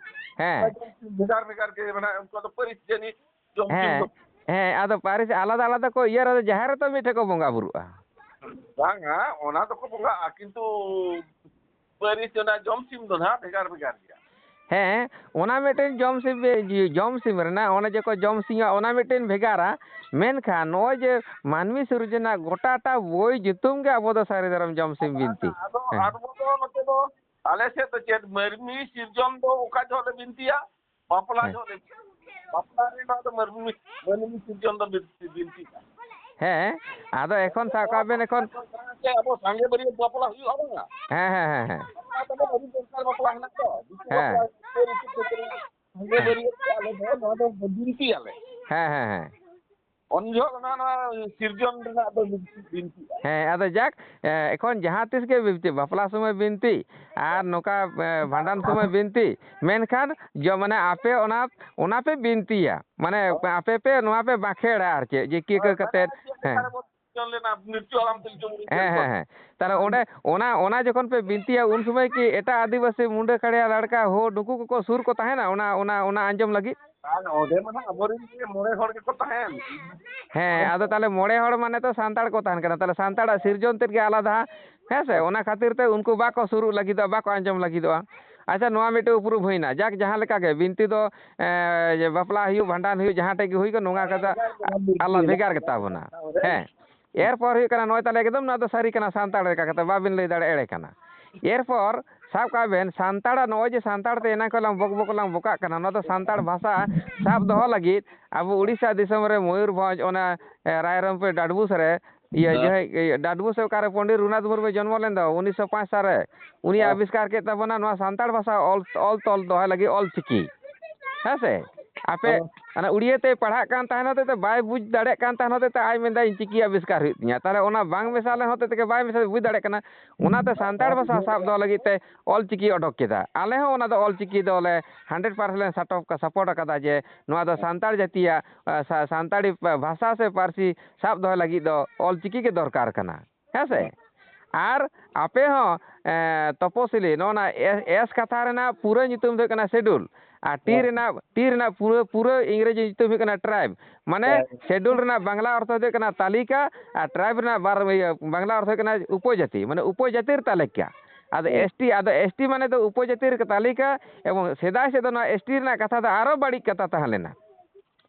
ᱦᱮᱸ᱾ ᱵᱷᱮᱜᱟᱨ ᱵᱷᱮᱜᱟᱨ ᱜᱮ ᱢᱮᱱᱟᱜᱼᱟ, ᱩᱱᱠᱩ ᱫᱚ ᱯᱟᱹᱨᱤᱥ ᱡᱟᱹᱱᱤᱡ ᱡᱚᱢ ᱥᱤᱢ ᱦᱮᱸ, ᱫᱚ᱾ ᱦᱮᱸ, ᱟᱫᱚ ᱯᱟᱹᱨᱤᱥ ᱟᱞᱟᱫᱟ ᱟᱞᱟᱫᱟ ᱠᱚ ᱤᱭᱟᱹ ᱨᱮ, ᱡᱟᱦᱮᱨ ᱨᱮᱛᱚ ᱢᱤᱫ ᱴᱷᱮᱱ ᱠᱚ ᱵᱚᱸᱜᱟ ᱵᱩᱨᱩᱜᱼᱟ᱾ ᱵᱟᱝᱟ, ᱚᱱᱟ ᱫᱚᱠᱚ ᱵᱚᱸᱜᱟᱜᱼᱟ, ᱠᱤᱱᱛᱩ ᱯᱟᱹᱨᱤᱥ ᱚᱱᱟ ᱡᱚᱢ ᱥᱤᱢ ᱫᱚ ᱱᱟᱦᱟᱜ ᱵᱷᱮᱜᱟᱨ ᱵᱷᱮᱜᱟᱨ ᱜᱮᱭᱟ᱾ ᱦᱮᱸ, ᱚᱱᱟ ᱢᱤᱫᱴᱮᱱ ᱡᱚᱢ ᱥᱤᱢ, ᱡᱚᱢ ᱥᱤᱢ ᱨᱮᱱᱟᱜ ᱚᱱᱮ ᱡᱮᱠᱚ ᱡᱚᱢ ᱥᱤᱢᱟ, ᱚᱱᱟ ᱢᱤᱫᱴᱮᱱ ᱵᱷᱮᱜᱟᱨᱟ᱾ ᱢᱮᱱᱠᱷᱟᱱ ᱱᱚᱜᱼᱚᱭ ᱡᱮ ᱢᱟᱹᱱᱢᱤ ᱥᱤᱨᱡᱚᱱᱟᱜ ᱜᱚᱴᱟᱴᱟ ᱵᱳᱭ ᱧᱩᱛᱩᱢ ᱜᱮ ᱟᱵᱚ ᱫᱚ ᱥᱟᱹᱨᱤ ᱫᱷᱚᱨᱚᱢ ᱡᱚᱢ ᱥᱤᱢ ᱵᱤᱱᱛᱤ᱾ ᱟᱫᱚ ᱦᱮᱸ᱾ ᱟᱵᱚ ᱫᱚ ᱱᱚᱛᱮ ᱫᱚ, ᱟᱞᱮ ᱥᱮᱫ ᱫᱚ ᱪᱮᱫ, ᱢᱟᱹᱱᱢᱤ ᱥᱤᱨᱡᱚᱱ ᱫᱚ ᱚᱠᱟ ᱡᱚᱦᱚᱜ ᱞᱮ ᱵᱤᱱᱛᱤᱭᱟ? ᱵᱟᱯᱞᱟ ᱦᱮᱸ᱾ ᱡᱚᱦᱚᱜ ᱞᱮ ᱵᱤᱱᱛᱤᱭᱟ᱾ ᱵᱟᱯᱞᱟ ᱨᱮ ᱱᱚᱣᱟ ᱫᱚ ᱢᱟᱹᱱᱢᱤ, ᱢᱟᱹᱱᱢᱤ ᱥᱤᱨᱡᱚᱱ ᱫᱚ ᱵᱤᱱᱛᱤ, ᱵᱤᱱᱛᱤ ᱠᱟᱱᱟ᱾ ᱦᱮᱸ, ᱟᱫᱚ ᱮᱠᱷᱚᱱ ᱥᱟᱵ ᱠᱟᱜ ᱵᱮᱱ, ᱮᱠᱷᱚᱱ ᱡᱮ ᱟᱵᱚ ᱥᱟᱸᱜᱮ ᱵᱟᱹᱨᱭᱟᱹᱛ ᱵᱟᱯᱞᱟ ᱦᱩᱭᱩᱜᱼᱟ, ᱵᱟᱝᱟ? ᱦᱮᱸ, ᱦᱮᱸ, ᱦᱮᱸ, ᱦᱮᱸ᱾ ᱚᱱᱟ ᱛᱮᱫᱚ ᱟᱹᱰᱤ ᱫᱚᱨᱠᱟᱨ ᱵᱟᱯᱞᱟ ᱦᱮᱱᱟᱜ ᱫᱚ᱾ ᱫᱤᱠᱩ ᱦᱮᱸ᱾ ᱵᱟᱯᱞᱟ, ᱥᱮ ᱨᱤᱛᱤ ᱪᱟᱹᱠᱨᱤ, ᱥᱟᱸᱜᱮ ᱦᱮᱸ᱾ ᱵᱟᱹᱨᱭᱟᱹᱛ ᱠᱚ ᱟᱞᱮ ᱫᱚ ᱱᱚᱣᱟ ᱫᱚ ᱵᱤᱱᱛᱤᱭᱟᱞᱮ᱾ ᱦᱮᱸ, ᱦᱮᱸ, ᱦᱮᱸ᱾ ᱩᱱ ᱡᱚᱦᱚᱜ ᱚᱱᱟ, ᱱᱚᱣᱟ ᱥᱤᱨᱡᱚᱱ ᱨᱮᱱᱟᱜ ᱫᱚ ᱵᱤᱱᱛᱤᱜᱼᱟ᱾ ᱦᱮᱸ, ᱟᱫᱚ ᱡᱟᱠ, ᱮ, ᱮᱠᱷᱚᱱ ᱡᱟᱦᱟᱸ ᱛᱤᱥ ᱜᱮ ᱵᱤᱱᱛᱤ, ᱵᱟᱯᱞᱟ ᱥᱚᱢᱚᱭ ᱵᱤᱱᱛᱤ, ᱟᱨ ᱱᱚᱝᱠᱟ, ᱮ, ᱵᱷᱟᱸᱰᱟᱱ ᱥᱚᱢᱚᱭ ᱵᱤᱱᱛᱤ, ᱢᱮᱱᱠᱷᱟᱱ ᱡᱚ-, ᱢᱟᱱᱮ ᱟᱯᱮ ᱚᱱᱟ, ᱚᱱᱟ ᱯᱮ ᱵᱤᱱᱛᱤᱭᱟ, ᱢᱟᱱᱮ ᱦᱳᱭ᱾ ᱟᱯᱮ ᱯᱮ ᱱᱚᱣᱟ ᱯᱮ ᱵᱟᱸᱠᱷᱮᱲᱟ ᱟᱨ ᱪᱮᱫ, ᱡᱮ ᱠᱤ ᱦᱳᱭ, ᱠᱟᱹ ᱠᱟᱛᱮᱫ, ᱢᱟᱱᱮ ᱪᱮᱫ ᱞᱮᱠᱟ ᱦᱮᱸ᱾ ᱨᱮᱵᱚᱱ ᱥᱤᱨᱡᱚᱱ ᱞᱮᱱᱟ ᱯᱤᱞᱪᱩ ᱦᱟᱲᱟᱢ ᱯᱤᱞᱪᱩ ᱵᱩᱲᱦᱤ ᱦᱮᱸ, ᱴᱷᱮᱱ ᱦᱮᱸ, ᱠᱷᱚᱱ᱾ ᱦᱮᱸ᱾ ᱛᱟᱦᱞᱮ ᱚᱸᱰᱮ, ᱚᱱᱟ, ᱚᱱᱟ ᱡᱚᱠᱷᱚᱱ ᱯᱮ ᱵᱤᱱᱛᱤᱭᱟ, ᱩᱱ ᱥᱚᱢᱚᱭ ᱠᱤ ᱮᱴᱟᱜ ᱟᱹᱫᱤᱵᱟᱹᱥᱤ, ᱢᱩᱱᱰᱟᱹ, ᱠᱷᱟᱲᱭᱟ, ᱞᱟᱲᱠᱟ, ᱦᱳ, ᱱᱩᱠᱩ ᱠᱚᱠᱚ ᱥᱩᱨ ᱠᱚ ᱛᱟᱦᱮᱱᱟ ᱚᱱᱟ, ᱚᱱᱟ, ᱚᱱᱟ ᱟᱸᱡᱚᱢ ᱞᱟᱹᱜᱤᱫ? ᱟᱨ ᱚᱸᱰᱮ ᱢᱟ ᱱᱟᱜ ᱟᱵᱚᱨᱮᱱ ᱜᱮ ᱢᱚᱬᱮ ᱦᱚᱲ ᱜᱮᱠᱚ ᱛᱟᱦᱮᱱ᱾ ᱦᱮᱸ, ᱟᱫᱚ ᱛᱟᱦᱞᱮ ᱢᱚᱬᱮ ᱦᱚᱲ ᱢᱟᱱᱮ ᱛᱚ ᱥᱟᱱᱛᱟᱲ ᱠᱚ ᱛᱟᱦᱮᱱ ᱠᱟᱱᱟ, ᱛᱟᱦᱞᱮ ᱥᱟᱱᱛᱟᱲᱟᱜ ᱥᱤᱨᱡᱚᱱ ᱛᱮᱫ ᱜᱮ ᱟᱞᱟᱫᱟ, ᱦᱮᱸ ᱥᱮ? ᱚᱱᱟ ᱠᱷᱟᱹᱛᱤᱨ ᱛᱮ ᱩᱱᱠᱩ ᱵᱟᱠᱚ ᱥᱩᱨᱩᱜ ᱞᱟᱹᱜᱤᱫᱚᱜᱼᱟ, ᱵᱟᱠᱚ ᱟᱸᱡᱚᱢ ᱞᱟᱹᱜᱤᱫᱚᱜᱼᱟ᱾ ᱟᱪᱪᱷᱟ, ᱱᱚᱣᱟ ᱢᱤᱫᱴᱮᱱ ᱩᱯᱨᱩᱢ ᱦᱩᱭᱱᱟ᱾ ᱡᱟᱠ, ᱡᱟᱦᱟᱸ ᱞᱮᱠᱟ ᱜᱮ ᱵᱤᱱᱛᱤ ᱫᱚ, ᱮᱸ, ᱡᱮ ᱵᱟᱯᱞᱟ ᱦᱩᱭᱩᱜ, ᱵᱷᱟᱸᱰᱟᱱ ᱦᱩᱭᱩᱜ, ᱡᱟᱦᱟᱸ ᱴᱷᱮᱡ ᱜᱮ ᱦᱩᱭ ᱠᱚᱜ, ᱱᱚᱣᱟ ᱠᱟᱛᱷᱟ ᱟᱞᱟᱫᱟ ᱵᱷᱮᱜᱟᱨ ᱜᱮᱛᱟ ᱵᱚᱱᱟ᱾ ᱦᱮᱸ, ᱮᱨᱯᱚᱨ ᱦᱩᱭᱩᱜ ᱠᱟᱱᱟ, ᱱᱚᱜᱼᱚᱭ ᱛᱟᱦᱞᱮ ᱮᱠᱫᱚᱢ ᱱᱚᱣᱟ ᱫᱚ ᱥᱟᱹᱨᱤ ᱠᱟᱱᱟ, ᱥᱟᱱᱛᱟᱲ ᱞᱮᱠᱟ ᱠᱟᱛᱮ ᱵᱟᱵᱤᱱ ᱞᱟᱹᱭ ᱫᱟᱲᱮᱭᱟᱜᱼᱟ, ᱮᱲᱮ ᱠᱟᱱᱟ᱾ ᱮᱨᱯᱚᱨ ᱥᱟᱵ ᱠᱟᱜ ᱵᱮᱱ, ᱥᱟᱱᱛᱟᱲᱟᱜ ᱱᱚᱜᱼᱚᱭ ᱡᱮ ᱥᱟᱱᱛᱟᱲ ᱛᱮ ᱮᱱᱟᱝ ᱠᱷᱚᱱ ᱞᱟᱝ ᱵᱚᱠ ᱵᱚᱠ ᱞᱟᱝ ᱵᱚᱠᱟᱜ ᱠᱟᱱᱟ, ᱱᱚᱣᱟ ᱫᱚ ᱥᱟᱱᱛᱟᱲ ᱵᱷᱟᱥᱟ ᱥᱟᱵ ᱫᱚᱦᱚ ᱞᱟᱹᱜᱤᱫ ᱟᱵᱚ ᱩᱲᱤᱥᱥᱟ ᱫᱤᱥᱚᱢ ᱨᱮ ᱢᱚᱭᱩᱨᱵᱷᱚᱸᱡᱽ, ᱚᱱᱟ, ᱮ, ᱨᱟᱭᱨᱚᱝᱯᱩᱨ ᱰᱟᱰᱵᱩᱥ ᱨᱮ, ᱤᱭᱟᱹ, ᱦᱮᱸ᱾ ᱡᱟᱦᱟᱸᱭ, ᱤᱭᱟᱹ, ᱰᱟᱰᱵᱩᱥ ᱚᱠᱟᱨᱮ ᱯᱚᱱᱰᱤᱛ ᱨᱚᱜᱷᱩᱱᱟᱛᱷ ᱢᱩᱨᱢᱩᱭ ᱡᱚᱱᱢᱚ ᱞᱮᱱ ᱫᱚ ᱩᱱᱤᱥᱥᱚ ᱯᱟᱸᱪ ᱥᱟᱞ ᱨᱮ, ᱩᱱᱤ ᱦᱮᱸ᱾ ᱟᱵᱤᱥᱠᱟᱨ ᱠᱮᱫ ᱛᱟᱵᱚᱱᱟ ᱱᱚᱣᱟ ᱥᱟᱱᱛᱟᱲ ᱵᱷᱟᱥᱟ ᱚᱞ, ᱚᱞ ᱛᱚᱞ ᱫᱚᱦᱚᱭ ᱞᱟᱹᱜᱤᱫ ᱚᱞ ᱪᱤᱠᱤ᱾ ᱦᱮᱸ ᱥᱮ? ᱟᱯᱮ, ᱦᱮᱸ᱾ ᱚᱱᱟ ᱩᱲᱤᱭᱟᱹ ᱛᱮᱭ ᱯᱟᱲᱦᱟᱜ ᱠᱟᱱ ᱛᱟᱦᱮᱱ ᱦᱚᱛᱮᱡ ᱛᱮ ᱵᱟᱭ ᱵᱩᱡᱽ ᱫᱟᱲᱮᱭᱟᱜ ᱠᱟᱱ ᱛᱟᱦᱮᱱ ᱦᱚᱛᱮᱡ ᱛᱮ ᱟᱡ ᱢᱮᱱᱫᱟ, "ᱤᱧ ᱪᱤᱠᱤ ᱟᱵᱤᱥᱠᱟᱨ ᱦᱩᱭᱩᱜ ᱛᱤᱧᱟᱹ", ᱛᱟᱦᱚᱞᱮ ᱚᱱᱟ ᱵᱟᱝ ᱢᱮᱥᱟ ᱞᱮᱱ ᱦᱚᱛᱮᱡ ᱛᱮᱜᱮ ᱵᱟᱭ ᱢᱮᱥᱟ, ᱵᱩᱡᱽ ᱫᱟᱲᱮᱭᱟᱜ ᱠᱟᱱᱟ᱾ ᱚᱱᱟᱛᱮ ᱥᱟᱱᱛᱟᱲ ᱵᱷᱟᱥᱟ ᱥᱟᱵ ᱫᱚᱦᱚ ᱞᱟᱹᱜᱤᱫ ᱛᱮ ᱚᱞ ᱪᱤᱠᱤ ᱚᱰᱚᱠ ᱠᱮᱫᱟ᱾ ᱟᱞᱮ ᱦᱚᱸ ᱚᱱᱟ ᱫᱚ ᱚᱞ ᱪᱤᱠᱤ ᱫᱚᱞᱮ hundred percent ᱞᱮ support ᱟᱠᱟᱫᱟ ᱡᱮ ᱱᱚᱣᱟ ᱫᱚ ᱥᱟᱱᱛᱟᱲ ᱡᱟᱹᱛᱤᱭᱟᱜ, ᱟ, ᱥᱟ-, ᱥᱟᱱᱛᱟᱲᱤ ᱯᱟ-, ᱵᱷᱟᱥᱟ ᱥᱮ ᱯᱟᱹᱨᱥᱤ ᱥᱟᱵ ᱫᱚᱦᱚᱭ ᱞᱟᱹᱜᱤᱫ ᱫᱚ ᱚᱞ ᱪᱤᱠᱤ ᱜᱮ ᱫᱚᱨᱠᱟᱨ ᱠᱟᱱᱟ᱾ ᱦᱮᱸ ᱥᱮ? ᱟᱨ ᱟᱯᱮ ᱦᱚᱸ, ᱮ, ᱛᱚᱯᱚᱥᱤᱞᱤ, ᱱᱚᱜᱼᱚ ᱱᱟ ᱮ-, S ᱠᱟᱛᱷᱟ ᱨᱮᱱᱟᱜ ᱯᱩᱨᱟᱹ ᱧᱩᱛᱩᱢ ᱫᱚ ᱦᱩᱭᱩᱜ ᱠᱟᱱᱟ schedule, ᱟᱨ T ᱦᱮᱸ᱾ ᱨᱮᱱᱟᱜ, T ᱨᱮᱱᱟᱜ ᱯᱩᱨᱟᱹ, ᱯᱩᱨᱟᱹ ᱤᱝᱨᱮᱡᱤ ᱧᱩᱛᱩᱢ ᱦᱩᱭᱩᱜ ᱠᱟᱱᱟ tribe᱾ ᱢᱟᱱᱮ ᱦᱮᱸ᱾ Schedule ᱨᱮᱱᱟᱜ ᱵᱟᱝᱞᱟ ᱚᱨᱛᱷᱚ ᱫᱚ ᱦᱩᱭᱩᱜ ᱠᱟᱱᱟ ᱛᱟᱞᱤᱠᱟ, ᱟᱨ tribe ᱨᱮᱱᱟᱜ ᱵᱟᱨ, ᱤᱭᱟᱹ, ᱵᱟᱝᱞᱟ ᱚᱨᱛᱷᱚ ᱦᱩᱭᱩᱜ ᱠᱟᱱᱟ ᱩᱯᱚᱡᱟᱹᱛᱤ, ᱢᱟᱱᱮ ᱩᱯᱚᱡᱟᱹᱛᱤᱨ ᱛᱟᱞᱤᱠᱟ᱾ ᱟᱫᱚ ᱦᱮᱸ᱾ S T, ᱟᱫᱚ S T ᱢᱟᱱᱮ ᱫᱚ ᱩᱯᱚᱡᱟᱹᱛᱤᱨ ᱛᱟᱞᱤᱠᱟ, ᱮᱵᱚᱝ ᱥᱮᱫᱟᱭ ᱥᱮᱫ ᱫᱚ ᱱᱚᱣᱟ S T ᱨᱮᱱᱟᱜ ᱠᱟᱛᱷᱟ ᱫᱚ ᱟᱨᱚ ᱵᱟᱹᱲᱤᱡ ᱠᱟᱛᱷᱟ ᱛᱟᱦᱮᱸ ᱞᱮᱱᱟ᱾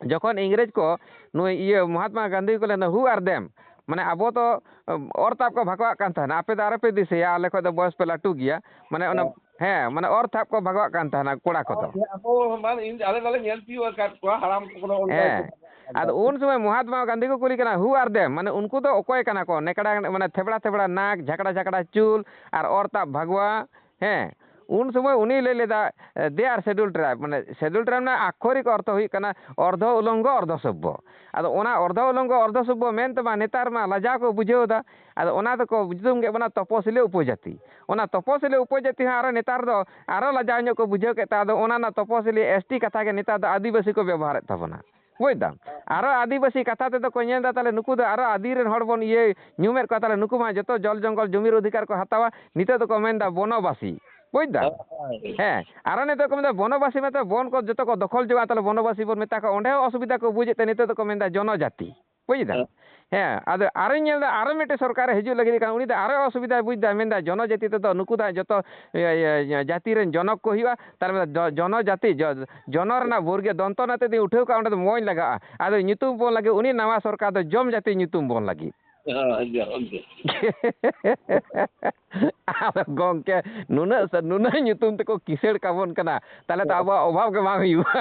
ᱡᱚᱠᱷᱚᱱ ᱤᱝᱨᱮᱡᱽ ᱠᱚ ᱱᱩᱭ ᱤᱭᱟᱹ ᱢᱚᱦᱟᱛᱢᱟ ᱜᱟᱱᱫᱷᱤ ᱠᱚ ᱞᱟᱹᱭᱫᱟ, "Who are them?" ᱢᱟᱱᱮ ᱟᱵᱚ ᱫᱚ, ᱩᱢ, ᱚᱨ ᱛᱟᱵ ᱠᱚ ᱵᱷᱟᱜᱟᱣᱟᱜ ᱠᱟᱱ ᱛᱟᱦᱮᱱᱟ, ᱟᱯᱮ ᱫᱚ ᱟᱨᱚ ᱯᱮ ᱫᱤᱥᱟᱹᱭᱟ, ᱟᱞᱮ ᱠᱷᱚᱡ ᱫᱚ ᱵᱚᱭᱚᱥ ᱯᱮ ᱞᱟᱹᱴᱩ ᱜᱮᱭᱟ, ᱢᱟᱱᱮ ᱚᱱᱟ, ᱦᱮᱸ᱾ ᱦᱮᱸ, ᱢᱟᱱᱮ ᱚᱨ ᱛᱟᱵ ᱠᱚ ᱵᱷᱟᱜᱟᱣᱟᱜ ᱠᱟᱱ ᱛᱟᱦᱮᱱᱟ ᱠᱚᱲᱟ ᱠᱚᱫᱚ᱾ ᱟᱨ ᱟᱵᱚ ᱢᱟ ᱤᱧ, ᱟᱞᱮ ᱢᱟᱞᱮ ᱧᱮᱞ ᱛᱤᱭᱳᱜ ᱟᱠᱟᱫ ᱠᱚᱣᱟ, ᱦᱟᱲᱟᱢ ᱠᱚ ᱠᱚᱫᱚ ᱚᱱᱠᱟ ᱦᱮᱸ᱾ ᱜᱮᱠᱚ ᱵᱷᱟᱜᱟᱣᱟᱜ ᱠᱟᱱ ᱟᱫᱚ ᱛᱟᱦᱮᱸᱫ᱾ ᱩᱱ ᱥᱚᱢᱚᱭ ᱢᱚᱦᱟᱛᱢᱟ ᱜᱟᱱᱫᱷᱤ ᱠᱚ ᱠᱩᱞᱤ ᱠᱟᱱᱟ, "Who are them?" ᱢᱟᱱᱮ ᱩᱱᱠᱩ ᱫᱚ ᱚᱠᱚᱭ ᱠᱟᱱᱟ ᱠᱚ? ᱱᱮᱠᱲᱟ, ᱢᱟᱱᱮ ᱛᱷᱮᱵᱲᱟ ᱛᱷᱮᱵᱲᱟ ᱱᱟᱠ, ᱡᱷᱟᱠᱲᱟ ᱡᱷᱟᱠᱲᱟ ᱪᱩᱞ ᱟᱨ ᱚᱨ ᱛᱟᱵ ᱵᱷᱟᱜᱣᱟ᱾ ᱦᱮᱸ, ᱩᱱ ᱥᱚᱢᱚᱭ ᱩᱱᱤ ᱞᱟᱹᱭ ᱞᱮᱫᱟ, ᱮ, "They are scheduled tribe", ᱢᱟᱱᱮ scheduled tribe ᱨᱮᱱᱟᱜ ᱟᱠᱠᱷᱚᱨᱤᱠ ᱚᱨᱛᱷᱚ ᱦᱩᱭᱩᱜ ᱠᱟᱱᱟ ᱚᱨᱫᱷᱚ ᱩᱞᱚᱝᱜᱚ ᱚᱨᱫᱷᱚ ᱥᱚᱵᱵᱚ᱾ ᱟᱫᱚ ᱚᱱᱟ ᱚᱨᱫᱷᱚ ᱩᱞᱚᱝᱜᱚ ᱚᱨᱫᱷᱚ ᱥᱚᱵᱵᱚ ᱢᱮᱱ ᱛᱮᱢᱟ ᱱᱮᱛᱟᱨ ᱢᱟ ᱞᱟᱡᱟᱣ ᱠᱚ ᱵᱩᱡᱷᱟᱹᱣ ᱮᱫᱟ᱾ ᱟᱫᱚ ᱚᱱᱟ ᱫᱚᱠᱚ ᱧᱩᱛᱩᱢ ᱠᱮᱫ ᱵᱚᱱᱟ ᱛᱚᱯᱚᱥᱤᱞᱤ ᱩᱯᱚᱡᱟᱹᱛᱤ᱾ ᱚᱱᱟ ᱛᱚᱯᱚᱥᱤᱞᱤ ᱩᱯᱚᱡᱟᱹᱛᱤ ᱦᱚᱸ ᱟᱨᱚ ᱱᱮᱛᱟᱨ ᱫᱚ ᱟᱨᱚ ᱞᱟᱡᱟᱣ ᱧᱚᱜ ᱠᱚ ᱵᱩᱡᱷᱟᱹᱣ ᱠᱮᱫ ᱛᱮ ᱟᱫᱚ ᱚᱱᱟ ᱨᱮᱱᱟᱜ ᱛᱚᱯᱚᱥᱤᱞᱤ S T ᱠᱟᱛᱷᱟ ᱜᱮ ᱱᱮᱛᱟᱨ ᱫᱚ ᱟᱹᱫᱤᱵᱟᱹᱥᱤ ᱠᱚ ᱵᱮᱵᱚᱦᱟᱨᱮᱫ ᱛᱟᱵᱚᱱᱟ᱾ ᱵᱩᱡᱽ ᱫᱟᱢ? ᱟᱨᱚ ᱟᱹᱫᱤᱵᱟᱹᱥᱤ ᱠᱟᱛᱷᱟ ᱛᱮᱫᱚ ᱠᱚ ᱧᱮᱞ ᱮᱫᱟ, ᱛᱟᱦᱚᱞᱮ ᱱᱩᱠᱩ ᱫᱚ ᱟᱨᱚ ᱟᱹᱫᱤ ᱨᱮᱱ ᱦᱚᱲ ᱵᱚᱱ ᱤᱭᱟᱹ ᱧᱩᱢᱮᱫ ᱠᱚᱣᱟ, ᱛᱟᱦᱚᱞᱮ ᱱᱩᱠᱩ ᱢᱟ ᱡᱚᱛᱚ ᱡᱚᱞ ᱡᱚᱝᱜᱚᱞ ᱡᱚᱢᱤᱨ ᱚᱫᱷᱤᱠᱟᱨ ᱠᱚ ᱦᱟᱛᱟᱣᱟ᱾ ᱱᱤᱛᱚᱜ ᱫᱚᱠᱚ ᱢᱮᱱᱫᱟ ᱵᱚᱱᱚᱵᱟᱥᱤ, ᱵᱩᱡᱽ ᱫᱟᱢ? ᱦᱮᱸ, ᱟᱨᱚ ᱱᱤᱛᱚᱜ ᱠᱚ ᱢᱮᱱᱫᱟ ᱵᱚᱱᱚᱵᱟᱥᱤ ᱢᱮᱱᱛᱮ ᱵᱚᱱ ᱠᱚ ᱡᱚᱛᱚ ᱠᱚ ᱫᱚᱠᱷᱚᱞ ᱡᱚᱝᱟ, ᱛᱟᱦᱚᱞᱮ ᱵᱚᱱᱚᱵᱟᱥᱤ ᱵᱚᱱ ᱢᱮᱛᱟ ᱠᱚᱣᱟ, ᱚᱸᱰᱮ ᱦᱚᱸ ᱚᱥᱩᱵᱤᱫᱷᱟ ᱠᱚ ᱵᱩᱡᱮᱫ ᱛᱮ ᱱᱤᱛᱚᱜ ᱫᱚᱠᱚ ᱢᱮᱱᱫᱟ ᱡᱚᱱᱚᱡᱟᱛᱤ, ᱵᱩᱡᱽ ᱫᱟᱢ? ᱦᱮᱸ, ᱟᱫᱚ ᱟᱨᱚᱧ ᱧᱮᱞ ᱮᱫᱟ ᱟᱨᱚ ᱢᱤᱫᱴᱮᱱ ᱥᱚᱨᱠᱟᱨᱮ ᱦᱤᱡᱩᱜ ᱞᱟᱹᱜᱤᱫ ᱠᱟᱱ, ᱩᱱᱤ ᱫᱚ ᱟᱨᱚ ᱚᱥᱩᱵᱤᱫᱷᱟᱭ ᱵᱩᱡᱽ ᱮᱫᱟ, ᱢᱮᱱᱫᱟ ᱡᱚᱱᱚᱡᱟᱛᱤ ᱛᱮᱫᱚ ᱱᱩᱠᱩ ᱫᱚ ᱦᱟᱸᱜ ᱡᱚᱛᱚ ᱤᱭᱟᱹ, ᱤᱭᱟᱹ, ᱤᱭᱟᱹ, ᱡᱟᱹᱛᱤ ᱨᱮᱱ ᱡᱚᱱᱚᱠ ᱠᱚ ᱦᱩᱭᱩᱜᱼᱟ, ᱛᱟᱦᱚᱞᱮ ᱢᱮᱱᱫᱟ ᱡᱚ-, ᱡᱚᱱᱚᱡᱟᱛᱤ, ᱡᱚ-, ᱡᱚᱱᱚ ᱨᱮᱱᱟᱜ ᱵᱚᱨᱜᱮ ᱫᱚᱱᱛᱚ ᱱᱟ ᱛᱮᱫᱤᱧ ᱩᱴᱷᱟᱹᱣ ᱠᱟᱜᱼᱟ, ᱚᱸᱰᱮ ᱫᱚ ᱢᱚᱡᱽ ᱞᱟᱜᱟᱜᱼᱟ᱾ ᱟᱫᱚ ᱧᱩᱛᱩᱢ ᱵᱚᱱ ᱞᱟᱹᱜᱤᱫ ᱩᱱᱤ ᱱᱟᱣᱟ ᱥᱚᱨᱠᱟᱨ ᱫᱚ ᱡᱚᱢ ᱡᱟᱹᱛᱤ ᱧᱩᱛᱩᱢ ᱵᱚᱱ ᱞᱟᱹᱜᱤᱫ᱾ ᱦᱳᱭ, ᱡᱚᱢ ᱡᱟᱹᱛᱤ᱾ ᱟᱫᱚ ᱜᱚᱢᱠᱮ, ᱱᱩᱱᱟᱹᱜ ᱥᱟ-, ᱱᱩᱱᱟᱹᱜ ᱧᱩᱛᱩᱢ ᱛᱮᱠᱚ ᱠᱤᱥᱟᱹᱲ ᱠᱟᱵᱚᱱ ᱠᱟᱱᱟ, ᱛᱟᱦᱚᱞᱮ ᱛᱚ ᱟᱵᱚᱣᱟᱜ ᱚᱵᱷᱟᱵᱽ ᱜᱮ ᱵᱟᱝ ᱦᱩᱭᱩᱜᱼᱟ᱾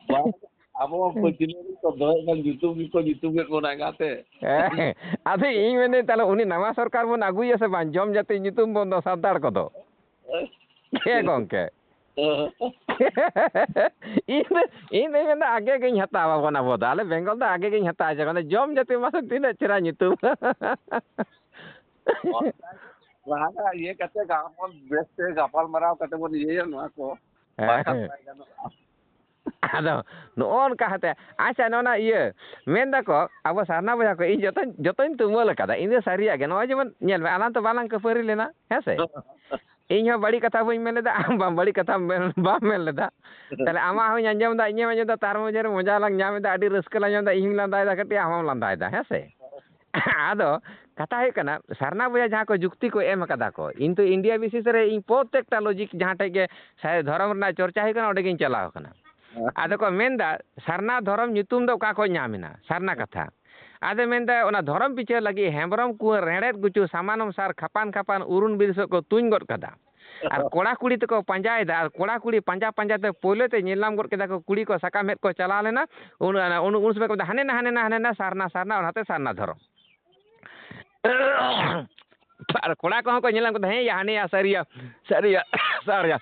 ᱵᱟᱝ, ᱟᱵᱚ ᱯᱟᱹᱪᱷᱞᱟᱹ ᱨᱮ ᱠᱚ ᱫᱚᱦᱚᱭᱮᱫ ᱠᱟᱱ ᱧᱩᱛᱩᱢ ᱜᱮᱠᱚ ᱧᱩᱛᱩᱢᱮᱫ ᱵᱚᱱᱟ ᱮᱸᱜᱟᱛᱮ᱾ ᱦᱮᱸ, ᱟᱫᱚ ᱤᱧ ᱢᱮᱱᱫᱟᱹᱧ, ᱛᱟᱦᱚᱞᱮ ᱩᱱᱤ ᱱᱟᱣᱟ ᱥᱚᱨᱠᱟᱨ ᱵᱚᱱ ᱟᱹᱜᱩᱭᱟ ᱥᱮ ᱵᱟᱝ, ᱡᱚᱢ ᱡᱟᱹᱛᱤ ᱧᱩᱛᱩᱢ ᱵᱚᱱ ᱫᱚ ᱥᱟᱱᱛᱟᱲ ᱠᱚᱫᱚ? ᱦᱮᱸ ᱜᱚᱢᱠᱮ᱾ ᱤᱧ ᱫᱚ, ᱤᱧ ᱫᱚᱧ ᱢᱮᱱᱫᱟ ᱟᱜᱮ ᱜᱤᱧ ᱦᱟᱛᱟᱣᱟ ᱵᱚᱱ ᱟᱵᱚ ᱫᱚ, ᱟᱞᱮ ᱵᱮᱝᱜᱚᱞ ᱫᱚ ᱟᱜᱮ ᱜᱤᱧ ᱦᱟᱛᱟᱣᱟ᱾ ᱡᱚᱠᱷᱚᱱ ᱫᱚ ᱡᱚᱢ ᱡᱟᱹᱛᱤ ᱢᱟᱥᱮ ᱛᱤᱱᱟᱹᱜ ᱪᱮᱦᱨᱟ ᱧᱩᱛᱩᱢ᱾ ᱚᱱᱠᱟ ᱞᱟᱦᱟ ᱤᱭᱟᱹ ᱠᱟᱛᱮ ᱜᱟᱯᱟᱞ ᱵᱮᱥ ᱛᱮ ᱜᱟᱯᱟᱞ ᱢᱟᱨᱟᱣ ᱠᱟᱛᱮ ᱵᱚᱱ ᱤᱭᱟᱹᱭᱟ ᱱᱚᱣᱟ ᱠᱚ᱾ ᱦᱮᱸ᱾ ᱵᱟᱠᱷᱟᱱ ᱵᱟᱭ ᱜᱟᱱᱚᱜᱼᱟ᱾ ᱟᱫᱚ ᱱᱚᱜᱼᱚ ᱱᱚᱝᱠᱟ ᱠᱟᱛᱮ, ᱟᱪᱪᱷᱟ, ᱱᱚᱜᱼᱚ ᱱᱟ ᱤᱭᱟᱹ, ᱢᱮᱱ ᱫᱟᱠᱚ ᱟᱵᱚ ᱥᱟᱨᱱᱟ ᱵᱚᱭᱦᱟ ᱠᱚ, ᱤᱧ ᱡᱚᱛᱚᱧ, ᱡᱚᱛᱚᱧ ᱛᱩᱢᱟᱹᱞ ᱟᱠᱟᱫᱟ, ᱤᱧ ᱫᱚ ᱥᱟᱹᱨᱤᱭᱟᱜ ᱜᱮ᱾ ᱱᱚᱜᱼᱚᱭ ᱡᱮᱢᱚᱱ ᱧᱮᱞ ᱢᱮ, ᱟᱞᱟᱝ ᱛᱚ ᱵᱟᱞᱟᱝ ᱠᱷᱟᱹᱯᱟᱹᱨᱤ ᱞᱮᱱᱟ, ᱦᱮᱸ ᱥᱮ? ᱤᱧ ᱦᱚᱸ ᱵᱟᱹᱲᱤᱡ ᱠᱟᱛᱷᱟ ᱵᱟᱹᱧ ᱢᱮᱱ ᱞᱮᱫᱟ, ᱟᱢ ᱵᱟᱢ ᱵᱟᱹᱲᱤᱡ ᱠᱟᱛᱷᱟᱢ ᱢᱮᱱ, ᱵᱟᱢ ᱢᱮᱱ ᱞᱮᱫᱟ᱾ ᱛᱟᱦᱞᱮ ᱟᱢᱟᱜ ᱦᱚᱸᱧ ᱟᱸᱡᱚᱢ ᱮᱫᱟ, ᱤᱧᱮᱢ ᱟᱸᱡᱚᱢ ᱮᱫᱟ, ᱛᱟᱨ ᱢᱚᱫᱽᱫᱷᱮ ᱨᱮ ᱢᱚᱡᱟ ᱞᱟᱝ ᱧᱟᱢ ᱮᱫᱟ, ᱟᱹᱰᱤ ᱨᱟᱹᱥᱠᱟᱹ ᱞᱟᱝ ᱧᱟᱢ ᱮᱫᱟ, ᱤᱧ ᱦᱚᱸᱧ ᱞᱟᱸᱫᱟᱭᱮᱫᱟ ᱠᱟᱹᱴᱤᱡ, ᱟᱢ ᱦᱚᱸᱢ ᱞᱟᱸᱫᱟᱭᱮᱫᱟ, ᱦᱮᱸ ᱥᱮ? ᱟᱫᱚ ᱠᱟᱛᱷᱟ ᱦᱩᱭᱩᱜ ᱠᱟᱱᱟ, ᱥᱟᱨᱱᱟ ᱵᱚᱭᱦᱟ ᱡᱟᱦᱟᱸ ᱠᱚ ᱡᱩᱠᱛᱤ ᱠᱚ ᱮᱢ ᱟᱠᱟᱫᱟ ᱠᱚ, ᱤᱧ ᱛᱚ ᱤᱱᱰᱤᱭᱟ ᱵᱤᱥᱮᱥ ᱨᱮ ᱤᱧ ᱯᱨᱚᱛᱮᱠᱴᱟ ᱞᱚᱡᱤᱠ ᱡᱟᱦᱟᱸ ᱴᱷᱮᱡ ᱜᱮ ᱥᱟᱭ-, ᱫᱷᱚᱨᱚᱢ ᱨᱮᱱᱟᱜ ᱪᱚᱨᱪᱟ ᱦᱩᱭᱩᱜ ᱠᱟᱱᱟ, ᱚᱸᱰᱮ ᱜᱤᱧ ᱪᱟᱞᱟᱣ ᱟᱠᱟᱱᱟ᱾ ᱟᱫᱚ ᱠᱚ ᱢᱮᱱᱫᱟ, ᱥᱟᱨᱱᱟ ᱫᱷᱚᱨᱚᱢ ᱧᱩᱛᱩᱢ ᱫᱚ ᱚᱠᱟ ᱠᱷᱚᱡ ᱧᱟᱢ ᱮᱱᱟ? ᱥᱟᱨᱱᱟ ᱠᱟᱛᱷᱟ᱾ ᱟᱫᱚ ᱢᱮᱱᱫᱟ, ᱚᱱᱟ ᱫᱷᱚᱨᱚᱢ ᱯᱤᱪᱷᱟᱹ ᱞᱟᱹᱜᱤᱫ ᱦᱮᱢᱵᱨᱚᱢ ᱠᱩᱸᱣᱟᱹᱨ ᱨᱮᱲᱮᱫ ᱜᱩᱪᱩ ᱥᱟᱢᱟᱱᱚᱢ ᱥᱟᱨ ᱠᱷᱟᱯᱟᱱ ᱠᱷᱟᱯᱟᱱ ᱩᱨᱩᱱ ᱵᱤᱨ ᱥᱮᱫ ᱠᱚ ᱛᱩᱧ ᱜᱚᱫ ᱠᱟᱫᱟ᱾ ᱟᱨ ᱠᱚᱲᱟ ᱠᱩᱲᱤ ᱛᱮᱠᱚ ᱯᱟᱸᱡᱟᱭᱮᱫᱟ, ᱟᱨ ᱠᱚᱲᱟ ᱠᱩᱲᱤ ᱯᱟᱸᱡᱟ ᱯᱟᱸᱡᱟ ᱛᱮ ᱯᱳᱭᱞᱳ ᱛᱮ ᱧᱮᱞ ᱧᱟᱢ ᱜᱚᱫ ᱠᱮᱫᱟ ᱠᱚ, ᱠᱩᱲᱤ ᱠᱚ ᱥᱟᱠᱟᱢ ᱦᱮᱡ ᱠᱚ ᱪᱟᱞᱟᱣ ᱞᱮᱱᱟ᱾ ᱩᱱ, ᱩᱱ, ᱩᱱ ᱥᱚᱢᱚᱭ ᱠᱚ ᱢᱮᱛᱟᱜ, "ᱦᱟᱱᱮ ᱱᱟ, ᱦᱟᱱᱮ ᱱᱟ, ᱦᱟᱱᱮ ᱱᱟ, ᱥᱟᱨᱱᱟ, ᱥᱟᱨᱱᱟ", ᱚᱱᱟᱛᱮ ᱥᱟᱨᱱᱟ ᱫᱷᱚᱨᱚᱢ᱾ ᱟᱨ ᱠᱚᱲᱟ ᱠᱚᱦᱚᱸ ᱠᱚ ᱧᱮᱞ ᱧᱟᱢ ᱠᱮᱫᱟ, "ᱦᱮᱸ ᱭᱟ, ᱦᱟᱱᱮ ᱭᱟ, ᱥᱟᱹᱨᱤᱭᱟ, ᱥᱟᱹᱨᱤᱭᱟ, ᱥᱟᱹᱨᱤᱭᱟ",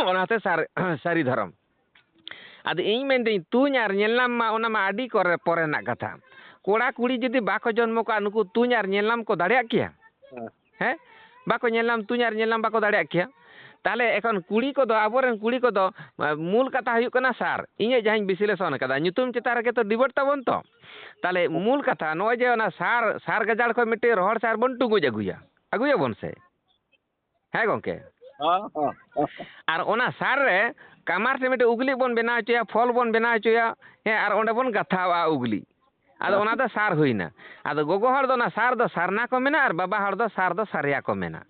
ᱚᱱᱟᱛᱮ ᱥᱟᱨ-, ᱥᱟᱹᱨᱤ ᱫᱷᱚᱨᱚᱢ᱾ ᱟᱫᱚ ᱤᱧ ᱢᱮᱱᱫᱟᱹᱧ, ᱛᱩᱧ ᱟᱨ ᱧᱮᱞ ᱧᱟᱢ ᱢᱟ, ᱚᱱᱟ ᱢᱟ ᱟᱹᱰᱤ ᱠᱚᱨᱮ, ᱯᱚᱨᱮ ᱨᱮᱱᱟᱜ ᱠᱟᱛᱷᱟ᱾ ᱠᱚᱲᱟ ᱠᱩᱲᱤ ᱡᱩᱫᱤ ᱵᱟᱠᱚ ᱡᱚᱱᱢᱚ ᱠᱚᱜᱼᱟ, ᱱᱩᱠᱩ ᱛᱩᱧ ᱟᱨ ᱧᱮᱞ ᱧᱟᱢ ᱠᱚ ᱫᱟᱲᱮᱭᱟᱜ ᱠᱮᱭᱟ? ᱦᱮᱸ᱾ ᱦᱮᱸ? ᱵᱟᱠᱚ ᱧᱮᱞ ᱧᱟᱢ, ᱛᱩᱧ ᱟᱨ ᱧᱮᱞ ᱧᱟᱢ ᱵᱟᱠᱚ ᱫᱟᱲᱮᱭᱟᱜ ᱠᱮᱭᱟ᱾ ᱛᱟᱦᱞᱮ ᱮᱠᱷᱚᱱ ᱠᱩᱲᱤ ᱠᱚᱫᱚ, ᱟᱵᱚᱨᱮᱱ ᱠᱩᱲᱤ ᱠᱚᱫᱚ, ᱟ, ᱢᱩᱞ ᱠᱟᱛᱷᱟ ᱦᱩᱭᱩᱜ ᱠᱟᱱᱟ ᱥᱟᱨ᱾ ᱤᱧᱟᱹᱜ ᱡᱟᱦᱟᱸᱧ ᱵᱤᱥᱞᱮᱥᱚᱱ ᱟᱠᱟᱫᱟ, ᱧᱩᱛᱩᱢ ᱪᱮᱛᱟᱱ ᱨᱮᱜᱮ ᱛᱚ debate ᱛᱟᱵᱚᱱ ᱛᱚ᱾ ᱛᱟᱦᱞᱮ ᱢᱩᱞ ᱠᱟᱛᱷᱟ ᱱᱚᱜᱼᱚᱭ ᱡᱮ ᱚᱱᱟ ᱥᱟᱨ, ᱥᱟᱨ ᱜᱟᱡᱟᱲ ᱠᱷᱚᱱ ᱢᱤᱫᱴᱮᱱ ᱨᱚᱦᱚᱲ ᱥᱟᱨ ᱵᱚᱱ ᱴᱩᱸᱜᱩᱡ ᱟᱹᱜᱩᱭᱟ, ᱟᱹᱜᱩᱭᱟᱵᱚᱱ ᱥᱮ? ᱦᱮᱸ ᱜᱚᱝᱠᱮ? ᱦᱚᱸ, ᱦᱚᱸ, ᱦᱚᱸ᱾ ᱟᱨ ᱚᱱᱟ ᱥᱟᱨ ᱨᱮ ᱠᱟᱢᱟᱨ ᱛᱮ ᱢᱤᱫᱴᱮᱱ ᱩᱜᱽᱞᱤ ᱵᱚᱱ ᱵᱮᱱᱟᱣ ᱦᱚᱪᱚᱭᱟ, ᱯᱷᱚᱞ ᱵᱚᱱ ᱵᱮᱱᱟᱣ ᱦᱚᱪᱚᱭᱟ, ᱦᱮᱸ, ᱟᱨ ᱚᱸᱰᱮ ᱵᱚᱱ ᱜᱟᱛᱷᱟᱣᱟ ᱩᱜᱽᱞᱤ᱾ ᱟᱫᱚ ᱚᱱᱟ ᱫᱚ ᱥᱟᱨ ᱦᱩᱭᱱᱟ᱾ ᱟᱫᱚ ᱜᱚᱜᱚ ᱦᱚᱲ ᱫᱚ ᱚᱱᱟ ᱥᱟᱨ ᱫᱚ ᱥᱟᱨᱱᱟ ᱠᱚ ᱢᱮᱱᱟ ᱟᱨ ᱵᱟᱵᱟ ᱦᱚᱲ ᱫᱚ ᱥᱟᱨ ᱫᱚ ᱥᱟᱨᱭᱟ ᱠᱚ ᱢᱮᱱᱟ᱾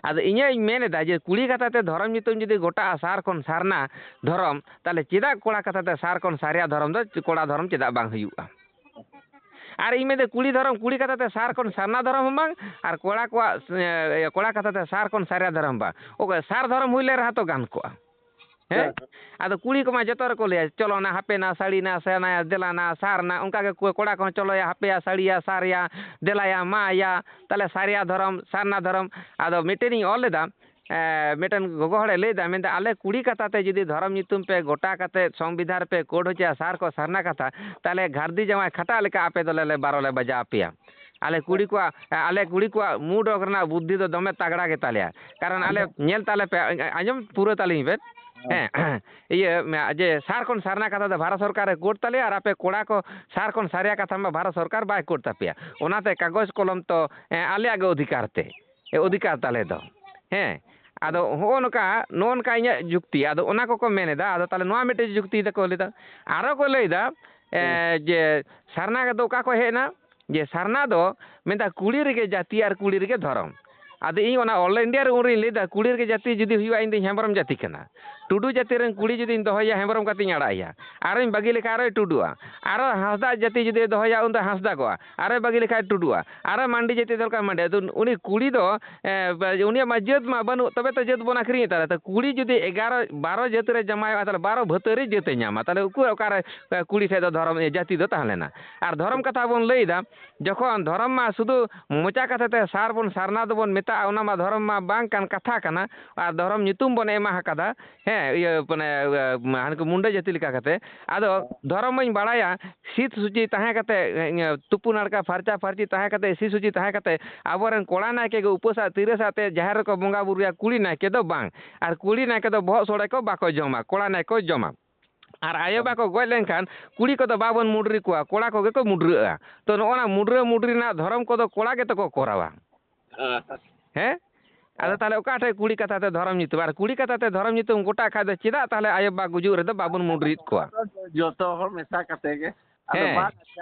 ᱟᱫᱚ ᱤᱧᱟᱹᱜ ᱤᱧ ᱢᱮᱱ ᱮᱫᱟ ᱡᱮ ᱠᱩᱲᱤ ᱠᱟᱛᱷᱟ ᱛᱮ ᱫᱷᱚᱨᱚᱢ ᱧᱩᱛᱩᱢ ᱡᱩᱫᱤ ᱜᱚᱴᱟᱜᱼᱟ ᱥᱟᱨ ᱠᱷᱚᱱ ᱥᱟᱨᱱᱟ ᱫᱷᱚᱨᱚᱢ, ᱛᱟᱦᱞᱮ ᱪᱮᱫᱟᱜ ᱠᱚᱲᱟ ᱠᱟᱛᱷᱟ ᱛᱮ ᱥᱟᱨ ᱠᱷᱚᱱ ᱥᱟᱨᱭᱟ ᱫᱷᱚᱨᱚᱢ ᱫᱚ ᱠᱚᱲᱟ ᱫᱷᱚᱨᱚᱢ ᱪᱮᱫᱟᱜ ᱵᱟᱝ ᱦᱩᱭᱩᱜᱼᱟ? ᱟᱨ ᱤᱧ ᱢᱮᱱᱫᱟ ᱠᱩᱲᱤ ᱫᱷᱚᱨᱚᱢ, ᱠᱩᱲᱤ ᱠᱟᱛᱷᱟ ᱛᱮ ᱥᱟᱨ ᱠᱷᱚᱱ ᱥᱟᱨᱱᱟ ᱫᱷᱚᱨᱚᱢ ᱦᱚᱸ ᱵᱟᱝ, ᱟᱨ ᱠᱚᱲᱟ ᱠᱚᱣᱟᱜ, ᱮ, ᱠᱚᱲᱟ ᱠᱟᱛᱷᱟ ᱛᱮ ᱥᱟᱨ ᱠᱷᱚᱱ ᱥᱟᱨᱭᱟ ᱫᱷᱚᱨᱚᱢ ᱵᱟᱝ᱾ ᱚᱠᱚᱭ ᱥᱟᱨ ᱫᱷᱚᱨᱚᱢ ᱦᱩᱭ ᱞᱮᱱ ᱨᱮᱦᱚᱸ ᱛᱚ ᱜᱟᱱ ᱠᱚᱜᱼᱟ᱾ ᱦᱮᱸ? ᱦᱮᱸ᱾ ᱟᱫᱚ ᱠᱩᱲᱤ ᱠᱚᱢᱟ ᱡᱚᱛᱚ ᱨᱮᱠᱚ ᱞᱟᱹᱭᱟ, "ᱪᱚᱞᱚ ᱱᱟ, ᱦᱟᱯᱮ ᱱᱟ, ᱥᱟᱹᱲᱤ ᱱᱟ, ᱥᱮ ᱱᱟ, ᱫᱮᱞᱟ ᱱᱟ, ᱥᱟᱨ ᱱᱟ", ᱚᱱᱠᱟ ᱜᱮ ᱠᱚ-, ᱠᱚᱲᱟ ᱠᱚᱦᱚᱸ, "ᱪᱚᱞᱚᱭᱟ, ᱦᱟᱯᱮᱭᱟ, ᱥᱟᱹᱲᱤᱭᱟ, ᱥᱟᱨᱭᱟ, ᱫᱮᱞᱟᱭᱟ, ᱢᱟᱭᱟ", ᱛᱟᱦᱞᱮ ᱥᱟᱨᱭᱟ ᱫᱷᱚᱨᱚᱢ, ᱥᱟᱨᱱᱟ ᱫᱷᱚᱨᱚᱢ᱾ ᱟᱫᱚ ᱢᱤᱫᱴᱮᱱᱤᱧ ᱚᱞ ᱞᱮᱫᱟ, ᱮ, ᱢᱤᱫᱴᱮᱱ ᱜᱚᱜᱚ ᱦᱚᱲᱮ ᱞᱟᱹᱭᱫᱟ, ᱢᱮᱱᱫᱟ, "ᱟᱞᱮ ᱠᱩᱲᱤ ᱠᱟᱛᱷᱟ ᱛᱮ ᱡᱩᱫᱤ ᱫᱷᱚᱨᱚᱢ ᱧᱩᱛᱩᱢ ᱯᱮ ᱜᱚᱴᱟ ᱠᱟᱛᱮ ᱥᱚᱝᱵᱤᱫᱷᱟᱱ ᱨᱮᱯᱮ ᱠᱳᱰ ᱦᱚᱪᱚᱭᱟ ᱥᱟᱨ ᱠᱚ ᱥᱟᱨᱱᱟ ᱠᱟᱛᱷᱟ, ᱛᱟᱦᱞᱮ ᱜᱷᱟᱨᱫᱤ ᱡᱟᱶᱟᱭ ᱠᱷᱟᱴᱟᱜ ᱞᱮᱠᱟ ᱟᱯᱮ ᱫᱚᱞᱮ ᱞᱮ ᱵᱟᱨᱚ ᱞᱮ ᱵᱟᱡᱟᱣ ᱟᱯᱮᱭᱟ᱾ ᱟᱞᱮ ᱠᱩᱲᱤ ᱠᱚᱣᱟᱜ, ᱟᱞᱮ ᱠᱩᱲᱤ ᱠᱚᱣᱟᱜ ᱢᱩᱰ ᱚᱠ ᱨᱮᱱᱟᱜ ᱵᱩᱫᱽᱫᱷᱤ ᱫᱚ ᱫᱚᱢᱮ ᱛᱟᱜᱲᱟ ᱜᱮᱛᱟᱞᱮᱭᱟ᱾ ᱠᱟᱨᱚᱱ ᱟᱞᱮ ᱧᱮᱞ ᱛᱟᱞᱮ ᱯᱮ", ᱟᱸᱡᱚᱢ ᱯᱩᱨᱟᱹ ᱛᱟᱹᱞᱤᱧ ᱵᱮᱱ᱾ ᱦᱮᱸ, ᱤᱭᱟᱹ, ᱡᱮ ᱥᱟᱨ ᱠᱷᱚᱱ ᱥᱟᱨᱱᱟ ᱠᱟᱛᱷᱟ ᱫᱚ ᱵᱷᱟᱨᱚᱛ ᱥᱚᱨᱠᱟᱨᱮ ᱠᱳᱰ ᱛᱟᱞᱮᱭᱟ, ᱟᱨ ᱟᱯᱮ ᱠᱚᱲᱟ ᱠᱚ ᱥᱟᱨ ᱠᱷᱚᱱ ᱥᱟᱨᱭᱟ ᱠᱟᱛᱷᱟ ᱢᱟ ᱵᱷᱟᱨᱚᱛ ᱥᱚᱨᱠᱟᱨ ᱵᱟᱭ ᱠᱳᱰ ᱛᱟᱯᱮᱭᱟ᱾ ᱚᱱᱟᱛᱮ ᱠᱟᱜᱚᱡᱽ ᱠᱚᱞᱚᱢ ᱛᱚ, ᱮᱸ, ᱟᱞᱮᱭᱟᱜ ᱜᱮ ᱚᱫᱷᱤᱠᱟᱨ ᱛᱮ, ᱮ, ᱚᱫᱷᱤᱠᱟᱨ ᱛᱟᱞᱮ ᱫᱚ᱾ ᱦᱮᱸ, ᱟᱫᱚ ᱦᱚᱸᱜᱼᱚ ᱱᱚᱝᱠᱟ, ᱱᱚᱜᱼᱚ ᱱᱚᱝᱠᱟ ᱤᱧᱟᱹᱜ ᱡᱩᱠᱛᱤ᱾ ᱟᱫᱚ ᱚᱱᱟ ᱠᱚᱠᱚ ᱢᱮᱱ ᱮᱫᱟ, ᱟᱫᱚ ᱛᱟᱦᱞᱮ ᱱᱚᱣᱟ ᱢᱤᱫᱴᱮᱡ ᱡᱩᱠᱛᱤ ᱫᱚᱠᱚ ᱞᱟᱹᱭᱫᱟ᱾ ᱟᱨᱚ ᱠᱚ ᱞᱟᱹᱭᱫᱟ, ᱮ, ᱡᱮ ᱥᱟᱨᱱᱟ ᱫᱚ ᱚᱠᱟ ᱠᱷᱚᱱ ᱦᱮᱡ ᱮᱱᱟ? ᱡᱮ ᱥᱟᱨᱱᱟ ᱫᱚ ᱢᱮᱱᱫᱟ ᱠᱩᱲᱤ ᱨᱮᱜᱮ ᱡᱟᱹᱛᱤ ᱟᱨ ᱠᱩᱲᱤ ᱨᱮᱜᱮ ᱫᱷᱚᱨᱚᱢ᱾ ᱟᱫᱚ ᱤᱧ ᱚᱱᱟ All India ᱨᱮ ᱩᱱᱨᱤᱧ ᱞᱟᱹᱭᱫᱟ, ᱠᱩᱲᱤ ᱨᱮᱜᱮ ᱡᱟᱹᱛᱤ ᱡᱩᱫᱤ ᱦᱩᱭᱩᱜᱼᱟ, ᱤᱧ ᱫᱚᱧ ᱦᱮᱢᱵᱨᱚᱢ ᱡᱟᱹᱛᱤ ᱠᱟᱱᱟ᱾ ᱴᱩᱰᱩ ᱡᱟᱹᱛᱤ ᱨᱮᱱ ᱠᱩᱲᱤ ᱡᱩᱫᱤᱧ ᱫᱚᱦᱚᱭᱟ, ᱦᱮᱢᱵᱨᱚᱢ ᱠᱟᱛᱮᱧ ᱟᱲᱟᱜ ᱮᱭᱟ᱾ ᱟᱨᱚᱧ ᱵᱟᱹᱜᱤ ᱞᱮᱠᱷᱟᱱ ᱟᱨᱚᱭ ᱴᱩᱰᱩᱜᱼᱟ᱾ ᱟᱨᱚ ᱦᱟᱸᱥᱫᱟ ᱡᱟᱹᱛᱤ ᱡᱩᱫᱤ ᱫᱚᱦᱚᱭᱟ, ᱩᱱ ᱫᱚ ᱦᱟᱸᱥᱫᱟᱜᱚᱜᱼᱟ᱾ ᱟᱨᱚᱭ ᱵᱟᱹᱜᱤ ᱞᱮᱠᱷᱟᱱ ᱴᱩᱰᱩᱜᱼᱟ᱾ ᱟᱨᱚ ᱢᱟᱱᱰᱤ ᱡᱟᱹᱛᱤ ᱫᱚᱦᱚ ᱞᱮᱠᱷᱟᱱ ᱢᱟᱱᱰᱤ᱾ ᱟᱫᱚ ᱩᱱᱤ ᱠᱩᱲᱤ ᱫᱚ, ᱮ, ᱩᱱᱤᱭᱟᱜ ᱢᱟ ᱡᱟᱹᱛ ᱢᱟ ᱵᱟᱹᱱᱩᱜ, ᱛᱚᱵᱮ ᱛᱚ ᱡᱟᱹᱛ ᱵᱚᱱ ᱟᱹᱠᱷᱨᱤᱧᱮᱫ ᱛᱟᱦᱚᱞᱮ᱾ ᱛᱚ ᱠᱩᱲᱤ ᱡᱩᱫᱤ ᱮᱜᱟᱨᱚ, ᱵᱟᱨᱚ ᱡᱟᱹᱛ ᱨᱮ ᱡᱟᱢᱟᱭᱚᱜᱼᱟ, ᱛᱟᱦᱚᱞᱮ ᱵᱟᱨᱚ ᱵᱷᱟᱹᱛᱟᱹᱨᱤ ᱡᱟᱹᱛ ᱮ ᱧᱟᱢᱟ᱾ ᱛᱟᱦᱚᱞᱮ ᱩᱠᱩᱨ ᱚᱠᱟᱨᱮ, ᱮ, ᱠᱩᱲᱤ ᱴᱷᱮᱡ ᱫᱚ ᱫᱷᱚᱨᱚᱢ, ᱮ, ᱡᱟᱹᱛᱤ ᱫᱚ ᱛᱟᱦᱮᱸ ᱞᱮᱱᱟ? ᱟᱨ ᱫᱷᱚᱨᱚᱢ ᱠᱟᱛᱷᱟ ᱵᱚᱱ ᱞᱟᱹᱭᱫᱟ, ᱡᱚᱠᱷᱚᱱ ᱫᱷᱚᱨᱚᱢ ᱢᱟ ᱥᱩᱫᱷᱩ ᱢᱚᱪᱟ ᱠᱟᱛᱷᱟ ᱛᱮ ᱥᱟᱨ ᱵᱚᱱ ᱥᱟᱨᱱᱟ ᱫᱚᱵᱚᱱ ᱢᱮᱛᱟᱜᱼᱟ, ᱚᱱᱟ ᱢᱟ ᱫᱷᱚᱨᱚᱢ ᱢᱟ ᱵᱟᱝ ᱠᱟᱱ, ᱠᱟᱛᱷᱟ ᱠᱟᱱᱟ, ᱟᱨ ᱫᱷᱚᱨᱚᱢ ᱧᱩᱛᱩᱢ ᱵᱚᱱ ᱮᱢᱟ ᱟᱠᱟᱫᱟ᱾ ᱦᱮᱸ, ᱤᱭᱟᱹ, ᱢᱟᱱᱮ, ᱤᱭᱟᱹ, ᱦᱟᱱᱠᱩ ᱢᱩᱱᱰᱟᱹ ᱡᱟᱹᱛᱤ ᱞᱮᱠᱟ ᱠᱟᱛᱮ᱾ ᱟᱫᱚ ᱫᱷᱚᱨᱚᱢ ᱢᱟᱧ ᱵᱟᱲᱟᱭᱟ, ᱥᱤᱛ ᱥᱩᱪᱤ ᱛᱟᱦᱮᱸ ᱠᱟᱛᱮ, ᱤᱭᱟᱹ, ᱛᱩᱯᱩ ᱱᱟᱲᱠᱟ ᱯᱷᱟᱨᱪᱟ ᱯᱷᱟᱨᱪᱤ ᱛᱟᱦᱮᱸ ᱠᱟᱛᱮ, ᱥᱤ ᱥᱩᱪᱤ ᱛᱟᱦᱮᱸ ᱠᱟᱛᱮ, ᱟᱵᱚᱨᱮᱱ ᱠᱚᱲᱟ ᱱᱟᱭᱠᱮ ᱜᱮ ᱩᱯᱟᱹᱥᱟᱜ ᱛᱤᱨᱟᱹᱥᱟᱜ ᱛᱮ ᱡᱟᱦᱮᱨ ᱨᱮᱠᱚ ᱵᱚᱸᱜᱟ ᱵᱩᱨᱩᱭᱟ, ᱠᱩᱲᱤ ᱱᱟᱭᱠᱮ ᱫᱚ ᱵᱟᱝ᱾ ᱟᱨ ᱠᱩᱲᱤ ᱱᱟᱭᱠᱮ ᱫᱚ ᱵᱚᱦᱚᱜ ᱥᱚᱲᱮ ᱠᱚ ᱵᱟᱠᱚ ᱡᱚᱢᱟ, ᱠᱚᱲᱟ ᱱᱟᱭᱠᱮ ᱠᱚ ᱡᱚᱢᱟ᱾ ᱟᱨ ᱟᱭᱳ ᱵᱟᱠᱚ ᱜᱚᱡ ᱞᱮᱱᱠᱷᱟᱱ ᱠᱩᱲᱤ ᱠᱚᱫᱚ ᱵᱟᱵᱚᱱ ᱢᱩᱰᱨᱤ ᱠᱚᱣᱟ, ᱠᱚᱲᱟ ᱠᱚᱜᱮ ᱠᱚ ᱢᱩᱰᱨᱟᱹᱜᱼᱟ᱾ ᱛᱚ, ᱱᱚᱜᱼᱚ ᱱᱟ ᱢᱩᱰᱨᱟᱹ ᱢᱩᱰᱨᱤ ᱨᱮᱱᱟᱜ ᱫᱷᱚᱨᱚᱢ ᱠᱚᱫᱚ ᱠᱚᱲᱟ ᱜᱮᱛᱚ ᱠᱚ ᱠᱚᱨᱟᱣᱟ᱾ ᱦᱮᱸ᱾ ᱦᱮᱸ? ᱟᱫᱚ ᱛᱟᱦᱞᱮ ᱚᱠᱟ ᱴᱷᱮᱡ ᱠᱩᱲᱤ ᱠᱟᱛᱷᱟ ᱛᱮ ᱫᱷᱚᱨᱚᱢ ᱧᱩᱛᱩᱢ? ᱟᱨ ᱠᱩᱲᱤ ᱠᱟᱛᱷᱟ ᱛᱮ ᱫᱷᱚᱨᱚᱢ ᱧᱩᱛᱩᱢ ᱜᱚᱴᱟᱜ ᱠᱷᱟᱡ ᱫᱚ ᱪᱮᱫᱟᱜ ᱛᱟᱦᱞᱮ ᱟᱭᱳ ᱵᱟᱵᱟ ᱜᱩᱡᱩᱜ ᱨᱮᱫᱚ ᱵᱟᱵᱚᱱ ᱢᱩᱰᱨᱤᱭᱮᱫ ᱠᱚᱣᱟ? ᱡᱚᱛᱚ ᱦᱚᱲ ᱢᱮᱥᱟ ᱠᱟᱛᱮ ᱜᱮ᱾ ᱟᱫᱚ ᱦᱮᱸ᱾ ᱵᱟᱝ,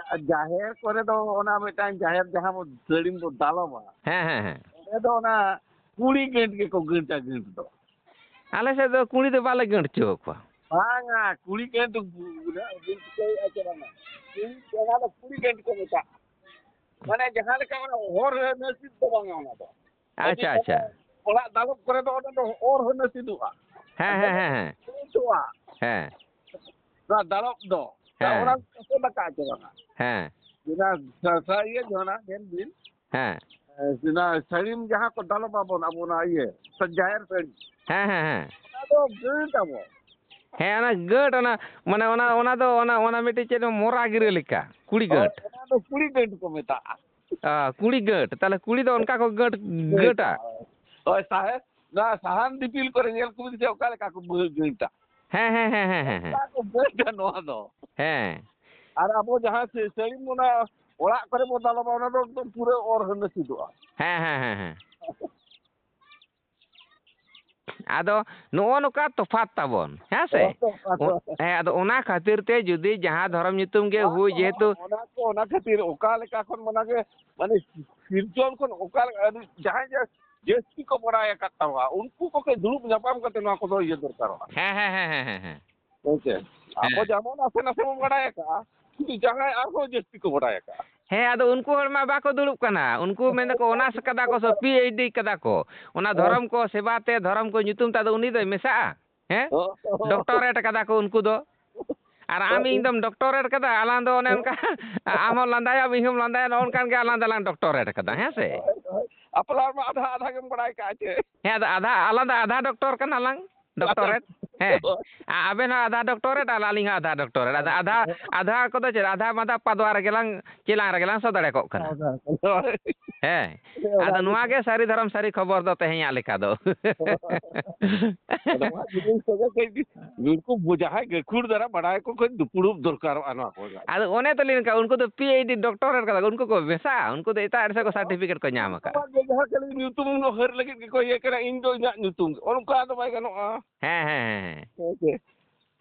ᱡᱟᱦᱮᱨ ᱠᱚᱨᱮ ᱫᱚ ᱚᱱᱟ ᱢᱤᱫᱴᱟᱝ ᱡᱟᱦᱮᱨ ᱡᱟᱦᱟᱸ ᱵᱚ ᱥᱟᱹᱲᱤᱢ ᱵᱚ ᱫᱟᱞᱚᱵᱟ, ᱦᱮᱸ, ᱦᱮᱸ, ᱦᱮᱸ᱾ ᱚᱸᱰᱮ ᱫᱚ ᱚᱱᱟ ᱠᱩᱲᱤ ᱜᱟᱹᱴ ᱜᱮᱠᱚ ᱜᱟᱹᱴᱟ, ᱜᱟᱹᱴ ᱫᱚ᱾ ᱟᱞᱮ ᱥᱮᱫ ᱫᱚ ᱠᱩᱲᱤ ᱫᱚ ᱵᱟᱞᱮ ᱜᱟᱹᱴ ᱦᱚᱪᱚ ᱟᱠᱚᱣᱟ᱾ ᱵᱟᱝᱟ, ᱠᱩᱲᱤ ᱜᱟᱹᱴ ᱵᱤᱱ ᱴᱷᱤᱠᱟᱹᱭᱮᱫᱼᱟ ᱪᱮ ᱵᱟᱝᱟ? ᱠᱩᱲᱤ, ᱚᱱᱟ ᱫᱚ ᱠᱩᱲᱤ ᱜᱟᱹᱴ ᱠᱚ ᱢᱮᱛᱟᱜᱼᱟ᱾ ᱢᱟᱱᱮ ᱡᱟᱦᱟᱸ ᱞᱮᱠᱟ ᱚᱱᱟ ᱦᱚᱨ ᱨᱮ ᱱᱟᱹᱥᱤᱫ ᱫᱚ ᱵᱟᱝᱟ ᱚᱱᱟ ᱫᱚ᱾ ᱟᱪᱪᱷᱟ, ᱟᱪᱪᱷᱟ᱾ ᱚᱲᱟᱜ ᱫᱟᱞᱚᱵ ᱠᱚᱨᱮ ᱫᱚ ᱚᱱᱟ ᱫᱚ ᱚᱨ ᱦᱚᱸ ᱱᱟᱹᱥᱤᱫᱚᱜᱼᱟ᱾ ᱦᱮᱸ, ᱦᱮᱸ, ᱦᱮᱸ, ᱦᱮᱸ᱾ ᱱᱟᱹᱥᱤᱫᱚᱜᱼᱟ᱾ ᱦᱮᱸ᱾ ᱚᱱᱟ ᱫᱟᱞᱚᱵ ᱫᱚ᱾ ᱦᱮᱸ᱾ ᱚᱱᱟ ᱫᱚ ᱪᱟᱥᱚ ᱫᱟᱠᱟ ᱪᱮ ᱵᱟᱝᱟ? ᱦᱮᱸ᱾ ᱡᱟᱦᱟᱸ ᱥᱟ-, ᱥᱟ-, ᱤᱭᱟᱹ ᱡᱚᱦᱚᱱᱟ ᱧᱮᱞ ᱵᱤᱱ᱾ ᱦᱮᱸ᱾ ᱚᱱᱟ ᱥᱟᱹᱲᱤᱢ ᱡᱟᱦᱟᱸ ᱠᱚ ᱫᱟᱞᱚᱵ ᱟᱵᱚᱱ ᱟᱵᱚ ᱚᱱᱟ ᱤᱭᱟᱹ, ᱥᱮ ᱡᱟᱦᱮᱨ ᱥᱟᱹᱲᱤᱢ᱾ ᱦᱮᱸ, ᱦᱮᱸ, ᱦᱮᱸ᱾ ᱚᱱᱟ ᱫᱚ ᱜᱟᱹᱴ ᱟᱵᱚ᱾ ᱦᱮᱸ, ᱚᱱᱟ ᱜᱟᱹᱴ, ᱚᱱᱟ, ᱢᱟᱱᱮ ᱚᱱᱟ, ᱚᱱᱟ ᱫᱚ ᱚᱱᱟ, ᱚᱱᱟ ᱢᱤᱫᱴᱮᱡ ᱪᱮᱫ ᱢᱚᱨᱟ ᱜᱤᱨᱟᱹ ᱞᱮᱠᱟ, ᱠᱩᱲᱤ ᱦᱳᱭ, ᱜᱟᱹᱴ᱾ ᱚᱱᱟ ᱫᱚ ᱠᱩᱲᱤ ᱜᱟᱹᱴ ᱠᱚ ᱢᱮᱛᱟᱜᱼᱟ᱾ ᱟ, ᱠᱩᱲᱤ ᱜᱟᱹᱴ᱾ ᱛᱟᱦᱞᱮ ᱠᱩᱲᱤ ᱫᱚ ᱚᱱᱠᱟ ᱠᱚ ᱜᱟᱹᱴ, ᱜᱟᱹᱴᱟ᱾ ᱦᱳᱭ, ᱥᱟᱦᱮᱵ, ᱱᱚᱣᱟ ᱥᱟᱦᱟᱱ ᱫᱤᱯᱤᱞ ᱠᱚᱨᱮ ᱧᱮᱞ ᱠᱚᱵᱤᱱ ᱥᱮ ᱚᱠᱟ ᱞᱮᱠᱟ ᱠᱚ ᱵᱟᱹ-, ᱜᱟᱹᱴᱟ᱾ ᱦᱮᱸ, ᱦᱮᱸ, ᱦᱮᱸ, ᱦᱮᱸ, ᱦᱮᱸ, ᱦᱮᱸ᱾ ᱚᱱᱠᱟ ᱠᱚ ᱜᱟᱹᱴᱟ ᱱᱚᱣᱟ ᱫᱚ᱾ ᱦᱮᱸ᱾ ᱟᱨ ᱟᱵᱚ ᱡᱟᱦᱟᱸ ᱥᱮ-, ᱥᱟᱹᱲᱤᱢ ᱚᱱᱟ ᱚᱲᱟᱜ ᱠᱚᱨᱮ ᱵᱚ ᱫᱟᱞᱚᱵᱟ, ᱚᱱᱟ ᱫᱚ ᱮᱠᱫᱚᱢ ᱯᱩᱨᱟᱹ ᱚᱨ ᱦᱟᱹᱱᱟᱹᱥᱤᱫᱚᱜᱼᱟ᱾ ᱦᱮᱸ, ᱦᱮᱸ, ᱦᱮᱸ, ᱦᱮᱸ᱾ ᱟᱫᱚ ᱱᱚᱜᱼᱚ ᱱᱚᱝᱠᱟ ᱛᱚᱯᱷᱟᱛ ᱛᱟᱵᱚᱱ, ᱦᱮᱸ ᱥᱮ? ᱦᱮᱸ, ᱛᱚᱯᱷᱟᱛ᱾ ᱚ-, ᱦᱮᱸ, ᱟᱫᱚ ᱚᱱᱟ ᱠᱷᱟᱹᱛᱤᱨ ᱛᱮ ᱡᱩᱫᱤ ᱡᱟᱦᱟᱸ ᱫᱷᱚᱨᱚᱢ ᱧᱩᱛᱩᱢ ᱜᱮ ᱵᱟᱝ, ᱦᱩᱭ, ᱚᱱᱟ, ᱡᱮᱦᱮᱛᱩ ᱚᱱᱟ ᱠᱚ, ᱚᱱᱟ ᱠᱷᱟᱹᱛᱤᱨ ᱚᱠᱟ ᱞᱮᱠᱟ ᱠᱷᱚᱱ ᱢᱟᱱᱮ ᱜᱮ, ᱢᱟᱱᱮ ᱥᱤᱨᱡᱚᱱ ᱠᱷᱚᱱ ᱚᱠᱟ ᱞᱮᱠᱟ, ᱟᱹᱰᱤ ᱡᱟᱦᱟᱸᱭ ᱡᱟ-, ᱡᱟᱹᱥᱛᱤ ᱠᱚ ᱵᱟᱲᱟᱭ ᱟᱠᱟᱫ ᱛᱟᱵᱚᱱᱟ, ᱩᱱᱠᱩ ᱠᱚᱜᱮ ᱫᱩᱲᱩᱵ ᱧᱟᱯᱟᱢ ᱠᱟᱛᱮ ᱱᱚᱣᱟ ᱠᱚᱫᱚ ᱤᱭᱟᱹ ᱫᱚᱨᱠᱟᱨᱚᱜᱼᱟ᱾ ᱦᱮᱸ, ᱦᱮᱸ, ᱦᱮᱸ, ᱦᱮᱸ, ᱦᱮᱸ, ᱦᱮᱸ᱾ ᱦᱮᱸ ᱥᱮ? ᱦᱮᱸ᱾ ᱟᱵᱚ ᱡᱮᱢᱚᱱ ᱱᱟᱥᱮ ᱱᱟᱥᱮ ᱵᱚᱱ ᱵᱟᱲᱟᱭ ᱟᱠᱟᱫᱼᱟ, ᱠᱤᱱᱛᱩ ᱡᱟᱦᱟᱸᱭ ᱟᱨᱦᱚᱸ ᱡᱟᱹᱥᱛᱤ ᱠᱚ ᱵᱟᱲᱟᱭ ᱟᱠᱟᱫᱼᱟ᱾ ᱦᱮᱸ, ᱟᱫᱚ ᱩᱱᱠᱩ ᱦᱚᱲ ᱢᱟ ᱵᱟᱠᱚ ᱫᱩᱲᱩᱵ ᱠᱟᱱᱟ᱾ ᱩᱱᱠᱩ ᱢᱮᱱ ᱫᱟᱠᱚ, "ᱚᱱᱟᱥ ᱠᱟᱫᱟ ᱠᱚ ᱥᱮ ᱯᱤ ᱮᱭᱤᱪ ᱰᱤ ᱠᱟᱫᱟ ᱠᱚ, ᱚᱱᱟ ᱦᱮᱸ᱾ ᱫᱷᱚᱨᱚᱢ ᱠᱚ ᱥᱮᱵᱟ ᱛᱮ, ᱫᱷᱚᱨᱚᱢ ᱠᱚ ᱧᱩᱛᱩᱢ ᱛᱮ, ᱟᱫᱚ ᱩᱱᱤ ᱫᱚᱭ ᱢᱮᱥᱟᱜᱼᱟ?" ᱦᱮᱸ? ᱦᱚᱸ᱾ ᱰᱚᱠᱴᱚᱨᱮᱴ ᱠᱟᱫᱟ ᱠᱚ ᱩᱱᱠᱩ ᱫᱚ᱾ ᱟᱨ ᱟᱢ ᱦᱳᱭ᱾ ᱤᱧ ᱫᱚᱢ ᱰᱚᱠᱴᱚᱨᱮᱴ ᱠᱟᱫᱟ, ᱟᱞᱟᱝ ᱫᱚ ᱚᱱᱮ ᱚᱱᱠᱟ, ᱟᱢ ᱦᱚᱸ ᱞᱟᱸᱫᱟᱭᱟᱢ, ᱤᱧ ᱦᱚᱸᱢ ᱞᱟᱸᱫᱟᱭᱟ, ᱱᱚᱜᱼᱚ ᱱᱚᱝᱠᱟᱱ ᱜᱮ ᱟᱞᱟᱝ ᱫᱚᱞᱟᱝ ᱰᱚᱠᱴᱚᱨᱮᱴ ᱠᱟᱫᱟ, ᱦᱮᱸ ᱥᱮ? ᱦᱳᱭ, ᱦᱳᱭ᱾ ᱟᱯᱱᱟᱨ ᱢᱟ ᱟᱫᱷᱟ ᱟᱫᱷᱟ ᱜᱮᱢ ᱵᱟᱲᱟᱭ ᱠᱟᱜᱼᱟ ᱪᱮ? ᱦᱮᱸ, ᱟᱫᱚ ᱟᱫᱷᱟ, ᱟᱞᱟᱝ ᱫᱚ ᱟᱫᱷᱟ ᱰᱚᱠᱴᱚᱨ ᱠᱟᱱᱟᱞᱟᱝ, ᱰᱚᱠᱴᱚᱨᱮᱴ᱾ ᱦᱮᱸ᱾ ᱟ-, ᱟᱵᱮᱱ ᱦᱚᱸ ᱟᱫᱷᱟ ᱰᱚᱠᱴᱚᱨᱮᱴ ᱟᱨ ᱟᱹᱞᱤᱧ ᱦᱚᱸ ᱟᱫᱷᱟ ᱰᱚᱠᱴᱚᱨᱮᱴ᱾ ᱟᱫᱚ ᱟᱫᱷᱟ, ᱟᱫᱷᱟ ᱠᱚᱫᱚ ᱪᱮᱫ, ᱟᱫᱷᱟ ᱢᱟᱫᱷᱟ ᱯᱟᱫᱣᱟ ᱨᱮᱜᱮ ᱞᱟᱝ ᱪᱮᱞᱟᱝ ᱨᱮᱜᱮ ᱞᱟᱝ ᱥᱚ ᱫᱟᱲᱮ ᱠᱚᱜ ᱠᱟᱱᱟ᱾ ᱦᱮᱸ᱾ ᱟᱫᱚ ᱱᱚᱣᱟ ᱜᱮ ᱥᱟᱹᱨᱤ ᱫᱷᱚᱨᱚᱢ ᱥᱟᱹᱨᱤ ᱠᱷᱚᱵᱚᱨ ᱫᱚ ᱛᱮᱦᱮᱧᱟᱜ ᱞᱮᱠᱟ ᱫᱚ᱾ ᱟᱫᱚ ᱱᱚᱣᱟ ᱡᱤᱱᱤᱥ ᱠᱚᱜᱮ ᱠᱟᱹᱡ ᱱᱩᱠᱩ ᱵᱚ-, ᱡᱟᱦᱟᱸᱭ ᱜᱟᱹᱠᱷᱩᱲ ᱫᱷᱟᱨᱟ ᱵᱟᱰᱟᱭ ᱠᱚ ᱠᱟᱹᱡ ᱫᱩᱯᱲᱩᱵ ᱫᱚᱨᱠᱟᱨᱚᱜᱼᱟ ᱱᱚᱣᱟ ᱠᱚ᱾ ᱟᱫᱚ ᱚᱱᱮ ᱛᱚᱞᱤᱧ ᱢᱮᱱ ᱠᱟᱜ, ᱩᱱᱠᱩ ᱫᱚ PhD ᱰᱚᱠᱴᱚᱨᱮᱴ ᱠᱟᱫᱟ ᱠᱚ, ᱩᱱᱠᱩ ᱠᱚ ᱵᱮᱥᱟ, ᱩᱱᱠᱩ ᱫᱚ ᱮᱴᱟᱜ ᱨᱮ ᱠᱚ ᱥᱟᱨᱴᱤᱯᱷᱤᱠᱮᱴ ᱠᱚ ᱧᱟᱢ ᱟᱠᱟᱫᱼᱟ᱾ ᱡᱟᱦᱟᱸ ᱠᱷᱟᱹᱞᱤ ᱧᱩᱛᱩᱢ ᱦᱟᱹᱨ ᱞᱟᱹᱜᱤᱫ ᱜᱮᱠᱚ ᱤᱭᱟᱹ ᱠᱟᱱᱟ, ᱤᱧ ᱫᱚ ᱤᱧᱟᱹᱜ ᱧᱩᱛᱩᱢ ᱜᱮ, ᱚᱱᱠᱟ ᱫᱚ ᱵᱟᱭ ᱜᱟᱱᱚᱜᱼᱟ᱾ ᱦᱮᱸ, ᱦᱮᱸ, ᱦᱮᱸ, ᱦᱮᱸ᱾ ᱦᱮᱸ ᱥᱮ?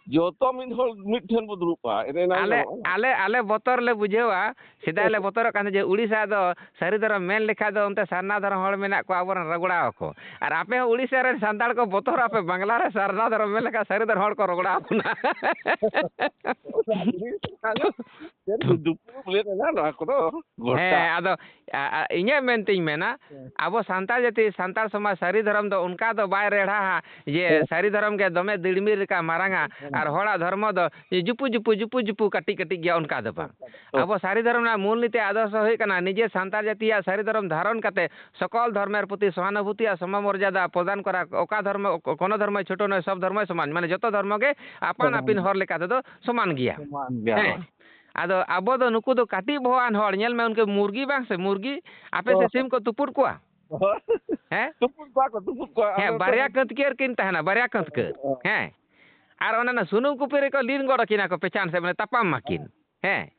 ᱡᱚᱛᱚ ᱢᱤᱫ ᱦᱚᱲ ᱢᱤᱫ ᱴᱷᱮᱱ ᱵᱚ ᱫᱩᱲᱩᱵᱼᱟ, ᱮᱱᱮ ᱮᱱᱟᱝ ᱟᱞᱮ, ᱜᱟᱱᱚᱜᱼᱟ᱾ ᱟᱞᱮ, ᱟᱞᱮ ᱵᱚᱛᱚᱨ ᱞᱮ ᱵᱩᱡᱷᱟᱹᱣᱟ, ᱥᱮᱫᱟᱭ ᱞᱮ ᱵᱚᱛᱚᱨᱚᱜ ᱠᱟᱱ ᱛᱟᱦᱮᱸᱫ ᱡᱮ ᱩᱲᱤᱥᱥᱟ ᱫᱚ ᱥᱟᱹᱨᱤ ᱫᱷᱚᱨᱚᱢ ᱢᱮᱱ ᱞᱮᱠᱷᱟᱡ ᱫᱚ ᱚᱱᱛᱮ ᱥᱟᱨᱱᱟ ᱫᱷᱚᱨᱚᱢ ᱦᱚᱲ ᱢᱮᱱᱟᱜ ᱠᱚᱣᱟ, ᱟᱵᱚᱨᱮᱱ ᱨᱚᱜᱚᱲᱟᱣ ᱟᱠᱚ᱾ ᱟᱨ ᱟᱯᱮ ᱦᱚᱸ ᱩᱲᱤᱥᱥᱟ ᱨᱮᱱ ᱥᱟᱱᱛᱟᱲ ᱠᱚ ᱵᱚᱛᱚᱨᱚᱜ ᱟᱯᱮ, ᱵᱟᱝᱞᱟ ᱨᱮ ᱥᱟᱨᱱᱟ ᱫᱷᱚᱨᱚᱢ ᱢᱮᱱ ᱞᱮᱠᱷᱟᱡ ᱥᱟᱹᱨᱤ ᱫᱷᱚᱨᱚᱢ ᱦᱚᱲ ᱠᱚ ᱨᱚᱜᱚᱲᱟᱣ ᱵᱚᱱᱟ᱾ ᱚᱱᱟ ᱡᱤᱱᱤᱥ ᱟᱫᱚ ᱪᱮᱫ ᱫᱩᱯᱲᱩᱵ ᱞᱮᱫ ᱮᱱᱟ ᱱᱚᱣᱟ ᱠᱚᱫᱚ ᱜᱚᱴᱟ᱾ ᱦᱮᱸ, ᱟᱫᱚ, ᱟ-, ᱟ-, ᱤᱧᱟᱹᱜ ᱢᱮᱱᱛᱤᱧ ᱢᱮᱱᱟ, ᱦᱮᱸ᱾ ᱟᱵᱚ ᱥᱟᱱᱛᱟᱲ ᱡᱟᱹᱛᱤ, ᱥᱟᱱᱛᱟᱲ ᱥᱚᱢᱟᱡᱽ ᱥᱟᱹᱨᱤ ᱫᱷᱚᱨᱚᱢ ᱫᱚ ᱚᱱᱠᱟ ᱫᱚ ᱵᱟᱭ ᱨᱮᱲᱦᱟᱜᱼᱟ ᱡᱮ ᱦᱮᱸ᱾ ᱥᱟᱹᱨᱤ ᱫᱷᱚᱨᱚᱢ ᱜᱮ ᱫᱚᱢᱮ ᱫᱤᱲᱢᱤᱨ ᱞᱮᱠᱟ ᱢᱟᱨᱟᱝᱟ ᱦᱮᱸ᱾ ᱟᱨ ᱦᱚᱲᱟᱜ ᱫᱷᱚᱨᱢᱚ ᱫᱚ ᱡᱩᱯᱩ, ᱡᱩᱯᱩ, ᱡᱩᱯᱩ, ᱡᱩᱯᱩ ᱠᱟᱹᱴᱤᱡ, ᱠᱟᱹᱴᱤᱡ ᱜᱮᱭᱟ, ᱚᱱᱠᱟ ᱫᱚ ᱵᱟᱝ᱾ ᱦᱮᱸ᱾ ᱟᱵᱚ ᱥᱟᱹᱨᱤ ᱫᱷᱚᱨᱚᱢ ᱨᱮᱱᱟᱜ ᱢᱩᱞ ᱱᱤᱛᱤ ᱟᱫᱚᱨᱥᱚ ᱦᱩᱭᱩᱜ ᱠᱟᱱᱟ ᱱᱤᱡᱮ ᱥᱟᱱᱛᱟᱲ ᱡᱟᱹᱛᱤᱭᱟᱜ ᱥᱟᱹᱨᱤ ᱫᱷᱚᱨᱚᱢ ᱫᱷᱟᱨᱚᱱ ᱠᱟᱛᱮ ᱥᱚᱠᱚᱞ ᱫᱷᱚᱨᱢᱮᱨ ᱯᱨᱚᱛᱤ ᱥᱚᱦᱟᱱᱩᱵᱷᱩᱛᱤ ᱟᱨ ᱥᱚᱢᱚᱢᱚᱨᱡᱟᱫᱟ ᱯᱨᱚᱫᱟᱱ ᱠᱚᱨᱟ᱾ ᱚᱠᱟ ᱫᱷᱚᱨᱢᱚ, ᱠᱳᱱᱳ ᱫᱷᱚᱨᱢᱚᱭ ᱪᱷᱳᱴᱳ ᱱᱚᱭ, ᱥᱚᱵ ᱫᱷᱚᱨᱢᱚᱭ ᱥᱚᱢᱟᱱ, ᱢᱟᱱᱮ ᱡᱚᱛᱚ ᱫᱷᱚᱨᱢᱚ ᱜᱮ ᱟᱯᱟᱱ ᱥᱚᱢᱟᱱ᱾ ᱟᱹᱯᱤᱱ ᱦᱚᱨ ᱞᱮᱠᱟ ᱛᱮᱫᱚ ᱥᱚᱢᱟᱱ ᱜᱮᱭᱟ᱾ ᱥᱚᱢᱟᱱ ᱜᱮᱭᱟ᱾ ᱦᱮᱸ᱾ ᱟᱫᱚ ᱟᱵᱚ ᱫᱚ ᱱᱩᱠᱩ ᱫᱚ ᱠᱟᱹᱴᱤᱡ ᱵᱚᱦᱚᱜ ᱟᱱ ᱦᱚᱲ, ᱧᱮᱞ ᱢᱮ ᱩᱱᱠᱩ ᱢᱩᱨᱜᱤ ᱵᱟᱝ ᱥᱮ, ᱢᱩᱨᱜᱤ, ᱟᱯᱮ ᱥᱮᱫ ᱦᱚᱸ᱾ ᱥᱤᱢ ᱠᱚ ᱛᱩᱯᱩᱫ ᱠᱚᱣᱟ? ᱦᱚᱸ᱾ ᱦᱮᱸ? ᱛᱩᱯᱩᱫ ᱠᱚᱣᱟ ᱠᱚ, ᱛᱩᱯᱩᱫ ᱠᱚᱣᱟ᱾ ᱦᱮᱸ, ᱟᱫᱚ ᱵᱟᱨᱭᱟ ᱠᱟᱹᱛᱠᱤᱭᱟᱹᱨ ᱠᱤᱱ ᱛᱟᱦᱮᱱᱟ, ᱵᱟᱨᱭᱟ ᱠᱟᱹᱛᱠᱤᱭᱟᱹᱨ᱾ ᱦᱚᱸ᱾ ᱦᱮᱸ᱾ ᱟᱨ ᱚᱱᱟ ᱥᱩᱱᱩᱢ ᱠᱩᱯᱤ ᱨᱮᱠᱚ ᱞᱤᱱ ᱜᱚᱫ ᱟᱹᱠᱤᱱᱟ ᱠᱚ ᱯᱮᱪᱷᱟᱱ ᱥᱮᱫ, ᱢᱟᱱᱮ ᱛᱟᱯᱟᱢ ᱢᱟᱹᱠᱤᱱ᱾ ᱦᱮᱸ᱾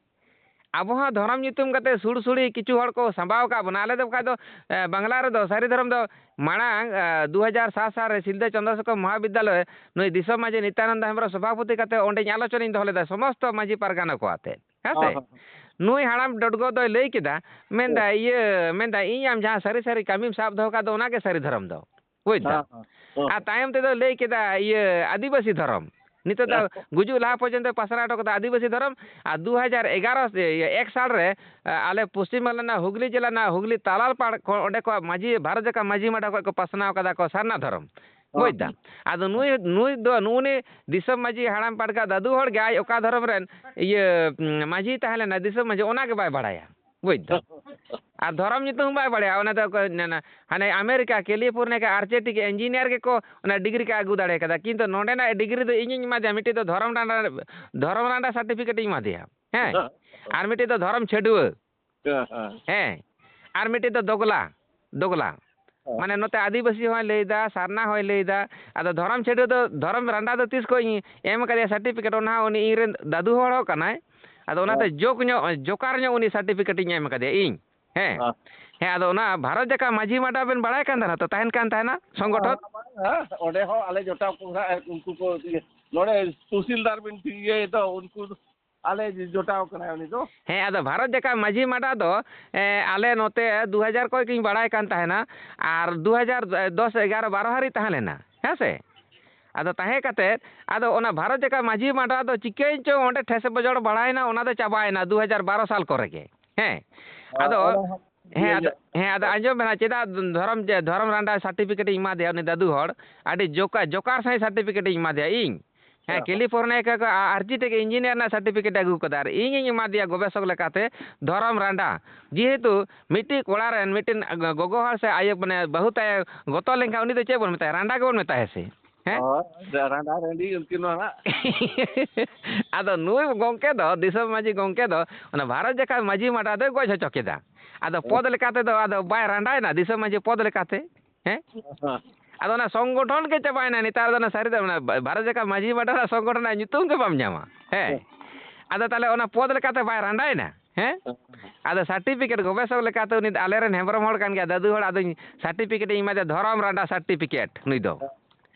ᱟᱵᱚ ᱦᱚᱸ ᱫᱷᱚᱨᱚᱢ ᱧᱩᱛᱩᱢ ᱠᱟᱛᱮ ᱥᱩᱲ ᱥᱩᱲᱤ ᱠᱤᱪᱷᱩ ᱦᱚᱲ ᱠᱚ ᱥᱟᱢᱵᱟᱣ ᱟᱠᱟᱫ ᱵᱚᱱᱟ᱾ ᱟᱞᱮ ᱫᱚ ᱵᱟᱠᱷᱟᱡ ᱫᱚ, ᱮ, ᱵᱟᱝᱞᱟ ᱨᱮᱫᱚ ᱥᱟᱹᱨᱤ ᱫᱷᱚᱨᱚᱢ ᱫᱚ ᱢᱟᱲᱟᱝ, ᱮ, ᱫᱩ ᱦᱟᱡᱟᱨ ᱥᱟᱛ ᱥᱟᱞ ᱨᱮ ᱥᱤᱞᱫᱟᱹ ᱪᱚᱱᱫᱨᱚᱥᱮᱠᱷᱚᱨ ᱢᱚᱦᱟᱵᱤᱫᱽᱫᱟᱞᱚᱭ ᱱᱩᱭ ᱫᱤᱥᱚᱢ ᱢᱟᱹᱡᱷᱤ ᱱᱤᱛᱭᱟᱱᱚᱱᱫᱟ ᱦᱮᱢᱵᱨᱚᱢ ᱥᱚᱵᱷᱟᱯᱚᱛᱤ ᱠᱟᱛᱮ ᱚᱸᱰᱮᱧ ᱟᱞᱳᱪᱚᱱᱟᱧ ᱫᱚᱦᱚ ᱞᱮᱫᱟ ᱥᱚᱢᱚᱥᱛᱚ ᱢᱟᱹᱡᱷᱤ ᱯᱟᱨᱜᱟᱱᱟ ᱠᱚ ᱟᱛᱮ᱾ ᱦᱮᱸ ᱥᱮ? ᱦᱚᱸ, ᱦᱚᱸ᱾ ᱱᱩᱭ ᱦᱟᱲᱟᱢ ᱰᱚᱰᱜᱚ ᱫᱚᱭ ᱞᱟᱹᱭ ᱠᱮᱫᱟ, ᱢᱮᱱᱫᱟ, ᱦᱮᱸ᱾ ᱤᱭᱟᱹ, ᱢᱮᱱᱫᱟ, "ᱤᱧ ᱟᱢ ᱡᱟᱦᱟᱸ ᱥᱟᱹᱨᱤ ᱥᱟᱹᱨᱤ ᱠᱟᱹᱢᱤᱢ ᱥᱟᱵ ᱫᱚᱦᱚ ᱠᱟᱜ ᱫᱚ, ᱚᱱᱟᱜᱮ ᱥᱟᱹᱨᱤ ᱫᱷᱚᱨᱚᱢ ᱫᱚ᱾" ᱵᱩᱡᱽ ᱫᱟᱢ? ᱦᱮᱸ, ᱦᱮᱸ, ᱦᱮᱸ᱾ ᱟᱨ ᱛᱟᱭᱚᱢ ᱛᱮᱫᱚ ᱞᱟᱹᱭ ᱠᱮᱫᱟ, ᱤᱭᱟᱹ, ᱟᱹᱫᱤᱵᱟᱹᱥᱤ ᱫᱷᱚᱨᱚᱢ᱾ ᱱᱤᱛᱚᱜ ᱫᱚ ᱦᱮᱸ᱾ ᱜᱩᱡᱩᱜ ᱞᱟᱦᱟ ᱯᱚᱨᱡᱚᱱᱛᱚ ᱯᱟᱥᱱᱟᱣ ᱦᱚᱴᱚ ᱠᱟᱫᱟ ᱟᱹᱫᱤᱵᱟᱹᱥᱤ ᱫᱷᱚᱨᱚᱢ᱾ ᱟᱨ ᱫᱩ ᱦᱟᱡᱟᱨ ᱮᱜᱟᱨᱚ, ᱤᱭᱟᱹ, ᱮᱠ ᱥᱟᱞ ᱨᱮ, ᱟ, ᱟᱞᱮ ᱯᱚᱥᱪᱤᱢ ᱵᱟᱝᱞᱟ ᱨᱮᱱᱟᱜ ᱦᱩᱜᱽᱞᱤ ᱡᱮᱞᱟ ᱨᱮᱱᱟᱜ ᱦᱩᱜᱽᱞᱤ ᱛᱟᱞᱟᱞᱯᱟᱲ ᱠᱷᱚᱱ ᱚᱸᱰᱮ ᱠᱚ ᱢᱟᱹᱡᱷᱤ, ᱵᱷᱟᱨᱚᱛ ᱡᱟᱠᱟᱛ ᱢᱟᱹᱡᱷᱤ ᱢᱟᱰᱟ ᱠᱷᱚᱱ ᱠᱚ ᱯᱟᱥᱱᱟᱣ ᱠᱟᱫᱟ ᱠᱚ ᱥᱟᱨᱱᱟ ᱫᱷᱚᱨᱚᱢ᱾ ᱦᱮᱸ, ᱵᱩᱡᱽ ᱫᱟᱢ? ᱦᱮᱸ᱾ ᱟᱫᱚ ᱱᱩᱭ, ᱱᱩᱭ ᱫᱚ, ᱱᱩᱜᱼᱩ ᱱᱤ ᱫᱤᱥᱚᱢ ᱢᱟᱹᱡᱷᱤ ᱦᱟᱲᱟᱢ ᱯᱟᱴᱠᱟ ᱫᱟᱫᱩ ᱦᱚᱲ ᱜᱮ ᱟᱡ ᱚᱠᱟ ᱫᱷᱚᱨᱚᱢ ᱨᱮᱱ, ᱤᱭᱟᱹ, ᱢᱟᱹᱡᱷᱤ ᱛᱟᱦᱮᱸ ᱞᱮᱱᱟ, ᱫᱤᱥᱚᱢ ᱢᱟᱹᱡᱷᱤ, ᱚᱱᱟ ᱜᱮ ᱵᱟᱭ ᱵᱟᱲᱟᱭᱟ᱾ ᱵᱩᱡᱽ ᱫᱟᱢ? ᱟᱨ ᱫᱷᱚᱨᱚᱢ ᱧᱩᱛᱩᱢ ᱵᱟᱭ ᱵᱟᱲᱟᱭᱟ᱾ ᱚᱱᱟ ᱫᱚ ᱚᱠᱚᱭ ᱢᱮᱱᱟ, ᱦᱟᱱᱮ ᱟᱢᱮᱨᱤᱠᱟ, ᱠᱮᱞᱤᱯᱷᱳᱨᱱᱤᱭᱟ ᱠᱷᱚᱱ ᱟᱨ ᱪᱮᱫ ᱴᱷᱤᱠ ᱤᱧᱡᱤᱱᱤᱭᱟᱨ ᱜᱮᱠᱚ ᱚᱱᱟ ᱰᱤᱜᱽᱨᱤ ᱠᱚ ᱟᱹᱜᱩ ᱫᱟᱲᱮ ᱠᱟᱫᱟ, ᱠᱤᱱᱛᱩ ᱱᱚᱰᱮᱱᱟᱜ ᱰᱤᱜᱽᱨᱤ ᱫᱚ ᱤᱧᱤᱧ ᱮᱢᱟ ᱫᱮᱭᱟ, ᱢᱤᱫᱴᱤᱡ ᱫᱚ ᱫᱷᱚᱨᱚᱢ ᱨᱟᱸᱰᱟ, ᱫᱷᱚᱨᱚᱢ ᱨᱟᱸᱰᱟ ᱥᱟᱨᱴᱤᱯᱷᱤᱠᱮᱴ ᱤᱧ ᱮᱢᱟ ᱫᱮᱭᱟ, ᱦᱮᱸ, ᱟᱨ ᱢᱤᱫᱴᱤᱡ ᱫᱚ ᱫᱷᱚᱨᱚᱢ ᱪᱷᱟᱹᱰᱩᱣᱟᱹ, ᱦᱮᱸ, ᱦᱮᱸ᱾ ᱦᱮᱸ, ᱟᱨ ᱢᱤᱫᱴᱤᱡ ᱫᱚ ᱫᱚᱜᱽᱞᱟ, ᱫᱚᱜᱽᱞᱟ᱾ ᱦᱮᱸ᱾ ᱢᱟᱱᱮ ᱱᱚᱛᱮ ᱟᱹᱫᱤᱵᱟᱹᱥᱤ ᱦᱚᱸᱭ ᱞᱟᱹᱭᱫᱟ, ᱥᱟᱨᱱᱟ ᱦᱚᱸᱭ ᱞᱟᱹᱭᱫᱟ᱾ ᱟᱫᱚ ᱫᱷᱚᱨᱚᱢ ᱪᱷᱟᱹᱰᱩᱣᱟᱹ ᱫᱚ, ᱫᱷᱚᱨᱚᱢ ᱨᱟᱸᱰᱟ ᱫᱚ ᱛᱤᱥ ᱠᱷᱚᱱ ᱤᱧ ᱮᱢ ᱠᱟᱫᱮᱭᱟ ᱥᱟᱨᱴᱤᱯᱷᱤᱠᱮᱴ, ᱚᱱᱟ ᱦᱚᱸ ᱩᱱᱤ ᱤᱧᱨᱮᱱ ᱫᱟᱫᱩ ᱦᱚᱲ ᱦᱚᱸ ᱠᱟᱱᱟᱭ᱾ ᱟᱫᱚ ᱚᱱᱟᱛᱮ ᱦᱮᱸ᱾ ᱡᱳᱠ ᱧᱚᱜ, ᱡᱳᱠᱟᱨ ᱧᱚᱜ ᱩᱱᱤ ᱥᱟᱨᱴᱤᱯᱷᱤᱠᱮᱴ ᱤᱧ ᱮᱢ ᱠᱟᱫᱮᱭᱟ ᱤᱧ᱾ ᱦᱮᱸ᱾ ᱦᱮᱸ᱾ ᱦᱮᱸ, ᱟᱫᱚ ᱚᱱᱟ ᱵᱷᱟᱨᱚᱛ ᱡᱟᱠᱟᱛ ᱢᱟᱹᱡᱷᱤ ᱢᱟᱰᱟ ᱵᱮᱱ ᱵᱟᱲᱟᱭ ᱠᱟᱱ ᱛᱟᱦᱮᱱᱟ ᱛᱚ, ᱛᱟᱦᱮᱱ ᱠᱟᱱ ᱛᱟᱦᱮᱱᱟ ᱥᱚᱝᱜᱚᱴᱷᱚᱱ? ᱦᱮᱸ, ᱚᱸᱰᱮ ᱦᱚᱸ ᱟᱞᱮ ᱡᱚᱴᱟᱣ ᱠᱚ ᱦᱟᱸᱜ ᱩᱱᱠᱩ ᱠᱚ, ᱤᱭᱟᱹ, ᱱᱚᱰᱮ ᱛᱩᱥᱤᱞᱫᱟᱨ ᱵᱮᱱ ᱤᱭᱟᱹᱭ ᱫᱚ, ᱩᱱᱠᱩ ᱟᱞᱮ ᱡᱚᱴᱟᱣ ᱠᱟᱱᱟᱭ ᱩᱱᱤ ᱫᱚ᱾ ᱦᱮᱸ, ᱟᱫᱚ ᱵᱷᱟᱨᱚᱛ ᱡᱟᱠᱟᱛ ᱢᱟᱹᱡᱷᱤ ᱢᱟᱰᱟ ᱫᱚ, ᱮᱸ, ᱟᱞᱮ ᱱᱚᱛᱮ ᱫᱩ ᱦᱟᱡᱟᱨ ᱠᱷᱚᱱ ᱜᱤᱧ ᱵᱟᱲᱟᱭ ᱠᱟᱱ ᱛᱟᱦᱮᱱᱟ, ᱟᱨ ᱫᱩ ᱦᱟᱡᱟᱨ ᱫᱚᱥ, ᱮᱜᱟᱨᱚ, ᱵᱟᱨᱚ ᱦᱟᱹᱨᱤᱡ ᱛᱟᱦᱮᱸ ᱞᱮᱱᱟ, ᱦᱮᱸ ᱥᱮ? ᱟᱫᱚ ᱛᱟᱦᱮᱸ ᱠᱟᱛᱮᱫ, ᱟᱫᱚ ᱚᱱᱟ ᱵᱷᱟᱨᱚᱛ ᱡᱟᱠᱟᱛ ᱢᱟᱹᱡᱷᱤ ᱢᱟᱰᱟ ᱫᱚ ᱪᱤᱠᱟᱹᱭᱮᱱ ᱪᱚ ᱚᱸᱰᱮ ᱴᱷᱮᱥ ᱵᱚᱡᱚᱲ ᱵᱟᱲᱟᱭᱮᱱᱟ, ᱚᱱᱟ ᱫᱚ ᱪᱟᱵᱟᱭᱮᱱᱟ ᱫᱩ ᱦᱟᱡᱟᱨ ᱵᱟᱨᱚ ᱥᱟᱞ ᱠᱚᱨᱮ ᱜᱮ᱾ ᱦᱮᱸ, ᱟᱫᱚ, ᱚᱱᱟ ᱦᱚᱸ ᱦᱮᱸ, ᱤᱭᱟᱹ ᱟᱫᱚ, ᱧᱚᱜ ᱦᱮᱸ, ᱟᱫᱚ ᱟᱸᱡᱚᱢ ᱵᱮᱱ, ᱪᱮᱫᱟᱜ ᱫᱷᱚᱨᱚᱢ, ᱡᱮ ᱫᱷᱚᱨᱚᱢ ᱨᱟᱸᱰᱟ ᱥᱟᱨᱴᱤᱯᱷᱤᱠᱮᱴ ᱤᱧ ᱮᱢᱟ ᱫᱮᱭᱟ ᱩᱱᱤ ᱫᱟᱫᱩ ᱦᱚᱲ? ᱟᱹᱰᱤ ᱡᱳᱠᱟ-, ᱡᱳᱠᱟᱨ ᱥᱟᱺᱦᱤᱡ ᱥᱟᱨᱴᱤᱯᱷᱤᱠᱮᱴ ᱤᱧ ᱮᱢᱟ ᱫᱮᱭᱟ ᱤᱧ᱾ ᱦᱮᱸ, ᱦᱮᱸ᱾ ᱠᱮᱞᱤᱯᱷᱳᱨᱱᱤᱭᱟ ᱠᱷᱚᱱ ᱠᱚ ᱟ-, ᱟᱨ ᱪᱮᱫ ᱛᱮᱜᱮ ᱤᱧᱡᱤᱱᱤᱭᱟᱨ ᱨᱮᱱᱟᱜ ᱥᱟᱨᱴᱤᱯᱷᱤᱠᱮᱴ ᱮ ᱟᱹᱜᱩ ᱠᱟᱫᱟ, ᱟᱨ ᱤᱧᱤᱧ ᱮᱢᱟ ᱫᱮᱭᱟ ᱜᱚᱵᱮᱥᱚᱠ ᱞᱮᱠᱟᱛᱮ ᱫᱷᱚᱨᱚᱢ ᱨᱟᱸᱰᱟ᱾ ᱡᱮᱦᱮᱛᱩ ᱢᱤᱫᱴᱤᱡ ᱠᱚᱲᱟ ᱨᱮᱱ ᱢᱤᱫᱴᱮᱱ ᱜᱚᱜᱚ ᱦᱚᱲ ᱥᱮ ᱟᱭᱳ, ᱢᱟᱱᱮ, ᱵᱟᱹᱦᱩ ᱛᱟᱭ ᱜᱚᱛᱚ ᱞᱮᱱᱠᱷᱟᱱ ᱩᱱᱤ ᱫᱚ ᱪᱮᱫ ᱵᱚᱱ ᱢᱮᱛᱟᱭᱟ? ᱨᱟᱸᱰᱟ ᱜᱮᱵᱚᱱ ᱢᱮᱛᱟᱭᱟ ᱥᱮ? ᱦᱮᱸ? ᱦᱳᱭ, ᱨᱟᱸᱰᱟ ᱨᱟᱺᱰᱤ ᱩᱱᱠᱤᱱ ᱢᱟ ᱦᱟᱸᱜ᱾ ᱟᱫᱚ ᱱᱩᱭ ᱜᱚᱢᱠᱮ ᱫᱚ, ᱫᱤᱥᱚᱢ ᱢᱟᱹᱡᱷᱤ ᱜᱚᱢᱠᱮ ᱫᱚ, ᱚᱱᱟ ᱵᱷᱟᱨᱚᱛ ᱡᱟᱠᱟᱛ ᱢᱟᱹᱡᱷᱤ ᱢᱟᱰᱟ ᱫᱚᱭ ᱜᱚᱡ ᱦᱚᱪᱚ ᱠᱮᱫᱟ᱾ ᱟᱫᱚ ᱦᱮᱸ᱾ ᱯᱚᱫᱽ ᱞᱮᱠᱟ ᱛᱮᱫᱚ ᱟᱫᱚ ᱵᱟᱭ ᱨᱟᱸᱰᱟᱭᱮᱱᱟ ᱫᱤᱥᱚᱢ ᱢᱟᱹᱡᱷᱤ ᱯᱚᱫᱽ ᱞᱮᱠᱟᱛᱮ᱾ ᱦᱮᱸ? ᱦᱮᱸ᱾ ᱟᱫᱚ ᱚᱱᱟ ᱥᱚᱝᱜᱚᱴᱷᱚᱱ ᱜᱮ ᱪᱟᱵᱟᱭᱮᱱᱟ᱾ ᱱᱮᱛᱟᱨ ᱫᱚ ᱚᱱᱟ ᱥᱟᱹᱨᱤ ᱫᱚ ᱚᱱᱟ ᱵᱷᱟᱨᱚᱛ ᱡᱟᱠᱟᱛ ᱢᱟᱹᱡᱷᱤ ᱢᱟᱰᱟ ᱨᱮᱱᱟᱜ ᱥᱚᱝᱜᱚᱴᱷᱚᱱ ᱨᱮᱱᱟᱜ ᱧᱩᱛᱩᱢ ᱜᱮ ᱵᱟᱢ ᱧᱟᱢᱟ᱾ ᱦᱮᱸ? ᱦᱮᱸ᱾ ᱟᱫᱚ ᱛᱟᱦᱚᱞᱮ ᱚᱱᱟ ᱯᱚᱫᱽ ᱞᱮᱠᱟᱛᱮ ᱵᱟᱭ ᱨᱟᱸᱰᱟᱭᱮᱱᱟ? ᱦᱮᱸ? ᱦᱮᱸ᱾ ᱟᱫᱚ ᱥᱟᱨᱴᱤᱯᱷᱤᱠᱮᱴ ᱜᱚᱵᱮᱥᱚᱠ ᱞᱮᱠᱟᱛᱮ ᱩᱱᱤ ᱫᱚ ᱟᱞᱮᱨᱮᱱ ᱦᱮᱢᱵᱨᱚᱢ ᱦᱚᱲ ᱠᱟᱱ ᱜᱮᱭᱟ, ᱫᱟᱫᱩ ᱦᱚᱲ, ᱟᱫᱚᱧ ᱥᱟᱨᱴᱤᱯᱷᱤᱠᱮᱴ ᱤᱧ ᱮᱢᱟᱫᱮᱭᱟ, ᱫᱷᱚᱨᱚᱢ ᱨᱟᱸᱰᱟ ᱥᱟᱨᱴᱤᱯᱷᱤᱠᱮᱴ ᱱᱩᱭ ᱫᱚ᱾ ᱦᱮᱸ᱾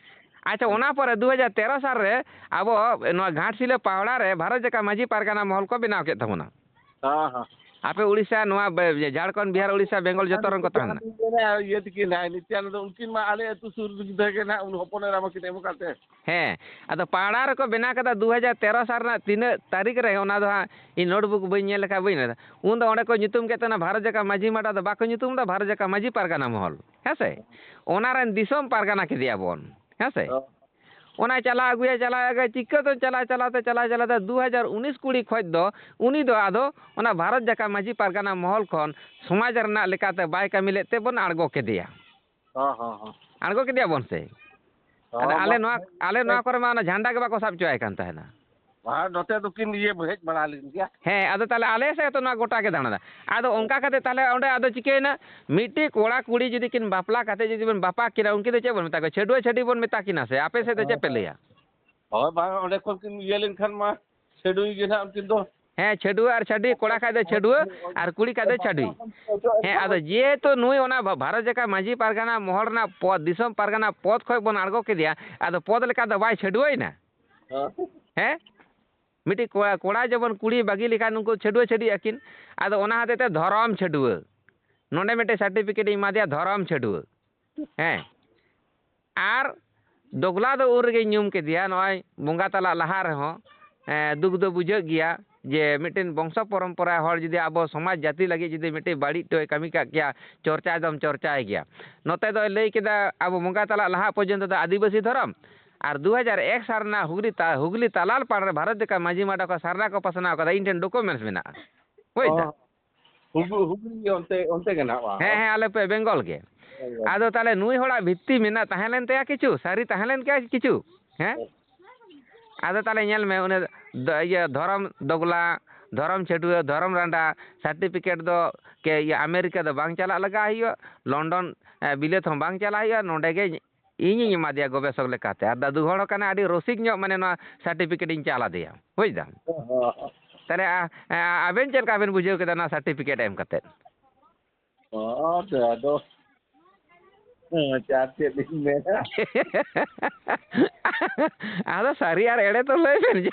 ᱟᱪᱪᱷᱟ, ᱦᱮᱸ᱾ ᱚᱱᱟ ᱯᱚᱨᱮ ᱫᱩ ᱦᱟᱡᱟᱨ ᱛᱮᱨᱚ ᱥᱟᱞ ᱨᱮ ᱟᱵᱚ ᱱᱚᱣᱟ ᱜᱷᱟᱴᱥᱤᱞᱟᱹ ᱯᱟᱣᱲᱟ ᱨᱮ ᱵᱷᱟᱨᱚᱛ ᱡᱟᱠᱟᱛ ᱢᱟᱹᱡᱷᱤ ᱯᱟᱨᱜᱟᱱᱟ ᱢᱚᱦᱚᱞ ᱠᱚ ᱵᱮᱱᱟᱣ ᱠᱮᱫ ᱛᱟᱵᱚᱱᱟ᱾ ᱦᱮᱸ, ᱦᱮᱸ᱾ ᱟᱯᱮ ᱩᱲᱤᱥᱥᱟ, ᱱᱚᱣᱟ ᱵᱮ-, ᱡᱷᱟᱲᱠᱷᱚᱸᱰ, ᱵᱤᱦᱟᱨ, ᱩᱲᱤᱥᱥᱟ, ᱵᱮᱝᱜᱚᱞ ᱡᱚᱛᱚ ᱨᱮᱱ ᱠᱚ ᱛᱟᱦᱮᱱᱟ᱾ ᱤᱭᱟᱹ ᱛᱤᱠᱤᱱ ᱦᱟᱸᱜ, ᱱᱤᱛᱭᱟᱱ ᱫᱚ ᱩᱱᱠᱤᱱ ᱢᱟ ᱟᱞᱮ ᱟᱹᱛᱩ ᱥᱩᱨ ᱨᱮᱜᱮ ᱛᱟᱦᱮᱸ ᱠᱟᱱᱟ, ᱩᱱ ᱦᱚᱯᱚᱱ ᱮᱨᱟ ᱢᱟ ᱠᱤᱱ ᱮᱢ ᱟᱠᱟᱫ ᱛᱮ᱾ ᱦᱮᱸ, ᱟᱫᱚ ᱯᱟᱣᱲᱟ ᱨᱮᱠᱚ ᱵᱮᱱᱟᱣ ᱠᱟᱫᱟ ᱫᱩ ᱦᱟᱡᱟᱨ ᱛᱮᱨᱚ ᱥᱟᱞ ᱨᱮᱱᱟᱜ ᱛᱤᱱᱟᱹᱜ ᱛᱟᱹᱨᱤᱠᱷ ᱨᱮ, ᱚᱱᱟ ᱫᱚ ᱦᱟᱸᱜ ᱤᱧ ᱱᱳᱴᱵᱩᱠ ᱵᱟᱹᱧ ᱧᱮᱞ ᱞᱮᱠᱷᱟᱱ ᱵᱟᱹᱧ ᱞᱟᱹᱭ ᱫᱟ᱾ ᱩᱱ ᱫᱚ ᱚᱸᱰᱮ ᱠᱚ ᱧᱩᱛᱩᱢ ᱠᱮᱫ ᱛᱟᱦᱮᱱᱟ ᱵᱷᱟᱨᱚᱛ ᱡᱟᱠᱟᱛ ᱢᱟᱹᱡᱷᱤ ᱢᱟᱰᱟ ᱫᱚ ᱵᱟᱠᱚ ᱧᱩᱛᱩᱢ ᱫᱟ, ᱵᱷᱟᱨᱚᱛ ᱡᱟᱠᱟᱛ ᱢᱟᱹᱡᱷᱤ ᱯᱟᱨᱜᱟᱱᱟ ᱢᱚᱦᱚᱞ, ᱦᱮᱸ ᱥᱮ? ᱚᱱᱟ ᱨᱮᱱ ᱫᱤᱥᱚᱢ ᱯᱟᱨᱜᱟᱱᱟ ᱠᱮᱫᱮᱭᱟ ᱵᱚᱱ, ᱦᱮᱸ ᱥᱮ? ᱦᱚᱸ᱾ ᱚᱱᱟᱭ ᱪᱟᱞᱟᱣ ᱟᱹᱜᱩᱭᱟ, ᱪᱟᱞᱟᱣ ᱟᱹᱜᱩᱭᱟ, ᱪᱤᱠᱟᱹ ᱫᱚ ᱪᱟᱞᱟᱣ, ᱪᱟᱞᱟᱣ ᱛᱮ, ᱪᱟᱞᱟᱣ, ᱪᱟᱞᱟᱣ ᱛᱮ ᱫᱩ ᱦᱟᱡᱟᱨ ᱩᱱᱤᱥ ᱠᱩᱲᱤ ᱠᱷᱚᱱ ᱫᱚ ᱩᱱᱤ ᱫᱚ ᱟᱫᱚ ᱚᱱᱟ ᱵᱷᱟᱨᱚᱛ ᱡᱟᱠᱟᱛ ᱢᱟᱹᱡᱷᱤ ᱯᱟᱨᱜᱟᱱᱟ ᱢᱚᱦᱚᱞ ᱠᱷᱚᱱ ᱥᱚᱢᱟᱡᱽ ᱨᱮᱱᱟᱜ ᱞᱮᱠᱟᱛᱮ ᱵᱟᱭ ᱠᱟᱹᱢᱤ ᱞᱮᱫ ᱛᱮ ᱵᱚᱱ ᱟᱬᱜᱚ ᱠᱮᱫᱮᱭᱟ᱾ ᱦᱚᱸ, ᱦᱚᱸ, ᱦᱚᱸ᱾ ᱟᱬᱜᱚ ᱠᱮᱫᱮᱭᱟ ᱵᱚᱱ ᱥᱮ? ᱦᱚᱸ, ᱟᱫᱚ ᱟᱞᱮ ᱵᱟᱝ᱾ ᱱᱚᱣᱟ, ᱟᱞᱮ ᱱᱚᱣᱟ ᱠᱚᱨᱮ ᱢᱟ ᱚᱱᱟ ᱡᱷᱟᱱᱰᱟ ᱜᱮ ᱵᱟᱠᱚ ᱥᱟᱵ ᱦᱚᱪᱚᱣᱟᱭ ᱠᱟᱱ ᱛᱟᱦᱮᱱᱟ᱾ ᱟᱨ ᱱᱚᱛᱮ ᱫᱚᱠᱤᱱ ᱤᱭᱟᱹ ᱦᱮᱡ ᱵᱟᱲᱟ ᱞᱮᱱ ᱜᱮᱭᱟ᱾ ᱦᱮᱸ, ᱟᱫᱚ ᱛᱟᱦᱞᱮ ᱟᱞᱮ ᱥᱮᱫ ᱛᱚ ᱱᱚᱣᱟ ᱜᱚᱴᱟ ᱜᱮ ᱫᱟᱬᱟᱱᱟ᱾ ᱟᱫᱚ ᱚᱱᱠᱟ ᱠᱟᱛᱮ ᱛᱟᱦᱞᱮ ᱚᱸᱰᱮ ᱟᱫᱚ ᱪᱤᱠᱟᱹᱭᱮᱱᱟ? ᱢᱤᱫᱴᱤᱡ ᱠᱚᱲᱟ ᱠᱩᱲᱤ ᱡᱩᱫᱤ ᱠᱤᱱ ᱵᱟᱯᱞᱟ ᱠᱟᱛᱮ ᱡᱩᱫᱤ ᱵᱚᱱ ᱵᱟᱯᱟᱠ ᱠᱤᱱᱟ, ᱩᱱᱠᱤᱱ ᱫᱚ ᱪᱮᱫ ᱵᱚᱱ ᱢᱮᱛᱟ ᱠᱚᱣᱟ? ᱪᱷᱟᱹᱰᱩᱣᱟᱹ ᱪᱷᱟᱹᱰᱤ ᱵᱚᱱ ᱢᱮᱛᱟ ᱠᱤᱱᱟ ᱥᱮ? ᱟᱯᱮ ᱥᱮᱫ ᱫᱚ ᱪᱮᱫ ᱯᱮ ᱞᱟᱹᱭᱟ? ᱦᱳᱭ, ᱵᱟᱝ, ᱚᱸᱰᱮ ᱠᱷᱚᱱ ᱠᱤᱱ ᱤᱭᱟᱹ ᱞᱮᱱᱠᱷᱟᱱ ᱢᱟ ᱪᱷᱟᱹᱰᱩᱭ ᱜᱮ ᱱᱟᱦᱟᱜ ᱩᱱᱠᱤᱱ ᱫᱚ᱾ ᱦᱮᱸ, ᱪᱷᱟᱹᱰᱩᱣᱟᱹ ᱟᱨ ᱪᱷᱟᱹᱰᱩᱭ, ᱠᱚᱲᱟ ᱠᱷᱟᱡ ᱫᱚ ᱪᱷᱟᱹᱰᱩᱣᱟᱹ ᱟᱨ ᱠᱩᱲᱤ ᱠᱷᱟᱡ ᱫᱚ ᱪᱷᱟᱹᱰᱩᱭ᱾ ᱦᱮᱸ, ᱟᱫᱚ ᱡᱮᱦᱮᱛᱩ ᱱᱩᱭ ᱚᱱᱟ ᱵᱷᱟ-, ᱵᱷᱟᱨᱚᱛ ᱡᱟᱠᱟᱛ ᱢᱟᱹᱡᱷᱤ ᱯᱟᱨᱜᱟᱱᱟ ᱢᱚᱦᱚᱞ ᱨᱮᱱᱟᱜ ᱯᱚᱫ, ᱫᱤᱥᱚᱢ ᱯᱟᱨᱜᱟᱱᱟ ᱯᱚᱫ ᱠᱷᱚᱡ ᱵᱚᱱ ᱟᱬᱜᱚ ᱠᱮᱫᱮᱭᱟ, ᱟᱫᱚ ᱯᱚᱫ ᱞᱮᱠᱟ ᱫᱚ ᱵᱟᱭ ᱪᱷᱟᱹᱰᱩᱣᱟᱹᱭᱱᱟ᱾ ᱦᱮᱸ᱾ ᱦᱮᱸ? ᱢᱤᱫᱴᱤᱡ ᱠᱚᱲᱟ, ᱠᱚᱲᱟ ᱡᱮᱢᱚᱱ ᱠᱩᱲᱤ ᱵᱟᱹᱜᱤ ᱞᱮᱠᱷᱟᱱ ᱩᱱᱠᱩ ᱪᱷᱟᱹᱰᱩᱣᱟᱹ ᱪᱷᱟᱹᱰᱩᱭ ᱟᱹᱠᱤᱱ᱾ ᱟᱫᱚ ᱚᱱᱟ ᱦᱚᱛᱮᱡ ᱛᱮ ᱫᱷᱚᱨᱚᱢ ᱪᱷᱟᱹᱰᱩᱣᱟᱹ᱾ ᱱᱚᱰᱮ ᱢᱤᱫᱴᱮᱡ certificate ᱤᱧ ᱮᱢᱟ ᱫᱮᱭᱟ, ᱫᱷᱚᱨᱚᱢ ᱪᱷᱟᱹᱰᱩᱣᱟᱹ᱾ ᱦᱮᱸ᱾ ᱟᱨ ᱫᱚᱜᱽᱞᱟ ᱫᱚ ᱩᱱ ᱨᱮᱜᱮᱧ ᱧᱩᱢ ᱠᱮᱫᱮᱭᱟ, ᱱᱚᱜᱼᱚᱭ ᱵᱚᱸᱜᱟ ᱛᱟᱞᱟᱜ ᱞᱟᱦᱟ ᱨᱮᱦᱚᱸ᱾ ᱮᱸ, ᱫᱩᱠ ᱫᱚ ᱵᱩᱡᱷᱟᱹᱜ ᱜᱮᱭᱟ ᱡᱮ ᱢᱤᱫᱴᱮᱱ ᱵᱚᱝᱥᱚ ᱯᱚᱨᱚᱢᱯᱚᱨᱟ ᱦᱚᱲ ᱡᱩᱫᱤ ᱟᱵᱚ ᱥᱚᱢᱟᱡᱽ ᱡᱟᱹᱛᱤ ᱞᱟᱹᱜᱤᱫ ᱡᱩᱫᱤ ᱢᱤᱫᱴᱮᱱ ᱵᱟᱹᱲᱤᱡ ᱴᱚᱭ ᱠᱟᱹᱢᱤ ᱠᱟᱜ ᱠᱮᱭᱟ, ᱪᱚᱨᱪᱟ ᱫᱚᱢ ᱪᱚᱨᱪᱟᱭ ᱜᱮᱭᱟ᱾ ᱱᱚᱛᱮ ᱫᱚᱭ ᱞᱟᱹᱭ ᱠᱮᱫᱟ ᱟᱵᱚ ᱵᱚᱸᱜᱟ ᱛᱟᱞᱟᱜ ᱞᱟᱦᱟ ᱯᱚᱨᱡᱚᱱᱛᱚ ᱫᱚ ᱟᱹᱫᱤᱵᱟᱹᱥᱤ ᱫᱷᱚᱨᱚᱢ, ᱟᱨ ᱫᱩ ᱦᱟᱡᱟᱨ ᱮᱠ ᱥᱟᱞ ᱨᱮᱱᱟᱜ ᱦᱩᱜᱽᱞᱤ ᱛᱟ-, ᱦᱩᱜᱽᱞᱤ ᱛᱟᱞᱟᱞ ᱯᱟᱲ ᱨᱮ ᱵᱷᱟᱨᱚᱛ ᱡᱟᱠᱟᱛ ᱢᱟᱹᱡᱷᱤ ᱢᱟᱰᱣᱟ ᱠᱷᱚᱱ ᱥᱟᱨᱱᱟ ᱠᱚ ᱯᱟᱥᱱᱟᱣ ᱠᱟᱫᱟ, ᱤᱧ ᱴᱷᱮᱱ documents ᱢᱮᱱᱟᱜᱼᱟ᱾ ᱵᱩᱡᱽ ᱫᱟ? ᱚ᱾ ᱦᱩᱜᱽ-, ᱦᱩᱜᱽᱞᱤ ᱚᱱᱛᱮ, ᱚᱱᱛᱮ ᱜᱮ ᱱᱟᱦᱟᱜ ᱵᱟᱝ? ᱦᱮᱸ, ᱦᱮᱸ, ᱟᱞᱮ ᱯᱮ ᱵᱮᱝᱜᱚᱞ ᱜᱮ᱾ ᱵᱮᱝᱜᱚᱞ᱾ ᱟᱫᱚ ᱛᱟᱦᱞᱮ ᱱᱩᱭ ᱦᱚᱲᱟᱜ ᱵᱷᱤᱛᱛᱤ ᱢᱮᱱᱟᱜ, ᱛᱟᱦᱮᱸ ᱞᱮᱱ ᱛᱟᱭᱟ ᱠᱤᱪᱷᱩ, ᱥᱟᱹᱨᱤ ᱛᱟᱦᱮᱸ ᱞᱮᱱ ᱛᱟᱭᱟ ᱠᱤᱪᱷᱩ? ᱦᱮᱸ? ᱦᱮᱸ᱾ ᱟᱫᱚ ᱛᱟᱦᱞᱮ ᱧᱮᱞ ᱢᱮ, ᱩᱱᱤ ᱫᱚ, ᱤᱭᱟᱹ, ᱫᱷᱚᱨᱚᱢ ᱫᱚᱜᱽᱞᱟ, ᱫᱷᱚᱨᱚᱢ ᱪᱷᱟᱹᱰᱩᱣᱟᱹ, ᱫᱷᱚᱨᱚᱢ ᱨᱟᱸᱰᱟ certificate ᱫᱚ ᱠᱮ, ᱤᱭᱟᱹ, ᱟᱢᱮᱨᱤᱠᱟ ᱫᱚ ᱵᱟᱝ ᱪᱟᱞᱟᱜ ᱞᱟᱜᱟᱣ ᱦᱩᱭᱩᱜᱼᱟ, ᱞᱚᱱᱰᱚᱱ, ᱮ, ᱵᱤᱞᱟᱹᱛ ᱦᱚᱸ ᱵᱟᱝ ᱪᱟᱞᱟᱜ ᱦᱩᱭᱩᱜᱼᱟ, ᱱᱚᱰᱮ ᱜᱮ ᱤᱧᱤᱧ ᱮᱢᱟ ᱫᱮᱭᱟ ᱜᱚᱵᱮᱥᱚᱠ ᱞᱮᱠᱟᱛᱮ᱾ ᱟᱨ ᱫᱟᱫᱩ ᱦᱚᱲ ᱦᱚᱸ ᱠᱟᱱᱟᱭ, ᱟᱹᱰᱤ ᱨᱚᱥᱤᱠ ᱧᱚᱜ, ᱢᱟᱱᱮ, ᱱᱚᱣᱟ certificate ᱤᱧ ᱪᱟᱞ ᱟᱫᱮᱭᱟ, ᱵᱩᱡᱽ ᱫᱟᱢ? ᱦᱚᱸ᱾ ᱛᱟᱦᱞᱮ, ᱟ-, ᱟ-, ᱟᱵᱮᱱ ᱪᱮᱫ ᱞᱮᱠᱟ ᱵᱮᱱ ᱵᱩᱡᱷᱟᱹᱣ ᱠᱮᱫᱟ ᱱᱚᱣᱟ certificate ᱮᱢ ᱠᱟᱛᱮᱫ? ᱦᱚᱸ, ᱟᱫᱚ, ᱦᱮᱸ, ᱟᱨ ᱪᱮᱫ ᱞᱤᱧ ᱢᱮᱱᱟ? ᱟᱫᱚ ᱥᱟᱹᱨᱤ ᱟᱨ ᱮᱲᱮ ᱛᱚ ᱞᱟᱹᱭ ᱵᱮᱱ ᱡᱮ,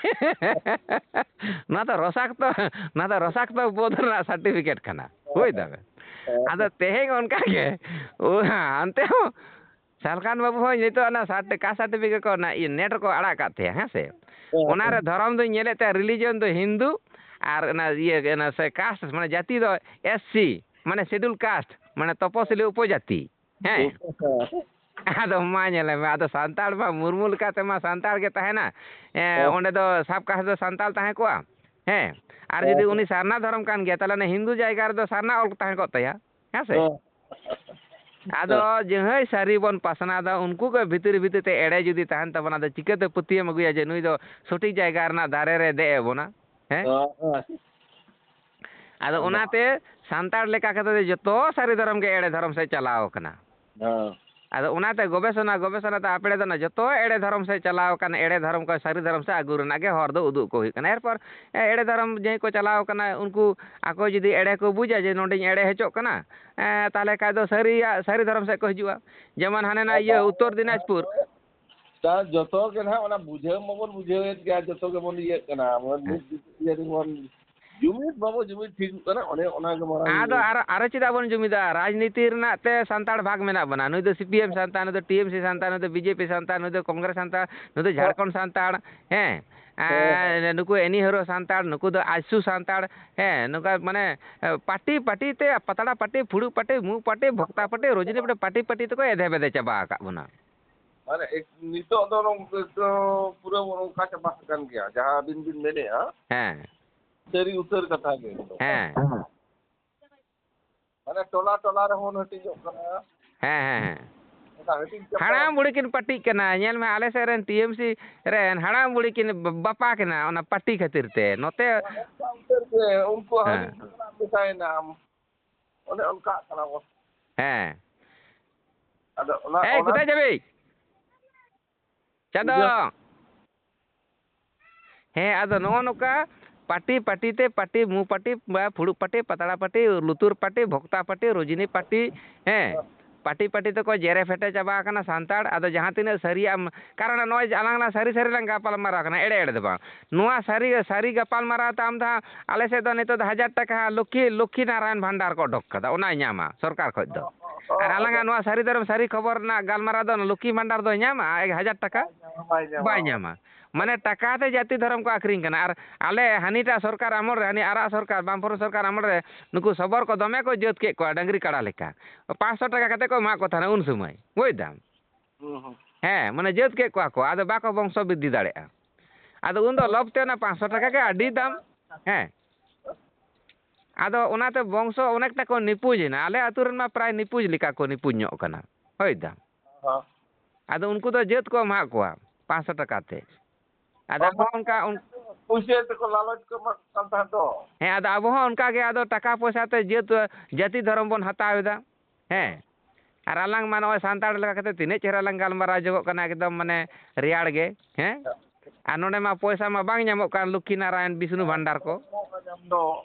ᱱᱚᱣᱟ ᱫᱚ ᱨᱚᱥᱟᱠᱛᱚ, ᱱᱚᱣᱟ ᱫᱚ ᱨᱚᱥᱟᱠᱛᱚ ᱵᱳᱫᱷ ᱨᱮᱱᱟᱜ certificate ᱠᱟᱱᱟ, ᱵᱩᱡᱽ ᱫᱟᱵᱮᱱ? ᱦᱮᱸ᱾ ᱟᱫᱚ ᱛᱮᱦᱮᱧ ᱚᱱᱠᱟ ᱜᱮ, ᱚ, ᱦᱟᱱᱛᱮ ᱦᱚᱸ ᱥᱟᱞᱠᱷᱟᱱ ᱵᱟᱹᱵᱩ ᱦᱚᱸ ᱱᱤᱛᱚᱜ ᱚᱱᱟ ᱥᱟᱨᱴ-, caste certificate ᱠᱚ ᱚᱱᱟ ᱤᱭᱟᱹ net ᱨᱮᱠᱚ ᱟᱲᱟᱜ ᱠᱟᱜ ᱛᱟᱭᱟ, ᱦᱮᱸ ᱥᱮ? ᱦᱮᱸ, ᱚᱱᱟ ᱨᱮ ᱦᱮᱸ᱾ ᱫᱷᱚᱨᱚᱢ ᱫᱚᱧ ᱧᱮᱞᱮᱫ ᱛᱟᱭᱟ, religion ᱫᱚ ᱦᱤᱱᱫᱩ, ᱟᱨ ᱚᱱᱟ ᱤᱭᱟᱹ, ᱚᱱᱟ ᱥᱮ caste, ᱢᱟᱱᱮ ᱡᱟᱹᱛᱤ ᱫᱚ S C, ᱢᱟᱱᱮ schedule caste, ᱢᱟᱱᱮ ᱛᱚᱯᱚᱥᱤᱞᱤ ᱩᱯᱚᱡᱟᱹᱛᱤ, ᱦᱮᱸ? ᱦᱮᱸ᱾ ᱟᱫᱚ ᱢᱟ ᱧᱮᱞᱮ ᱢᱮ, ᱟᱫᱚ ᱥᱟᱱᱛᱟᱲ ᱢᱟ ᱢᱩᱨᱢᱩ ᱞᱮᱠᱟᱛᱮ ᱢᱟ ᱥᱟᱱᱛᱟᱲ ᱜᱮ ᱛᱟᱦᱮᱱᱟ᱾ ᱮᱸ, ᱦᱮᱸ᱾ ᱚᱸᱰᱮ ᱫᱚ ᱥᱟᱵ ᱠᱟᱥ ᱫᱚ ᱥᱟᱱᱛᱟᱲ ᱛᱟᱦᱮᱸ ᱠᱚᱜᱼᱟ᱾ ᱦᱮᱸ, ᱟᱨ ᱦᱮᱸ, ᱡᱩᱫᱤ ᱦᱮᱸ᱾ ᱩᱱᱤ ᱥᱟᱨᱱᱟ ᱫᱷᱚᱨᱚᱢ ᱠᱟᱱ ᱜᱮᱭᱟ, ᱛᱟᱦᱚᱞᱮ ᱚᱱᱟ ᱦᱤᱱᱫᱩ ᱡᱟᱭᱜᱟ ᱨᱮᱫᱚ ᱥᱟᱨᱱᱟ ᱚᱞ ᱛᱟᱦᱮᱸ ᱠᱚᱜ ᱛᱟᱭᱟ, ᱦᱮᱸ ᱥᱮ? ᱦᱮᱸ᱾ ᱟᱫᱚ ᱡᱟᱦᱟᱸᱭ ᱥᱟᱹᱨᱤ ᱵᱚᱱ ᱯᱟᱥᱱᱟᱣ ᱮᱫᱟ, ᱩᱱᱠᱩ ᱜᱮ ᱵᱷᱤᱛᱤᱨ ᱵᱷᱤᱛᱤᱨ ᱛᱮ ᱮᱲᱮ ᱡᱩᱫᱤ ᱛᱟᱦᱮᱱ ᱛᱟᱵᱚᱱᱟ, ᱟᱫᱚ ᱪᱤᱠᱟᱹᱛᱮ ᱯᱟᱹᱛᱭᱟᱹᱣ ᱟᱹᱜᱩᱭᱟ ᱡᱮ ᱱᱩᱭ ᱫᱚ ᱥᱚᱴᱷᱤᱠ ᱡᱟᱭᱜᱟ ᱨᱮᱱᱟᱜ ᱫᱟᱨᱮ ᱨᱮ ᱫᱮᱡ ᱮ ᱵᱚᱱᱟ? ᱦᱮᱸ? ᱦᱮᱸ, ᱦᱮᱸ᱾ ᱟᱫᱚ ᱚᱱᱟ ᱚᱱᱟᱛᱮ ᱥᱟᱱᱛᱟᱲ ᱞᱮᱠᱟ ᱠᱟᱛᱮ ᱫᱚ ᱡᱚᱛᱚ ᱥᱟᱹᱨᱤ ᱫᱷᱚᱨᱚᱢ ᱜᱮ ᱮᱲᱮ ᱫᱷᱚᱨᱚᱢ ᱥᱮᱫ ᱪᱟᱞᱟᱣ ᱠᱟᱱᱟ᱾ ᱦᱮᱸ᱾ ᱟᱫᱚ ᱚᱱᱟᱛᱮ ᱜᱚᱵᱮᱥᱚᱱᱟ, ᱜᱚᱵᱮᱥᱚᱱᱟ ᱛᱮ ᱟᱯᱮ ᱫᱚ ᱚᱱᱟ ᱡᱚᱛᱚ ᱮᱲᱮ ᱫᱷᱚᱨᱚᱢ ᱥᱮᱫ ᱪᱟᱞᱟᱣ ᱠᱟᱱᱟ, ᱮᱲᱮ ᱫᱷᱚᱨᱚᱢ ᱠᱚ ᱥᱟᱹᱨᱤ ᱫᱷᱚᱨᱚᱢ ᱥᱮᱫ ᱟᱹᱜᱩ ᱨᱮᱱᱟᱜ ᱜᱮ ᱦᱚᱨ ᱫᱚ ᱩᱫᱩᱜ ᱠᱚ ᱦᱩᱭᱩᱜ ᱠᱟᱱᱟ᱾ ᱮᱨᱯᱚᱨ, ᱮ, ᱮᱲᱮ ᱫᱷᱚᱨᱚᱢ ᱡᱟᱦᱟᱸᱭ ᱠᱚ ᱪᱟᱞᱟᱣ ᱠᱟᱱᱟ, ᱩᱱᱠᱩ ᱟᱠᱚ ᱡᱩᱫᱤ ᱮᱲᱮ ᱠᱚ ᱵᱩᱡᱟ ᱡᱮ ᱱᱚᱸᱰᱮᱧ ᱮᱲᱮ ᱦᱚᱪᱚᱜ ᱠᱟᱱᱟ, ᱮ, ᱛᱟᱦᱚᱞᱮ ᱠᱷᱟᱡ ᱫᱚ ᱥᱟᱹᱨᱤᱭᱟᱜ, ᱥᱟᱹᱨᱤ ᱫᱷᱚᱨᱚᱢ ᱥᱮᱫ ᱠᱚ ᱦᱤᱡᱩᱜᱼᱟ᱾ ᱡᱮᱢᱚᱱ ᱦᱟᱱᱮ ᱱᱟ ᱟᱨ ᱤᱭᱟᱹ ᱵᱟᱝ ᱩᱛᱛᱚᱨ ᱫᱤᱱᱟᱡᱽᱯᱩᱨ᱾ ᱛᱟ ᱡᱚᱛᱚ ᱜᱮ ᱱᱟᱦᱟᱜ ᱚᱱᱟ ᱵᱩᱡᱷᱟᱹᱣ ᱢᱟᱵᱚᱱ ᱵᱩᱡᱷᱟᱹᱣᱮᱫ ᱜᱮᱭᱟ, ᱡᱚᱛᱚ ᱜᱮᱵᱚᱱ ᱤᱭᱟᱹᱜ ᱠᱟᱱᱟ, ᱢᱟᱱᱮ ᱦᱮᱸ᱾ ᱢᱤᱫ ᱤᱭᱟᱹ ᱨᱮᱵᱚᱱ ᱡᱩᱢᱤᱫ ᱵᱟᱵᱚ ᱡᱩᱢᱤᱫ ᱴᱷᱤᱠᱚᱜ ᱠᱟᱱᱟ, ᱚᱱᱮ ᱚᱱᱟ ᱜᱮ ᱢᱟᱨᱟᱝ ᱟᱫᱚ ᱤᱭᱟᱹ᱾ ᱟᱨ, ᱟᱨᱚ ᱪᱮᱫᱟᱜ ᱵᱚᱱ ᱡᱩᱢᱤᱫᱟ? ᱨᱟᱡᱽᱱᱤᱛᱤ ᱨᱮᱱᱟᱜ ᱛᱮ ᱥᱟᱱᱛᱟᱲ ᱵᱷᱟᱜᱽ ᱢᱮᱱᱟᱜ ᱵᱚᱱᱟ᱾ ᱱᱩᱭ ᱫᱚ ᱥᱤ ᱯᱤ ᱮᱢ ᱥᱟᱱᱛᱟᱲ, ᱱᱩᱭ ᱫᱚ ᱴᱤ ᱮᱢ ᱥᱤ ᱥᱟᱱᱛᱟᱲ, ᱱᱩᱭ ᱫᱚ ᱵᱤ ᱡᱮ ᱯᱤ ᱥᱟᱱᱛᱟᱲ, ᱱᱩᱭ ᱫᱚ ᱠᱚᱝᱜᱨᱮᱥ ᱥᱟᱱᱛᱟᱲ, ᱱᱩᱭ ᱫᱚ ᱦᱳᱭ᱾ ᱡᱷᱟᱲᱠᱷᱚᱸᱰ ᱥᱟᱱᱛᱟᱲ, ᱦᱮᱸ᱾ ᱦᱳᱭ, ᱦᱳᱭ᱾ ᱟᱨ ᱱᱩᱠᱩ ᱮᱱᱤ ᱦᱚᱨᱳ ᱥᱟᱱᱛᱟᱲ, ᱱᱩᱠᱩ ᱫᱚ ᱟᱡᱥᱩ ᱥᱟᱱᱛᱟᱲ, ᱦᱮᱸ᱾ ᱱᱚᱝᱠᱟ ᱢᱟᱱᱮ, ᱯᱟᱴᱤ ᱯᱟᱴᱤ ᱛᱮ, ᱯᱟᱛᱲᱟ ᱯᱟᱴᱤ, ᱯᱷᱩᱲᱩᱜ ᱯᱟᱴᱤ, ᱢᱩ ᱯᱟᱴᱤ, ᱵᱷᱚᱠᱛᱟ ᱯᱟᱴᱤ, ᱨᱚᱡᱽᱱᱤ ᱯᱟᱴᱤ, ᱯᱟᱴᱤ ᱯᱟᱴᱤ ᱛᱮᱠᱚ ᱮᱫᱷᱮ ᱵᱮᱫᱷᱮ ᱪᱟᱵᱟ ᱟᱠᱟᱫ ᱵᱚᱱᱟ᱾ ᱢᱟᱱᱮ ᱮᱠ-, ᱱᱤᱛᱚᱜ ᱫᱚ ᱱᱚᱝ-, ᱯᱩᱨᱟᱹ ᱱᱚᱝᱠᱟ ᱪᱟᱵᱟ ᱟᱠᱟᱱ ᱜᱮᱭᱟ, ᱡᱟᱦᱟᱸ ᱟᱹᱵᱤᱱ ᱵᱤᱱ ᱢᱮᱱᱮᱫᱼᱟ᱾ ᱦᱮᱸ᱾ ᱥᱟᱹᱨᱤ ᱩᱛᱟᱹᱨ ᱠᱟᱛᱷᱟ ᱜᱮ ᱮᱠᱫᱚᱢ᱾ ᱦᱮᱸ᱾ ᱢᱟᱱᱮ ᱴᱚᱞᱟ ᱴᱚᱞᱟ ᱨᱮᱦᱚᱸ ᱵᱚᱱ ᱦᱟᱹᱴᱤᱧᱚᱜ ᱠᱟᱱᱟ᱾ ᱦᱮᱸ, ᱦᱮᱸ, ᱦᱮᱸ᱾ ᱚᱱᱟ ᱦᱟᱹᱴᱤᱧ ᱪᱟᱵᱟ᱾ ᱦᱟᱲᱟᱢ ᱵᱩᱲᱦᱤ ᱠᱤᱱ ᱯᱟᱹᱴᱤᱜ ᱠᱟᱱᱟ᱾ ᱧᱮᱞ ᱢᱮ, ᱟᱞᱮ ᱥᱮᱫ ᱨᱮᱱ ᱴᱤ ᱮᱢ ᱥᱤ ᱨᱮᱱ ᱦᱟᱲᱟᱢ ᱵᱩᱲᱦᱤ ᱠᱤᱱ ᱵᱟᱯᱟ ᱠᱟᱱᱟ ᱚᱱᱟ ᱯᱟᱹᱴᱤ ᱠᱷᱟᱹᱛᱤᱨ ᱛᱮ᱾ ᱱᱚᱛᱮ ᱚᱱᱠᱟ ᱩᱛᱟᱹᱨ ᱜᱮ ᱩᱱᱠᱩ ᱦᱮᱸ᱾ ᱦᱟᱹᱱᱤ ᱥᱟᱞᱟᱜ ᱢᱮᱥᱟᱭᱮᱱᱟᱢ᱾ ᱚᱱᱮ ᱚᱱᱠᱟᱜ ᱠᱟᱱᱟ ᱵᱚᱱ᱾ ᱦᱮᱸ᱾ ᱟᱫᱚ ᱚᱱᱟ, ᱮᱭ, ᱚᱱᱟ ᱠᱩᱫᱟᱹᱭ ᱡᱟᱹᱵᱤ? ᱪᱟᱸᱫᱚ᱾ ᱤᱭᱟᱹ᱾ ᱦᱮᱸ, ᱟᱫᱚ ᱱᱚᱜᱼᱚ ᱱᱚᱝᱠᱟ ᱯᱟᱹᱴᱤ, ᱯᱟᱹᱴᱤ ᱛᱮ ᱯᱟᱹᱴᱤ, ᱢᱩ ᱯᱟᱹᱴᱤ, ᱯᱷᱩᱲᱩᱜ ᱯᱟᱹᱴᱤ, ᱯᱟᱛᱲᱟ ᱯᱟᱹᱴᱤ, ᱞᱩᱛᱩᱨ ᱯᱟᱹᱴᱤ, ᱵᱷᱚᱠᱛᱟ ᱯᱟᱹᱴᱤ, ᱨᱚᱡᱽᱱᱤ ᱯᱟᱹᱴᱤ, ᱦᱮᱸ, ᱯᱟᱹᱴᱤ, ᱯᱟᱹᱴᱤ ᱛᱮᱠᱚ ᱡᱮᱨᱮ ᱯᱷᱮᱴᱮ ᱪᱟᱵᱟ ᱟᱠᱟᱱᱟ ᱥᱟᱱᱛᱟᱲ᱾ ᱟᱫᱚ ᱡᱟᱦᱟᱸ ᱛᱤᱱᱟᱹᱜ ᱥᱟᱹᱨᱤᱭᱟᱜ ᱮᱢ, ᱠᱟᱨᱚᱱ ᱱᱚᱜᱼᱚᱭ ᱡᱮ ᱟᱞᱟᱝ ᱞᱟᱝ ᱥᱟᱹᱨᱤ, ᱥᱟᱹᱨᱤ ᱞᱟᱝ ᱜᱟᱯᱟᱞ ᱢᱟᱨᱟᱣ ᱠᱟᱱᱟ, ᱮᱲᱮ, ᱮᱲᱮ ᱫᱚ ᱵᱟᱝ᱾ ᱱᱚᱣᱟ ᱥᱟᱹᱨᱤ, ᱥᱟᱹᱨᱤ ᱜᱟᱯᱟᱞ ᱢᱟᱨᱟᱣ ᱛᱮ ᱟᱢ ᱫᱚ ᱦᱟᱸᱜ ᱟᱞᱮ ᱥᱮᱫ ᱫᱚ ᱱᱤᱛᱚᱜ ᱫᱚ ᱦᱟᱡᱟᱨ ᱴᱟᱠᱟ ᱦᱟᱸᱜ ᱞᱚᱠᱠᱷᱤ, ᱞᱚᱠᱠᱷᱤ ᱱᱟᱨᱟᱭᱚᱱ ᱵᱷᱟᱱᱰᱟᱨ ᱠᱚ ᱚᱰᱚᱠ ᱠᱟᱫᱟ, ᱚᱱᱟᱭ ᱧᱟᱢᱟ ᱥᱚᱨᱠᱟᱨ ᱠᱷᱚᱡ ᱫᱚ᱾ ᱚ, ᱚ, ᱟᱨ ᱟᱞᱟᱝᱟᱜ ᱟᱫᱚ ᱱᱚᱣᱟ ᱥᱟᱹᱨᱤ ᱫᱷᱚᱨᱚᱢ ᱥᱟᱹᱨᱤ ᱠᱷᱚᱵᱚᱨ ᱨᱮᱱᱟᱜ ᱜᱟᱞᱢᱟᱨᱟᱣ ᱫᱚ ᱚᱱᱟ ᱞᱚᱠᱠᱷᱤ ᱵᱷᱟᱱᱰᱟᱨ ᱫᱚᱭ ᱧᱟᱢᱟ ᱮᱠ ᱦᱟᱡᱟᱨ ᱴᱟᱠᱟ? ᱵᱟᱭ ᱧᱟᱢᱟ, ᱵᱟᱭ ᱧᱟᱢᱟ᱾ ᱵᱟᱭ ᱧᱟᱢᱟ᱾ ᱢᱟᱱᱮ ᱴᱟᱠᱟ ᱛᱮ ᱡᱟᱹᱛᱤ ᱫᱷᱚᱨᱚᱢ ᱠᱚ ᱟᱹᱠᱷᱨᱤᱧ ᱠᱟᱱᱟ᱾ ᱟᱨ ᱟᱞᱮ ᱦᱟᱹᱱᱤᱴᱟᱜ ᱥᱚᱨᱠᱟᱨ ᱟᱢᱚᱞ ᱨᱮ, ᱦᱟᱹᱱᱤ ᱟᱨᱟᱜ ᱥᱚᱨᱠᱟᱨ, ᱵᱟᱢᱯᱷᱨᱚᱱᱴ ᱥᱚᱨᱠᱟᱨ ᱟᱢᱚᱞ ᱨᱮ ᱱᱩᱠᱩ ᱥᱚᱵᱚᱨ ᱠᱚ ᱫᱚᱢᱮ ᱠᱚ ᱡᱟᱹᱛ ᱠᱮᱫ ᱠᱚᱣᱟ ᱰᱟᱹᱝᱨᱤ ᱠᱟᱲᱟ ᱞᱮᱠᱟ᱾ ᱯᱟᱸᱪᱥᱚ ᱴᱟᱠᱟ ᱠᱟᱛᱮ ᱠᱚ ᱮᱢᱟᱜ ᱠᱚ ᱛᱟᱦᱮᱱᱟ ᱩᱱ ᱥᱚᱢᱚᱭ, ᱵᱩᱡᱽ ᱫᱟᱢ? ᱦᱩᱸ, ᱦᱩᱸ᱾ ᱦᱮᱸ, ᱢᱟᱱᱮ ᱡᱟᱹᱛ ᱠᱮᱫ ᱠᱚᱣᱟ ᱠᱚ, ᱟᱫᱚ ᱵᱟᱠᱚ ᱵᱚᱝᱥᱚ ᱵᱨᱤᱫᱽᱫᱷᱤ ᱫᱟᱲᱮᱭᱟᱜᱼᱟ᱾ ᱟᱫᱚ ᱩᱱᱫᱚ ᱞᱚᱵᱽ ᱛᱮ ᱚᱱᱟ ᱯᱟᱸᱪᱥᱚ ᱴᱟᱠᱟ ᱜᱮ ᱟᱹᱰᱤ ᱫᱟᱢ᱾ ᱦᱮᱸ, ᱟᱫᱚ ᱚᱱᱟᱛᱮ ᱵᱚᱝᱥᱚ ᱚᱱᱮᱠᱴᱟ ᱠᱚ ᱱᱤᱯᱩᱡᱽ ᱮᱱᱟ᱾ ᱟᱞᱮ ᱟᱹᱛᱩ ᱨᱮᱱ ᱢᱟ ᱯᱨᱟᱭ ᱱᱤᱯᱩᱡᱽ ᱞᱮᱠᱟ ᱠᱚ ᱱᱤᱯᱩᱡᱽ ᱧᱚᱜ ᱠᱟᱱᱟ᱾ ᱦᱳᱭ ᱫᱟ᱾ ᱦᱚᱸ᱾ ᱟᱫᱚ ᱩᱱᱠᱩ ᱫᱚ ᱡᱟᱹᱛ ᱠᱚ ᱮᱢᱟᱜ ᱠᱚᱣᱟ ᱯᱟᱸᱪᱥᱚ ᱴᱟᱠᱟ ᱛᱮ᱾ ᱟᱫᱚ ᱟᱵᱚ ᱦᱚᱸ ᱚᱱᱠᱟ ᱩᱱ- ᱯᱩᱭᱥᱟᱹ ᱛᱮᱠᱚ ᱞᱟᱞᱚᱪ ᱠᱚ ᱮᱢᱟᱜ ᱠᱟᱱ ᱛᱟᱦᱮᱸᱫ ᱫᱚ᱾ ᱦᱮᱸ, ᱟᱫᱚ ᱟᱵᱚ ᱦᱚᱸ ᱚᱱᱠᱟ ᱜᱮ ᱟᱫᱚ ᱴᱟᱠᱟ ᱯᱚᱭᱥᱟ ᱛᱮ ᱡᱟᱹᱛ, ᱡᱟᱹᱛᱤ ᱫᱷᱚᱨᱚᱢ ᱵᱚᱱ ᱦᱟᱛᱟᱣ ᱮᱫᱟ᱾ ᱦᱮᱸ, ᱟᱨ ᱟᱞᱟᱝ ᱢᱟ ᱱᱚᱜᱼᱚᱭ ᱥᱟᱱᱛᱟᱲ ᱞᱮᱠᱟ ᱠᱟᱛᱮ ᱛᱤᱱᱟᱹᱜ ᱪᱮᱦᱨᱟ ᱞᱟᱝ ᱜᱟᱞᱢᱟᱨᱟᱣ ᱡᱚᱝᱚᱜ ᱠᱟᱱᱟ, ᱮᱠᱫᱚᱢ ᱢᱟᱱᱮ ᱨᱮᱭᱟᱲ ᱜᱮ᱾ ᱦᱮᱸ, ᱟᱨ ᱱᱚᱰᱮ ᱢᱟ ᱯᱚᱭᱥᱟ ᱢᱟ ᱵᱟᱝ ᱧᱟᱢᱚᱜ ᱠᱟᱱ, ᱞᱚᱠᱠᱷᱤ ᱱᱟᱨᱟᱭᱚᱱ ᱵᱤᱥᱱᱩ ᱵᱷᱟᱱᱰᱟᱨ ᱠᱚ᱾ ᱧᱟᱢ ᱫᱚ᱾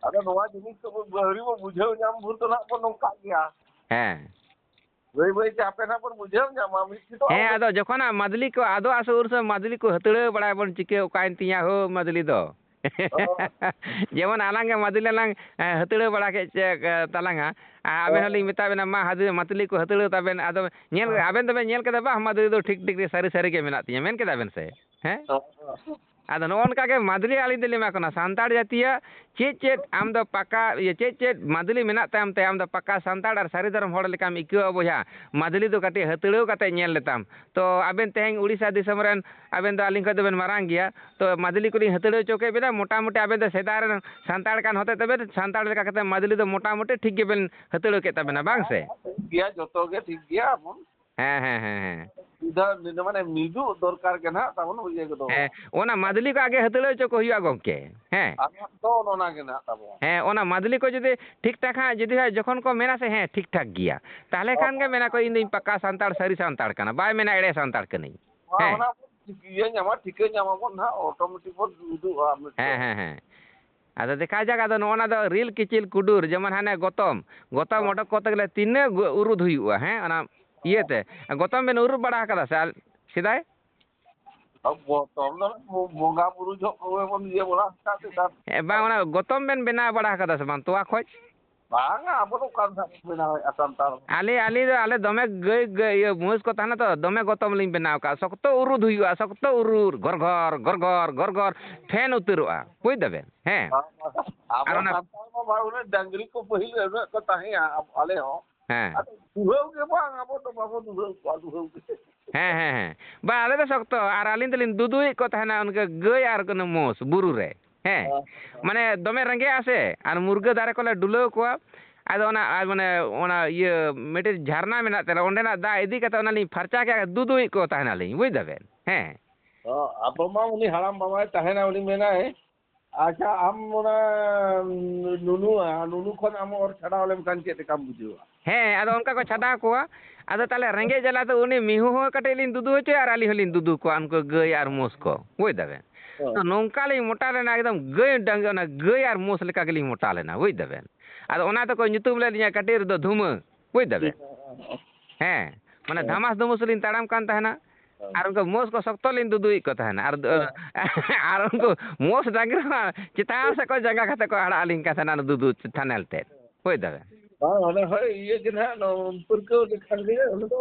ᱟᱫᱚ ᱱᱚᱣᱟ ᱡᱤᱱᱤᱥ ᱫᱚ ᱵᱚ-, ᱟᱹᱣᱨᱤ ᱵᱚ ᱵᱩᱡᱷᱟᱹᱣ ᱧᱟᱢ ᱵᱷᱳᱨ ᱫᱚ ᱱᱟᱦᱟᱜ ᱵᱚᱱ ᱱᱚᱝᱠᱟᱜ ᱜᱮᱭᱟ᱾ ᱦᱮᱸ᱾ ᱵᱟᱹᱭ ᱵᱟᱹᱭ ᱛᱮ ᱟᱯᱮ ᱱᱟᱦᱟᱜ ᱵᱚᱱ ᱵᱩᱡᱷᱟᱹᱣ ᱧᱟᱢᱟ, ᱢᱤᱫ ᱛᱮᱫᱚ ᱦᱮᱸ, ᱟᱵᱚ ᱟᱫᱚ ᱡᱚᱠᱷᱚᱱ ᱦᱟᱸᱜ ᱢᱟᱫᱽᱞᱤ ᱠᱚ ᱟᱫᱚᱜᱼᱟ ᱥᱮ, ᱩᱱ ᱥᱚᱢᱚᱭ ᱢᱟᱫᱽᱞᱤ ᱠᱚ ᱦᱟᱹᱛᱲᱟᱹᱣ ᱵᱟᱲᱟᱭᱟᱵᱚᱱ, ᱪᱤᱠᱟᱹ ᱚᱠᱟᱭᱮᱱ ᱛᱤᱧᱟ ᱦᱳ ᱢᱟᱫᱽᱞᱤ ᱫᱚ᱾ ᱚ᱾ ᱡᱮᱢᱚᱱ ᱟᱞᱟᱝ ᱜᱮ ᱢᱟᱫᱽᱞᱤ ᱞᱟᱝ, ᱮ, ᱦᱟᱹᱛᱲᱟᱹᱣ ᱵᱟᱲᱟ ᱠᱮᱫ ᱪᱮ, ᱮ, ᱛᱟᱞᱟᱝᱟ᱾ ᱟᱨ ᱟᱵᱮᱱ ᱦᱚᱸ᱾ ᱦᱚᱸᱞᱤᱧ ᱢᱮᱛᱟ ᱵᱮᱱᱟ, ᱢᱟ ᱦᱟᱫᱤ-, ᱢᱟᱫᱽᱞᱤ ᱠᱚ ᱦᱟᱹᱛᱲᱟᱹᱣ ᱛᱟᱵᱮᱱ᱾ ᱟᱫᱚ ᱧᱮᱞ, ᱦᱚᱸ᱾ ᱟᱵᱮᱱ ᱫᱚᱵᱮᱱ ᱧᱮᱞ ᱠᱮᱫᱟ, ᱵᱟᱦ, ᱢᱟᱫᱽᱞᱤ ᱫᱚ ᱴᱷᱤᱠ ᱴᱷᱤᱠ ᱨᱮ ᱥᱟᱹᱨᱤ ᱥᱟᱹᱨᱤ ᱜᱮ ᱢᱮᱱᱟᱜ ᱛᱤᱧᱟ, ᱢᱮᱱ ᱠᱮᱫᱟ ᱵᱮᱱ ᱥᱮ? ᱦᱮᱸ? ᱦᱚᱸ᱾ ᱟᱫᱚ ᱱᱚᱜᱼᱚ ᱱᱚᱝᱠᱟ ᱜᱮ ᱢᱟᱫᱽᱞᱤ ᱟᱹᱞᱤᱧ ᱫᱚᱞᱤᱧ ᱮᱢᱟ ᱠᱚ ᱠᱟᱱᱟ᱾ ᱥᱟᱱᱛᱟᱲ ᱡᱟᱹᱛᱤᱭᱟᱜ ᱪᱮᱫ ᱪᱮᱫ ᱟᱢ ᱫᱚ ᱯᱟᱠᱟ, ᱤᱭᱟᱹ, ᱪᱮᱫ ᱪᱮᱫ ᱢᱟᱫᱽᱞᱤ ᱢᱮᱱᱟᱜ ᱛᱟᱭᱟᱢ ᱛᱮ ᱟᱢ ᱫᱚ ᱯᱟᱠᱟ ᱥᱟᱱᱛᱟᱲ ᱟᱨ ᱥᱟᱹᱨᱤ ᱫᱷᱚᱨᱚᱢ ᱦᱚᱲ ᱞᱮᱠᱟᱢ ᱟᱹᱭᱠᱟᱹᱣᱟ ᱵᱚᱭᱦᱟ? ᱢᱟᱫᱽᱞᱤ ᱫᱚ ᱠᱟᱹᱴᱤᱡ ᱦᱟᱹᱛᱲᱟᱹᱣ ᱠᱟᱛᱮ ᱧᱮᱞ ᱞᱮᱛᱟᱢ᱾ ᱛᱚ ᱟᱵᱮᱱ ᱛᱮᱦᱮᱧ ᱩᱲᱤᱥᱥᱟ ᱫᱤᱥᱚᱢ ᱨᱮᱱ, ᱟᱵᱮᱱ ᱫᱚ ᱟᱹᱞᱤᱧ ᱠᱷᱚᱱ ᱫᱚᱵᱮᱱ ᱢᱟᱨᱟᱝ ᱜᱮᱭᱟ᱾ ᱛᱚ ᱢᱟᱫᱽᱞᱤ ᱠᱚᱞᱤᱧ ᱦᱟᱹᱛᱲᱟᱹᱣ ᱦᱚᱪᱚ ᱠᱮᱫ ᱵᱮᱱᱟ, ᱢᱚᱴᱟᱢᱩᱴᱤ ᱟᱵᱮᱱ ᱫᱚ ᱥᱮᱫᱟᱭ ᱨᱮᱱ ᱥᱟᱱᱛᱟᱲ ᱠᱟᱱ ᱦᱚᱛᱮ ᱛᱮᱵᱮᱱ ᱥᱟᱱᱛᱟᱲ ᱞᱮᱠᱟ ᱠᱟᱛᱮ ᱢᱟᱫᱽᱞᱤ ᱫᱚ ᱢᱚᱴᱟᱢᱩᱴᱤ ᱴᱷᱤᱠ ᱜᱮᱵᱮᱱ ᱦᱟᱹᱛᱲᱟᱹᱣ ᱠᱮᱫ ᱛᱟᱵᱮᱱᱟ, ᱵᱟᱝ ᱥᱮ? ᱴᱷᱤᱠ ᱜᱮᱭᱟ, ᱡᱚᱛᱚ ᱜᱮ ᱴᱷᱤᱠ ᱜᱮᱭᱟ᱾ ᱟᱵᱚ ᱦᱮᱸ, ᱦᱮᱸ, ᱦᱮᱸ, ᱦᱮᱸ᱾ ᱢᱤᱫ ᱫᱷᱟᱣ ᱢᱟᱱᱮ ᱢᱤᱫᱚᱜ ᱫᱚᱨᱠᱟᱨ ᱜᱮ ᱱᱟᱦᱟᱜ ᱛᱟᱵᱚᱱ, ᱤᱭᱟᱹ ᱠᱚᱫᱚ᱾ ᱦᱮᱸ, ᱚᱱᱟ ᱢᱟᱫᱽᱞᱤ ᱠᱚ ᱟᱜᱮ ᱦᱟᱹᱛᱲᱟᱹᱣ ᱦᱚᱪᱚ ᱠᱚ ᱦᱩᱭᱩᱜᱼᱟ ᱜᱚᱢᱠᱮ᱾ ᱦᱮᱸ᱾ ᱟᱵᱚᱣᱟᱜ ᱫᱚ ᱚᱱᱟ ᱜᱮ ᱱᱟᱦᱟᱜ ᱛᱟᱵᱚᱱ᱾ ᱦᱮᱸ, ᱚᱱᱟ ᱢᱟᱫᱽᱞᱤ ᱠᱚ ᱡᱩᱫᱤ ᱴᱷᱤᱠ ᱴᱷᱟᱠ ᱦᱟᱸᱜ, ᱡᱩᱫᱤ ᱦᱟᱸᱜ ᱡᱚᱠᱷᱚᱱ ᱠᱚ ᱢᱮᱱᱟ ᱥᱮ, "ᱦᱮᱸ, ᱴᱷᱤᱠ ᱴᱷᱟᱠ ᱜᱮᱭᱟ", ᱛᱟᱦᱚᱞᱮ ᱦᱚᱸ᱾ ᱠᱷᱟᱱ ᱜᱮ ᱢᱮᱱᱟ ᱠᱚ, "ᱤᱧ ᱫᱚᱧ ᱯᱟᱠᱟ ᱥᱟᱱᱛᱟᱲ, ᱥᱟᱹᱨᱤ ᱥᱟᱱᱛᱟᱲ ᱠᱟᱱᱟ", ᱵᱟᱭ ᱢᱮᱱᱟ, "ᱮᱲᱮ ᱥᱟᱱᱛᱟᱲ ᱠᱟᱹᱱᱟᱹᱧ"᱾ ᱦᱚᱸ, ᱦᱮᱸ᱾ ᱚᱱᱟ ᱵᱚᱱ ᱴᱷᱤᱠᱟᱹ ᱧᱟᱢᱟ, ᱴᱷᱤᱠᱟᱹ ᱧᱟᱢᱟᱵᱚᱱ ᱱᱟᱦᱟᱜ, automatic ᱵᱚᱱ ᱩᱫᱩᱜᱼᱟ ᱢᱤᱫᱴᱮᱱ᱾ ᱦᱮᱸ, ᱦᱮᱸ, ᱦᱮᱸ᱾ ᱟᱫᱚ ᱫᱮᱠᱷᱟ ᱡᱟᱠ, ᱟᱫᱚ ᱱᱚᱜᱼᱚ ᱱᱟ ᱫᱚ ᱨᱤᱞ ᱠᱤᱪᱤᱞ ᱠᱩᱰᱩᱨ, ᱡᱮᱢᱚᱱ ᱦᱟᱱᱮ ᱜᱚᱛᱚᱢ, ᱜᱚᱛᱚᱢ ᱦᱚᱸ᱾ ᱚᱰᱚᱠ ᱠᱚᱨᱛᱮ ᱜᱮᱞᱮ ᱛᱤᱱᱟᱹᱜ ᱜᱩ-, ᱩᱨᱩᱫ ᱦᱩᱭᱩᱜᱼᱟ, ᱦᱮᱸ, ᱚᱱᱟ ᱤᱭᱟᱹᱛᱮ᱾ ᱜᱚᱛᱚᱢ ᱵᱮᱱ ᱩᱨᱩᱫ ᱵᱟᱲᱟ ᱟᱠᱟᱫᱟ ᱥᱮ ᱟᱞ-, ᱥᱮᱫᱟᱭ? ᱟᱵᱚ ᱛᱚ ᱚᱱᱟ ᱵᱚ-, ᱵᱚᱸᱜᱟ ᱵᱩᱨᱩ ᱡᱚᱦᱚᱜ ᱠᱚᱜᱮ ᱵᱚᱱ ᱤᱭᱟᱹ ᱵᱟᱲᱟ ᱟᱠᱟᱫ ᱜᱮ᱾ ᱦᱮᱸ, ᱵᱟᱝ, ᱚᱱᱟ ᱜᱚᱛᱚᱢ ᱵᱮᱱ ᱵᱮᱱᱟᱣ ᱵᱟᱲᱟ ᱟᱠᱟᱫᱟ ᱥᱮ ᱵᱟᱝ, ᱛᱚᱣᱟ ᱠᱷᱚᱡ? ᱵᱟᱝᱟ, ᱟᱵᱚ ᱫᱚ ᱚᱠᱟ ᱨᱮ ᱱᱟᱦᱟᱜ ᱵᱚᱱ ᱵᱮᱱᱟᱣᱮᱫᱼᱟ ᱥᱟᱱᱛᱟᱲ ᱫᱚ᱾ ᱟᱞᱮ, ᱟᱞᱮ ᱫᱚ, ᱟᱞᱮ ᱫᱚᱢᱮ ᱜᱟᱹᱭ, ᱜᱟᱹᱭ, ᱤᱭᱟᱹ, ᱢᱚᱦᱤᱥ ᱠᱚ ᱛᱟᱦᱮᱱᱟ ᱛᱚ, ᱫᱚᱢᱮ ᱜᱚᱛᱚᱢ ᱞᱤᱧ ᱵᱮᱱᱟᱣ ᱠᱟᱜᱼᱟ᱾ ᱥᱚᱠᱛᱚ ᱩᱨᱩᱫ ᱦᱩᱭᱩᱜᱼᱟ, ᱥᱚᱠᱛᱚ ᱩᱨᱩᱫ, ᱜᱚᱨᱜᱚᱨ, ᱜᱚᱨᱜᱚᱨ, ᱜᱚᱨᱜᱚᱨ, ᱯᱷᱮᱱ ᱩᱛᱟᱹᱨᱚᱜᱼᱟ, ᱵᱩᱡᱽ ᱫᱟᱵᱮᱱ? ᱦᱮᱸ᱾ ᱟᱵᱚ ᱟᱨ ᱚᱱᱟ ᱥᱟᱱᱛᱟᱲ ᱢᱟ ᱵᱟᱝ, ᱩᱱᱟᱹᱜ ᱰᱟᱝᱨᱤ ᱠᱚ ᱯᱟᱹᱦᱤᱞ ᱩᱱᱟᱹᱜ ᱠᱚ ᱛᱟᱦᱮᱸᱭᱟ, ᱟᱵ-, ᱟᱞᱮ ᱦᱚᱸ᱾ ᱦᱮᱸ᱾ ᱟᱫᱚ ᱫᱩᱦᱟᱹᱣ ᱜᱮ ᱵᱟᱝ, ᱟᱵᱚ ᱫᱚ ᱵᱟᱵᱚ ᱫᱩᱦᱟᱹᱣ ᱠᱚᱣᱟ, ᱫᱩᱦᱟᱹᱣ ᱜᱮ᱾ ᱦᱮᱸ, ᱦᱮᱸ, ᱦᱮᱸ᱾ ᱵᱟ, ᱟᱞᱮ ᱫᱚ ᱥᱚᱠᱛᱚ, ᱟᱨ ᱟᱹᱞᱤᱧ ᱫᱚᱞᱤᱧ ᱫᱩᱫᱩᱭᱮᱫ ᱠᱚ ᱛᱟᱦᱮᱱᱟ ᱚᱱᱠᱟ ᱜᱟᱹᱭ ᱟᱨ ᱠᱳᱱᱳ ᱢᱳᱥ ᱵᱩᱨᱩ ᱨᱮ᱾ ᱦᱮᱸ᱾ ᱦᱮᱸ᱾ ᱢᱟᱱᱮ ᱫᱚᱢᱮ ᱨᱮᱸᱜᱮᱡᱼᱟ ᱥᱮ, ᱟᱨ ᱢᱩᱨᱜᱟᱹ ᱫᱟᱨᱮ ᱠᱚᱞᱮ ᱰᱩᱞᱟᱹᱣ ᱠᱚᱣᱟ᱾ ᱟᱫᱚ ᱚᱱᱟ, ᱟᱨ ᱢᱟᱱᱮ ᱚᱱᱟ ᱤᱭᱟᱹ ᱢᱤᱫᱴᱮᱡ ᱡᱷᱟᱨᱱᱟ ᱢᱮᱱᱟᱜ ᱛᱟᱞᱮ, ᱚᱸᱰᱮᱱᱟᱜ ᱫᱟᱜ ᱤᱫᱤ ᱠᱟᱛᱮ ᱚᱱᱟᱞᱤᱧ ᱯᱷᱟᱨᱪᱟ ᱠᱮᱜᱼᱟ, ᱫᱩᱫᱩᱭᱮᱫ ᱠᱚ ᱛᱟᱦᱮᱱᱟᱞᱤᱧ, ᱵᱩᱡᱽ ᱫᱟᱵᱮᱱ? ᱦᱮᱸ᱾ ᱚ, ᱟᱵᱚ ᱢᱟ ᱩᱱᱤ ᱦᱟᱲᱟᱢ ᱵᱟᱵᱟᱭ ᱛᱟᱦᱮᱱᱟ, ᱩᱱᱤ ᱢᱮᱱᱟᱭ, ᱟᱪᱪᱷᱟ, ᱟᱢ ᱚᱱᱟ ᱱᱩᱱᱩ, ᱱᱩᱱᱩ ᱠᱷᱚᱱ ᱟᱢ ᱚᱨ ᱪᱷᱟᱰᱟᱣ ᱞᱮᱱᱠᱷᱟᱱ ᱪᱮᱫ ᱞᱮᱠᱟᱢ ᱵᱩᱡᱷᱟᱹᱣᱟ? ᱦᱮᱸ, ᱟᱫᱚ ᱚᱱᱠᱟ ᱠᱚ ᱪᱷᱟᱰᱟᱣ ᱠᱚᱣᱟ᱾ ᱟᱫᱚ ᱛᱟᱦᱚᱞᱮ ᱨᱮᱸᱜᱮᱡ ᱡᱟᱞᱟ ᱫᱚ ᱩᱱᱤ ᱢᱤᱦᱩ ᱦᱚᱸ ᱠᱟᱹᱴᱤᱡ ᱞᱤᱧ ᱫᱩᱫᱩ ᱦᱚᱪᱚᱭᱟ ᱟᱨ ᱟᱹᱞᱤᱧ ᱦᱚᱸᱞᱤᱧ ᱫᱩᱫᱩ ᱠᱚᱣᱟ ᱩᱱᱠᱩ ᱜᱟᱹᱭ ᱟᱨ ᱢᱳᱥ ᱠᱚ, ᱵᱩᱡᱽ ᱫᱟᱵᱮᱱ? ᱦᱮᱸ᱾ ᱛᱚ ᱱᱚᱝᱠᱟ ᱞᱤᱧ ᱢᱚᱴᱟ ᱞᱮᱱᱟ, ᱮᱠᱫᱚᱢ ᱜᱟᱹᱭ ᱰᱟᱝ-, ᱚᱱᱟ ᱜᱟᱹᱭ ᱟᱨ ᱢᱳᱥ ᱞᱮᱠᱟ ᱜᱮᱞᱤᱧ ᱢᱚᱴᱟ ᱞᱮᱱᱟ, ᱵᱩᱡᱽ ᱫᱟᱵᱮᱱ? ᱟᱫᱚ ᱚᱱᱟ ᱛᱮᱠᱚ ᱧᱩᱛᱩᱢ ᱞᱮᱫ ᱞᱤᱧᱟ ᱠᱟᱹᱴᱤᱡ ᱨᱮᱫᱚ ᱫᱷᱩᱢᱟᱹ, ᱵᱩᱡᱽ ᱫᱟᱵᱮᱱ? ᱦᱮᱸ, ᱢᱟᱱᱮ ᱦᱮᱸ᱾ ᱫᱷᱟᱢᱟᱥ ᱫᱷᱩᱢᱩᱥ ᱞᱤᱧ ᱛᱟᱲᱟᱢ ᱠᱟᱱ ᱛᱟᱦᱮᱱᱟ᱾ ᱦᱮᱸ᱾ ᱟᱨ ᱩᱱᱠᱩ ᱢᱳᱥ ᱠᱚ ᱥᱚᱠᱛᱚ ᱞᱤᱧ ᱫᱩᱫᱩᱭᱮᱫ ᱠᱚ ᱛᱟᱦᱮᱱᱟ᱾ ᱟᱨ, ᱦᱮᱸ᱾ ᱟᱨ ᱩᱱᱠᱩ ᱢᱳᱥ ᱰᱟᱝᱨᱤ ᱦᱚᱸ ᱪᱮᱛᱟᱱ ᱥᱮᱫ ᱠᱚ ᱡᱟᱸᱜᱟ ᱠᱟᱛᱮ ᱠᱚ ᱟᱲᱟᱜ ᱟᱹᱞᱤᱧ ᱠᱟᱱ ᱛᱟᱦᱮᱱᱟ, ᱚᱱᱟ ᱫᱩᱫᱩ ᱛᱷᱟᱱᱮᱞ ᱛᱮ᱾ ᱵᱩᱡᱽ ᱫᱟᱵᱮᱱ? ᱵᱟᱝ, ᱚᱱᱟ ᱦᱳᱭ ᱤᱭᱟᱹ ᱜᱮ ᱱᱟᱦᱟᱜ, ᱱᱚᱣᱟ ᱯᱟᱹᱨᱠᱟᱹᱣ ᱞᱮᱠᱷᱟᱱ ᱜᱮ ᱚᱱᱟ ᱫᱚ᱾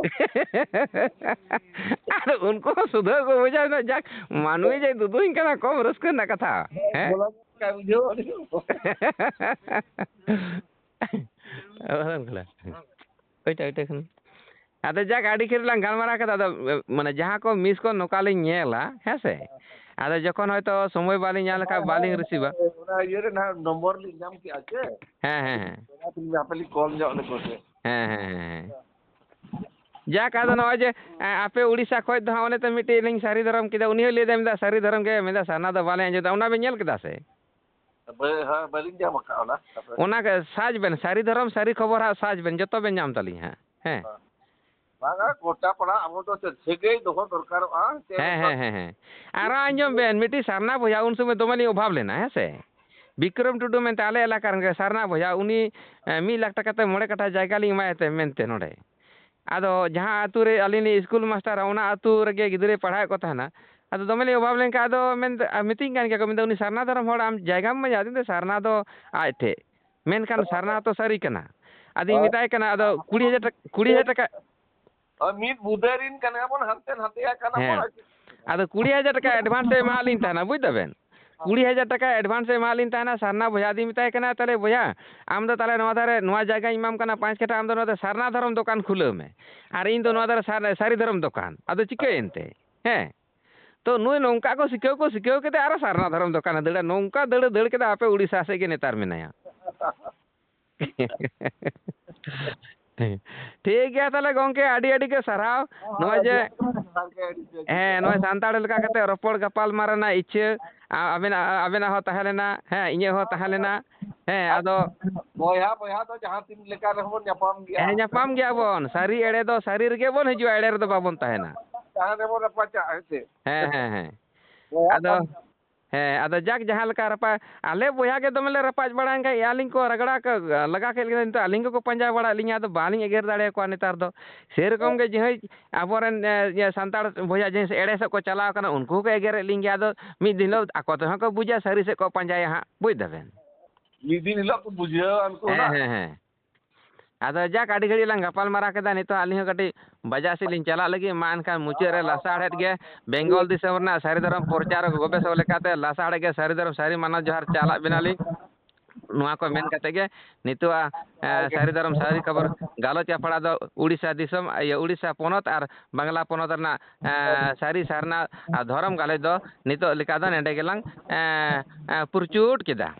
ᱟᱨ ᱩᱱᱠᱩ ᱦᱚᱸ ᱥᱩᱫᱷᱟᱹ ᱠᱚ ᱵᱩᱡᱷᱟᱹᱣ ᱮᱫᱟ, ᱡᱟᱠ, ᱢᱟᱹᱱᱢᱤ ᱡᱮ ᱫᱩᱫᱩᱧ ᱠᱟᱱᱟ, ᱠᱚᱢ ᱨᱟᱹᱥᱠᱟᱹ ᱨᱮᱱᱟᱜ ᱠᱟᱛᱷᱟ᱾ ᱦᱮᱸ? ᱵᱚᱞᱚ ᱠᱟᱜ ᱵᱩᱡᱷᱟᱹᱣ ᱟᱹᱞᱤᱧ ᱦᱚᱸ᱾ ᱚᱠᱚᱭᱴᱟᱜ, ᱚᱠᱚᱭᱴᱟᱜ ᱠᱟᱱᱟ? ᱟᱫᱚ ᱡᱟᱠ, ᱟᱹᱰᱤ ᱜᱷᱟᱹᱲᱤᱡ ᱞᱟᱝ ᱜᱟᱞᱢᱟᱨᱟᱣ ᱠᱮᱫᱟ, ᱟᱫᱚ, ᱢᱟᱱᱮ, ᱡᱟᱦᱟᱸ ᱠᱚ ᱢᱤᱥ ᱠᱚ ᱱᱚᱝᱠᱟ ᱞᱤᱧ ᱧᱮᱞᱟ, ᱦᱮᱸ ᱥᱮ? ᱟᱫᱚ ᱡᱚᱠᱷᱚᱱ ᱦᱚᱭᱛᱳ ᱥᱚᱢᱚᱭ ᱵᱟᱞᱤᱧ ᱧᱟᱢ ᱞᱮᱠᱷᱟᱱ ᱵᱟᱞᱤᱧ ᱨᱤᱥᱤᱵᱟ᱾ ᱚᱱᱟ ᱤᱭᱟᱹ ᱨᱮ ᱱᱟᱦᱟᱜ ᱱᱚᱢᱵᱚᱨ ᱞᱤᱧ ᱧᱟᱢ ᱠᱮᱜᱼᱟ ᱪᱮ? ᱦᱮᱸ, ᱦᱮᱸ, ᱦᱮᱸ᱾ ᱚᱱᱟ ᱛᱮᱞᱤᱧ ᱦᱟᱯᱮ ᱞᱤᱧ ᱠᱚᱞ ᱧᱚᱜ ᱞᱮᱠᱚ ᱥᱮ᱾ ᱦᱮᱸ, ᱦᱮᱸ, ᱦᱮᱸ, ᱦᱮᱸ᱾ ᱡᱟᱠ, ᱟᱫᱚ ᱱᱚᱜᱼᱚᱭ ᱡᱮ, ᱮ, ᱟᱯᱮ ᱩᱲᱤᱥᱥᱟ ᱠᱷᱚᱡ ᱫᱚ ᱦᱟᱸᱜ ᱚᱱᱮ ᱛᱚ ᱢᱤᱫᱴᱤᱡ ᱞᱤᱧ ᱥᱟᱹᱨᱤ ᱫᱷᱚᱨᱚᱢ ᱠᱮᱫᱟ, ᱩᱱᱤ ᱦᱚᱸᱭ ᱞᱟᱹᱭᱫᱟ, ᱢᱮᱱᱫᱟ ᱥᱟᱹᱨᱤ ᱫᱷᱚᱨᱚᱢ ᱜᱮ, ᱢᱮᱱᱫᱟ ᱥᱟᱨᱱᱟ ᱫᱚ ᱵᱟᱞᱮ ᱟᱸᱡᱚᱢ ᱮᱫᱟ᱾ ᱚᱱᱟ ᱵᱮᱱ ᱧᱮᱞ ᱠᱮᱫᱟ ᱥᱮ? ᱵᱟᱹ-, ᱦᱮᱸ, ᱵᱟᱹᱞᱤᱧ ᱧᱟᱢ ᱟᱠᱟᱫ ᱚᱱᱟ᱾ ᱚᱱᱟ ᱜᱮ ᱥᱟᱨᱪ ᱵᱮᱱ, ᱥᱟᱹᱨᱤ ᱫᱷᱚᱨᱚᱢ ᱥᱟᱹᱨᱤ ᱠᱷᱚᱵᱚᱨ ᱦᱟᱸᱜ ᱥᱟᱨᱪ ᱵᱮᱱ, ᱡᱚᱛᱚ ᱵᱮᱱ ᱧᱟᱢ ᱛᱟᱹᱞᱤᱧ ᱦᱟᱸᱜ᱾ ᱦᱮᱸ᱾ ᱦᱮᱸ᱾ ᱵᱟᱝᱟ, ᱜᱚᱴᱟ ᱯᱟᱲᱟ ᱟᱵᱚ ᱫᱚ ᱪᱮᱫ ᱥᱟᱹᱜᱟᱹᱭ ᱫᱚᱦᱚ ᱫᱚᱨᱠᱟᱨᱚᱜᱼᱟ᱾ ᱪᱮᱫ ᱦᱮᱸ, ᱞᱮᱠᱟ? ᱦᱮᱸ, ᱦᱮᱸ, ᱦᱮᱸ᱾ ᱟᱨᱚ ᱟᱸᱡᱚᱢ ᱵᱮᱱ, ᱢᱤᱫᱴᱤᱡ ᱥᱟᱨᱱᱟ ᱵᱚᱭᱦᱟ ᱩᱱ ᱥᱚᱢᱚᱭ ᱫᱚᱢᱮ ᱞᱤᱧ ᱚᱵᱷᱟᱵᱽ ᱞᱮᱱᱟ, ᱦᱮᱸ ᱥᱮ? ᱵᱤᱠᱨᱚᱢ ᱴᱩᱰᱩ ᱢᱮᱱᱛᱮ ᱟᱞᱮ ᱮᱞᱟᱠᱟ ᱨᱮᱱ ᱜᱮ ᱥᱟᱨᱱᱟ ᱵᱚᱭᱦᱟ, ᱩᱱᱤ, ᱮ, ᱢᱤᱫ ᱞᱟᱠᱷ ᱴᱟᱠᱟ ᱛᱮ ᱢᱚᱬᱮ ᱠᱟᱴᱷᱟ ᱡᱟᱭᱜᱟ ᱞᱤᱧ ᱮᱢᱟᱭ ᱛᱮ ᱢᱮᱱᱛᱮ ᱱᱚᱰᱮ᱾ ᱟᱫᱚ ᱡᱟᱦᱟᱸ ᱟᱹᱛᱩ ᱨᱮ ᱟᱹᱞᱤᱧ ᱞᱤᱧ ᱤᱥᱠᱩᱞ ᱢᱟᱥᱴᱟᱨᱟ, ᱚᱱᱟ ᱟᱹᱛᱩ ᱨᱮᱜᱮ ᱜᱤᱫᱽᱨᱟᱹᱭ ᱯᱟᱲᱦᱟᱣᱮᱫ ᱠᱚ ᱛᱟᱦᱮᱱᱟ᱾ ᱟᱫᱚ ᱫᱚᱢᱮ ᱞᱤᱧ ᱚᱵᱷᱟᱵᱽ ᱞᱮᱱᱠᱷᱟᱱ, ᱟᱫᱚ ᱢᱮᱱ, ᱟ, ᱢᱤᱛᱟᱹᱧ ᱠᱟᱱ ᱜᱮᱭᱟ ᱠᱚ, ᱢᱮᱱᱫᱟ, "ᱩᱱᱤ ᱥᱟᱨᱱᱟ ᱫᱷᱚᱨᱚᱢ ᱦᱚᱲ ᱟᱢ ᱡᱟᱭᱜᱟᱢ ᱮᱢᱟᱹᱧᱟ?" ᱟᱫᱚᱧ ᱢᱮᱱᱫᱟ, "ᱥᱟᱨᱱᱟ ᱫᱚ ᱟᱡ ᱴᱷᱮᱡ, ᱢᱮᱱᱠᱷᱟᱱ ᱥᱟᱨᱱᱟ ᱦᱚᱸᱛᱚ ᱥᱟᱹᱨᱤ ᱠᱟᱱᱟ᱾" ᱟᱫᱚᱧ ᱦᱳᱭ᱾ ᱢᱮᱛᱟᱭ ᱠᱟᱱᱟ, ᱟᱫᱚ ᱠᱩᱲᱤ ᱦᱟᱡᱟᱨ ᱴᱟᱠᱟ, ᱠᱩᱲᱤ ᱦᱟᱡᱟᱨ ᱴᱟᱠᱟ᱾ ᱦᱳᱭ, ᱢᱤᱫ ᱵᱩᱫᱟᱹ ᱨᱤᱱ ᱠᱟᱱᱟ ᱵᱚᱱ, ᱦᱟᱱᱛᱮ ᱱᱟᱛᱮᱭᱟ ᱠᱟᱱᱟ ᱵᱚᱱ᱾ ᱦᱮᱸ᱾ ᱟᱫᱚ ᱠᱩᱲᱤ ᱦᱟᱡᱟᱨ ᱴᱟᱠᱟ advance ᱮ ᱮᱢᱟᱜ ᱞᱤᱧ ᱛᱟᱦᱮᱱᱟ, ᱵᱩᱡᱽ ᱫᱟᱵᱮᱱ? ᱠᱩᱲᱤ ᱦᱟᱡᱟᱨ ᱴᱟᱠᱟ advance ᱮ ᱮᱢᱟᱫ ᱞᱤᱧ ᱛᱟᱦᱮᱱᱟ ᱥᱟᱨᱱᱟ ᱵᱚᱭᱦᱟ᱾ ᱟᱫᱚᱧ ᱢᱮᱛᱟᱭ ᱠᱟᱱᱟ, "ᱛᱟᱦᱞᱮ ᱵᱚᱭᱦᱟ, ᱟᱢ ᱫᱚ ᱛᱟᱦᱞᱮ ᱱᱚᱣᱟ ᱫᱷᱟᱨᱮ, ᱱᱚᱣᱟ ᱡᱟᱭᱜᱟᱧ ᱮᱢᱟᱢ ᱠᱟᱱᱟ ᱯᱟᱸᱪ ᱠᱟᱴᱷᱟ, ᱟᱢ ᱫᱚ ᱱᱚᱣᱟ ᱫᱚ ᱥᱟᱨᱱᱟ ᱫᱷᱚᱨᱚᱢ ᱫᱚᱠᱟᱱ ᱠᱷᱩᱞᱟᱹᱣ ᱢᱮ, ᱟᱨ ᱤᱧ ᱫᱚ ᱱᱚᱣᱟ ᱫᱷᱟᱨᱮ ᱥᱟᱨ-, ᱥᱟᱹᱨᱤ ᱫᱷᱚᱨᱚᱢ ᱫᱚᱠᱟᱱ, ᱟᱫᱚ ᱪᱤᱠᱟᱹᱭᱮᱱ ᱛᱮ?" ᱦᱮᱸ᱾ ᱛᱚ ᱱᱩᱭ ᱱᱚᱝᱠᱟ ᱠᱚ ᱥᱤᱠᱷᱟᱹᱣ ᱠᱚ ᱥᱤᱠᱷᱟᱹᱣ ᱠᱮᱫᱮ, ᱟᱨᱚ ᱥᱟᱨᱱᱟ ᱫᱷᱚᱨᱚᱢ ᱫᱚᱠᱟᱱᱮ ᱫᱟᱹᱲᱟ, ᱱᱚᱝᱠᱟ ᱫᱟᱹᱲ ᱫᱟᱹᱲ ᱠᱮᱫᱟ, ᱦᱟᱯᱮ ᱩᱲᱤᱥᱥᱟ ᱥᱮᱫ ᱜᱮ ᱱᱮᱛᱟᱨ ᱢᱮᱱᱟᱭᱟ᱾ ᱴᱷᱤᱠ ᱜᱮᱭᱟ ᱛᱟᱦᱞᱮ ᱜᱚᱝᱠᱮ, ᱟᱹᱰᱤ ᱟᱹᱰᱤ ᱜᱮ ᱥᱟᱨᱦᱟᱣ᱾ ᱱᱚᱜᱼᱚᱭ ᱡᱮ, ᱦᱮᱸ, ᱱᱚᱜᱼᱚᱭ ᱥᱟᱱᱛᱟᱲ ᱞᱮᱠᱟ ᱠᱟᱛᱮ ᱨᱚᱯᱚᱲ ᱜᱟᱯᱟᱞ ᱢᱟᱨᱟᱣ ᱨᱮᱱᱟᱜ ᱤᱪᱪᱷᱟᱹ, ᱟ-, ᱟᱵᱮᱱᱟᱜ, ᱟᱵᱮᱱᱟᱜ ᱦᱚᱸ ᱛᱟᱦᱮᱸ ᱞᱮᱱᱟ, ᱦᱮᱸ, ᱤᱧᱟᱹᱜ ᱦᱚᱸ ᱛᱟᱦᱮᱸ ᱞᱮᱱᱟ, ᱦᱮᱸ, ᱟᱫᱚ ᱵᱚᱭᱦᱟ ᱵᱚᱭᱦᱟ ᱫᱚ ᱡᱟᱦᱟᱸ ᱛᱤᱱ ᱞᱮᱠᱟ ᱨᱮᱦᱚᱸ ᱵᱚᱱ ᱧᱟᱯᱟᱢ ᱜᱮᱭᱟ᱾ ᱦᱮᱸ, ᱧᱟᱯᱟᱢ ᱜᱮᱭᱟ ᱵᱚᱱ, ᱥᱟᱹᱨᱤ ᱮᱲᱮ ᱫᱚ ᱥᱟᱹᱨᱤ ᱨᱮᱜᱮ ᱵᱚᱱ ᱦᱤᱡᱩᱜᱼᱟ, ᱮᱲᱮ ᱨᱮᱫᱚ ᱵᱟᱵᱚᱱ ᱛᱟᱦᱮᱱᱟ᱾ ᱡᱟᱦᱟᱸ ᱨᱮᱵᱚᱱ ᱨᱟᱯᱟᱪᱟᱜᱼᱟ, ᱦᱮᱸ ᱥᱮ? ᱦᱮᱸ, ᱦᱮᱸ, ᱦᱮᱸ᱾ ᱵᱚᱭᱦᱟ ᱟᱫᱚ ᱠᱟᱱ ᱦᱮᱸ, ᱟᱫᱚ ᱡᱟᱠ, ᱡᱟᱦᱟᱸ ᱞᱮᱠᱟ ᱨᱟᱯᱟᱜ, ᱟᱞᱮ ᱵᱚᱭᱦᱟ ᱜᱮ ᱫᱚᱢᱮ ᱞᱮ ᱨᱟᱯᱟᱜ ᱵᱟᱲᱟᱭᱮᱱ ᱠᱷᱟᱡ, ᱟᱹᱞᱤᱧ ᱠᱚ ᱨᱟᱜᱽᱲᱟ ᱠᱚ ᱞᱟᱜᱟ ᱠᱮᱫ ᱞᱤᱧᱟ, ᱱᱤᱛᱚᱜ ᱟᱹᱞᱤᱧ ᱜᱮᱠᱚ ᱯᱟᱸᱡᱟ ᱵᱟᱲᱟᱭᱮᱫ ᱞᱤᱧᱟ, ᱟᱫᱚ ᱵᱟᱹᱞᱤᱧ ᱮᱜᱮᱨ ᱫᱟᱲᱮᱭᱟᱠᱚᱣᱟ ᱱᱮᱛᱟᱨ ᱫᱚ᱾ ᱥᱮᱨᱚᱠᱚᱢ ᱜᱮ ᱡᱟᱦᱟᱸᱭ ᱟᱵᱚᱨᱮᱱ, ᱮ, ᱤᱭᱟᱹ, ᱥᱟᱱᱛᱟᱲ ᱵᱚᱭᱦᱟ ᱡᱟᱦᱟᱸᱭ ᱥᱮᱫ ᱮᱲᱮ ᱥᱮᱫ ᱠᱚ ᱪᱟᱞᱟᱣ ᱠᱟᱱᱟ, ᱩᱱᱠᱩ ᱦᱚᱸᱠᱚ ᱮᱜᱮᱨᱮᱫ ᱞᱤᱧ ᱜᱮᱭᱟ᱾ ᱟᱫᱚ ᱢᱤᱫ ᱫᱤᱱ ᱦᱤᱞᱳᱜ ᱟᱠᱚ ᱛᱮᱦᱚᱸ ᱠᱚ ᱵᱩᱡᱟ, ᱥᱟᱹᱨᱤ ᱥᱮᱫ ᱠᱚ ᱯᱟᱸᱡᱟᱭᱟ ᱦᱟᱸᱜ, ᱵᱩᱡ ᱫᱟᱵᱮᱱ? ᱢᱤᱫ ᱫᱤᱱ ᱦᱤᱞᱳᱜ ᱠᱚ ᱵᱩᱡᱷᱟᱹᱣᱟ ᱩᱱᱠᱩ ᱦᱮᱸ, ᱦᱟᱸᱜ᱾ ᱦᱮᱸ, ᱦᱮᱸ᱾ ᱟᱫᱚ ᱡᱟᱠ, ᱟᱹᱰᱤ ᱜᱷᱟᱹᱲᱤᱡ ᱞᱟᱝ ᱜᱟᱯᱟᱞ ᱢᱟᱨᱟᱣ ᱠᱮᱫᱟ, ᱱᱤᱛᱚᱜ ᱟᱹᱞᱤᱧ ᱦᱚᱸ ᱠᱟᱹᱴᱤᱡ ᱵᱟᱡᱟᱨ ᱥᱮᱫ ᱞᱤᱧ ᱪᱟᱞᱟᱜ ᱞᱟᱹᱜᱤᱫ᱾ ᱢᱟ ᱮᱱᱠᱷᱟᱱ ᱢᱩᱪᱟᱹᱫ ᱨᱮ ᱞᱟᱥᱟᱲᱦᱮᱫ ᱜᱮ ᱵᱮᱝᱜᱚᱞ ᱫᱤᱥᱚᱢ ᱨᱮᱱᱟᱜ ᱥᱟᱹᱨᱤ ᱫᱷᱚᱨᱚᱢ ᱯᱨᱚᱪᱟᱨ ᱜᱚᱵᱮᱥᱚᱠ ᱞᱮᱠᱟᱛᱮ ᱞᱟᱥᱟᱲᱦᱮᱫ ᱜᱮ ᱥᱟᱹᱨᱤ ᱫᱷᱚᱨᱚᱢ ᱥᱟᱹᱨᱤ ᱢᱟᱱᱟᱣ ᱡᱚᱦᱟᱨ ᱪᱟᱞᱟᱜ ᱵᱮᱱᱟᱞᱤᱧ᱾ ᱱᱚᱣᱟ ᱠᱚ ᱢᱮᱱ ᱠᱟᱛᱮ ᱜᱮ ᱱᱤᱛᱚᱜ, ᱮ, ᱥᱟᱹᱨᱤ ᱫᱷᱚᱨᱚᱢ ᱥᱟᱹᱨᱤ ᱠᱷᱚᱵᱚᱨ ᱜᱟᱞᱚᱪ ᱟᱯᱲᱟ ᱫᱚ ᱩᱲᱤᱥᱥᱟ ᱫᱤᱥᱚᱢ, ᱤᱭᱟᱹ, ᱩᱲᱤᱥᱥᱟ ᱯᱚᱱᱚᱛ ᱟᱨ ᱵᱟᱝᱞᱟ ᱯᱚᱱᱚᱛ ᱨᱮᱱᱟᱜ, ᱮ, ᱥᱟᱹᱨᱤ ᱥᱟᱨᱱᱟ ᱟᱨ ᱫᱷᱚᱨᱚᱢ ᱜᱟᱞᱚᱪ ᱫᱚ ᱱᱤᱛᱚᱜ ᱞᱮᱠᱟ ᱫᱚ ᱱᱮᱰᱮ ᱜᱮᱞᱟᱝ, ᱮ, ᱮ, ᱯᱩᱨᱪᱩᱴ ᱠᱮᱫᱟ᱾